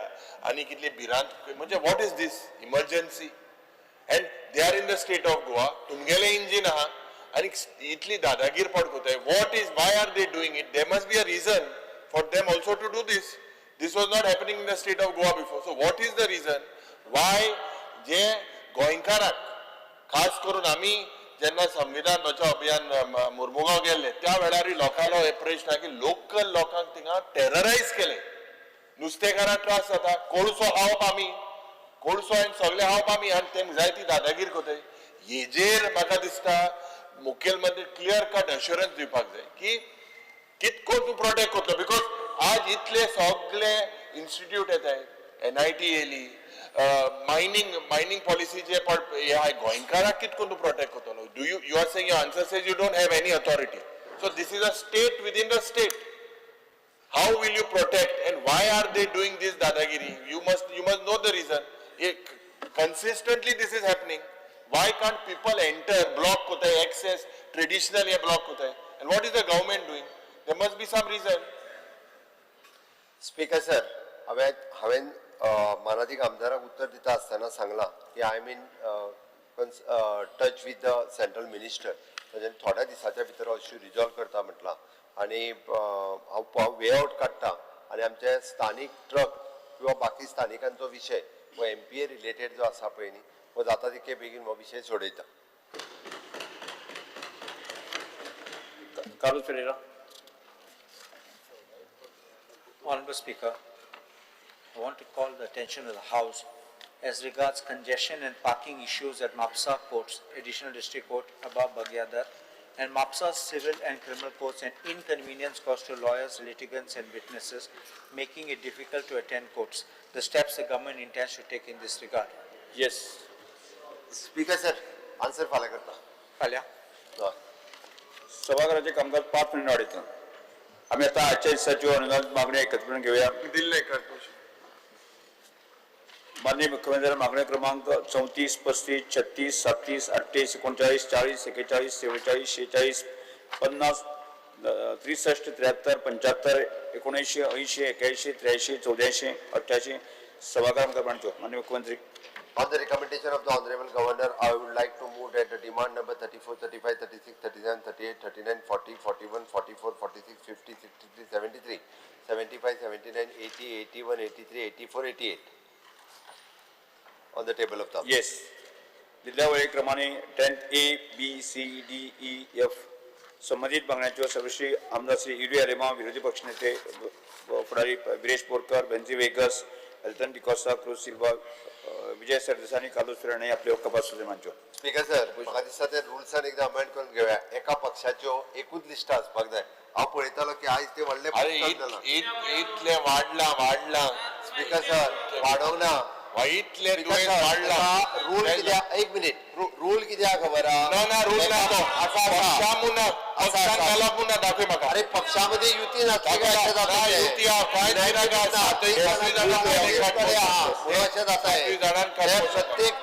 आनी कितली भिरांत, म्हणजे what is this emergency? And they are in the state of Goa, तुमगेले engine आहा आनी इतली दादागीर पड कोताय. What is, why are they doing it? There must be a reason for them also to do this. This was not happening in the state of Goa before. So what is the reason? Why जे गोंयकाराक खास करून आमी जेन्ना संविधान बचाव अभियान मुर्मुगांव गेल्ले त्या वेळारूय लोकांलो हे प्रश्न आहा की लोकल लोकांक थिंगा टेररायज केले. नुस्तेकारांक त्रास जाता, कोळसो खावप आमी, कोळसो आनी सगळें खावप आमी, आनी तेंक जाय ती दादागीर कोताय. हेजेर म्हाका दिसता मुखेलमंत्री क्लियर कट अश्युरन्स दिवपाक जाय की कितको तूं प्रोटेक्ट करतलो, because आज इतले सगळे इन्स्टिट्यूट येताय, एनआयटी येयली, मायनींग पॉलिसीचे पण हे आहा, गोंयकाराक कितको तूं प्रोटेक्ट करतलो? Do you you are saying, your answer says you don't have any authority. So this is a state within the state. How will you protect and why are they doing this dadagiri? You must know the reason. Consistently this is happening. Why can't people enter, block होता है access, traditional ये block होता है, and what is the government doing? There must be some reason.
Speaker sir, हांवें मानादीक आमदाराक उत्तर दिता आसतना सांगलां की I am in touch with the central minister, म्हणजे थोड्या दिसाच्या भितर हो इश्यू रिजॉल्व करता म्हटलां आनी हांव वे आवट काडटा आनी आमचे स्थानीक ट्रक किंवा बाकी स्थानिकांचो विशय हो एमपीए रिलेटेड जो आसा पळय न्ही, हो जाता तितके बेगीन हो विशय सोडयता.
Carlos Pereira.
Honorable Speaker, I want to call the attention of the House as regards congestion and parking issues at Mapsa Courts, Additional District Court above Bagyadar, and Mapsa Civil and Criminal Courts, and inconvenience caused to lawyers, litigants and witnesses, making it difficult to attend courts. The steps the government intends to take in this regard.
Yes.
Speaker sir, answer फाल्यां करता.
फाल्यां.
हय.
सभाघराचे कामकाज 5 minute वाडयता. आमी आतां आजच्या दिसाच्यो अनुदान मागण्यो एकत्रित घेवया.
दिल्ले.
माननीय मुख्यमंत्री, मागण्यो क्रमांक 34, 35, 36, 37, 38, 39, 40, 41, 44, 46, 50, 63, 73, 75, 79, 80, 81, 83, 84, 88 सभाघरात मांडच्यो. माननीय मुख्यमंत्री.
On the recommendation of the Honorable Governor, I would like to move that the demand number 34, 35, 36, 37, 38, 39, 40, 41, 44, 46, 50, 63, 73, 75, 79, 80, 81, 83, 84, 88 on the table of the House.
Yes. दिल्ल्या वळेक्रमाने 10 A B C D E F संबंदीत मागण्यांच्यो सर्वश्री आमदार श्री युरी आलेमांव, विरोधी पक्षनेते फुडारी विरेश बोरकर, बेन्झी वेगस, एल्टन डिकॉस्ता, क्रूज सिल्वा, विजय सरदेसाय आनी कार्लोस फिराणे आपल्यो कपास सुचोवण्यो मांडच्यो.
स्पीकर सर, म्हाका दिसता ते रुल्सान एकदां अमेंड करून घेवया. एका पक्षाच्यो एकूच लिस्टां आसपाक जाय. हांव पळयतालो की आयज ते व्हडले
अरे
पुस्तक जालां.
इतले वाडला वाडला.
स्पीकर सर, वाडोवंक ना.
इतले
स्पीकर
दुयेंस
सर,
वाडला.
रूल कित्याक, एक मिनीट, रूल कित्याक खबर आहा?
ना ना, रूल ना तो.
आसा आसा.
पक्षा मुना, पक्षान घालप मुना, दाखय म्हाका.
अरे पक्षामध्ये युती नासली काय अशें जाता
ना,
तें.
युती आहा, कांय जायना का? सातय सातय जाणां
कडे आहा, म्हणून अशें जाता हें.
सातूय जाणांक
हे
काडपाक
प्रत्येक,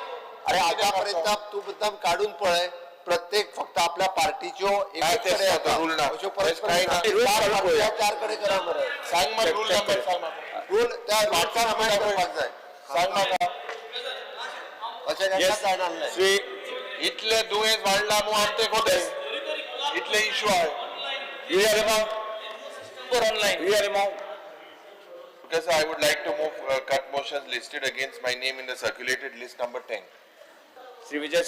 अरे आतापर्यंत तूं मुद्दाम काडून पळय, प्रत्येक फक्त आपल्या पार्टीच्यो
काय
एकूच
तेच
कडेन
ना,
येता.
रूल ना.
अश्यो परस्पर
काय ना.
ना.
रूल
चार
काडून पळोवया.
चार कडेन करा मरे.
सांग मग
Check,
rule
check
number
करूया.
सांग म्हाका.
रूल त्या रुल्सान अमेंड करपाक जाय.
सांग म्हाका.
अशें केन्नाच
येस
जायना आसलें.
श्री
इतले दुयेंस वाडला मु आमचे कोते इतले इश्यू आहे.
Yuri Alemao,
For online.
Yuri Alemao.
Because I would like to move cut motions listed against my name in the circulated list number 10.
Shri Vijay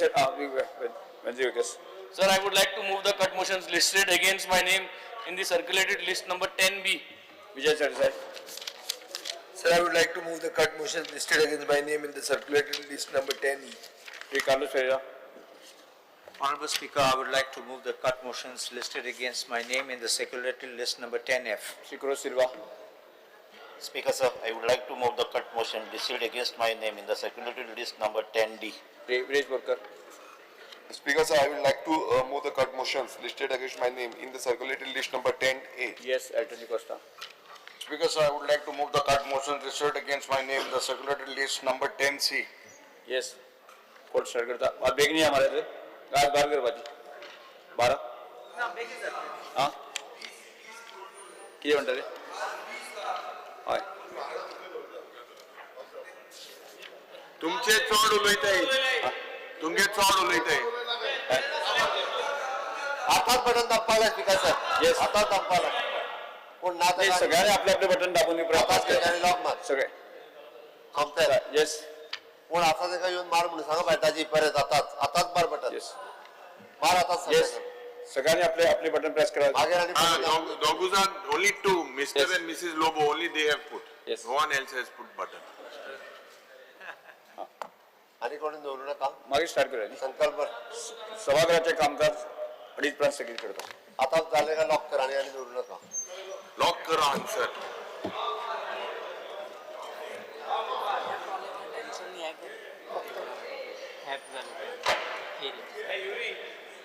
Venzy Vegas.
Sir, I would like to move the cut motions listed against my name in the circulated list number 10B.
Vijay Sardesai.
Sir, I would like to move the cut motions listed against my name in the circulated list number 10E.
Shri Carlos Ferreira.
Honorable Speaker, I would like to move the cut motions listed against my name in the circulated list number 10F.
Shri Cruz Silva.
Speaker sir, I would like to move the cut motion listed against my name in the circulated list number 10D.
Shri Viresh Borkar.
Speaker sir, I would like to move the cut motions listed against my name in the circulated list number 10A.
Yes, Elton D'Costa.
Speaker sir, I would like to move the cut motion listed against my name in the circulated list number 10C.
Yes. Court start करता. आज बेगीन या मरे रे. आज bar करपाची. 12. आं, कितें म्हणटा रे? हय.
तुमचे चड उलयताय, तुमगे चड उलयताय.
आतांच बटन दाबपाक स्पीकर सर.
Yes.
आतांच दाबपाक. कोण ना
नाही, सगळ्यांनी आपले आपले बटन दाबून
आतांच सगळ्यांनी लॉक मार.
सगळे.
सोंपते.
येस.
कोण आसा ताका येवन मार म्हणून सांगा बायताजी परत. आतांच आतांच मार बटन.
येस.
मार आतांच.
येस.
सगळ्यांनी.
सगळ्यांनी आपले आपले बटन प्रेस करा.
मागीर आनी बटन दाब.
दोगू जाण, only two, Mr
Yes.
And Mrs Lobo, only they have put.
Yes.
No one else has put button.
आनी कोणी दवरूं नाका.
मागीर स्टार्ट करूया न्ही.
संकल्प.
सभागृहाचे कामकाज 2:30 उपरांत स्थगीत करता.
आतांच जालें काय लॉक कर आनी आनी दवरूं नाका.
लॉक करा आन्सर.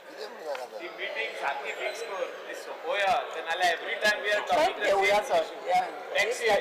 कितें म्हणून नाका जाय.
मीटिंग सारकी फिक्स कर, सोपोया, नाल्यार every time we are talking
घेवया sir.
Next year.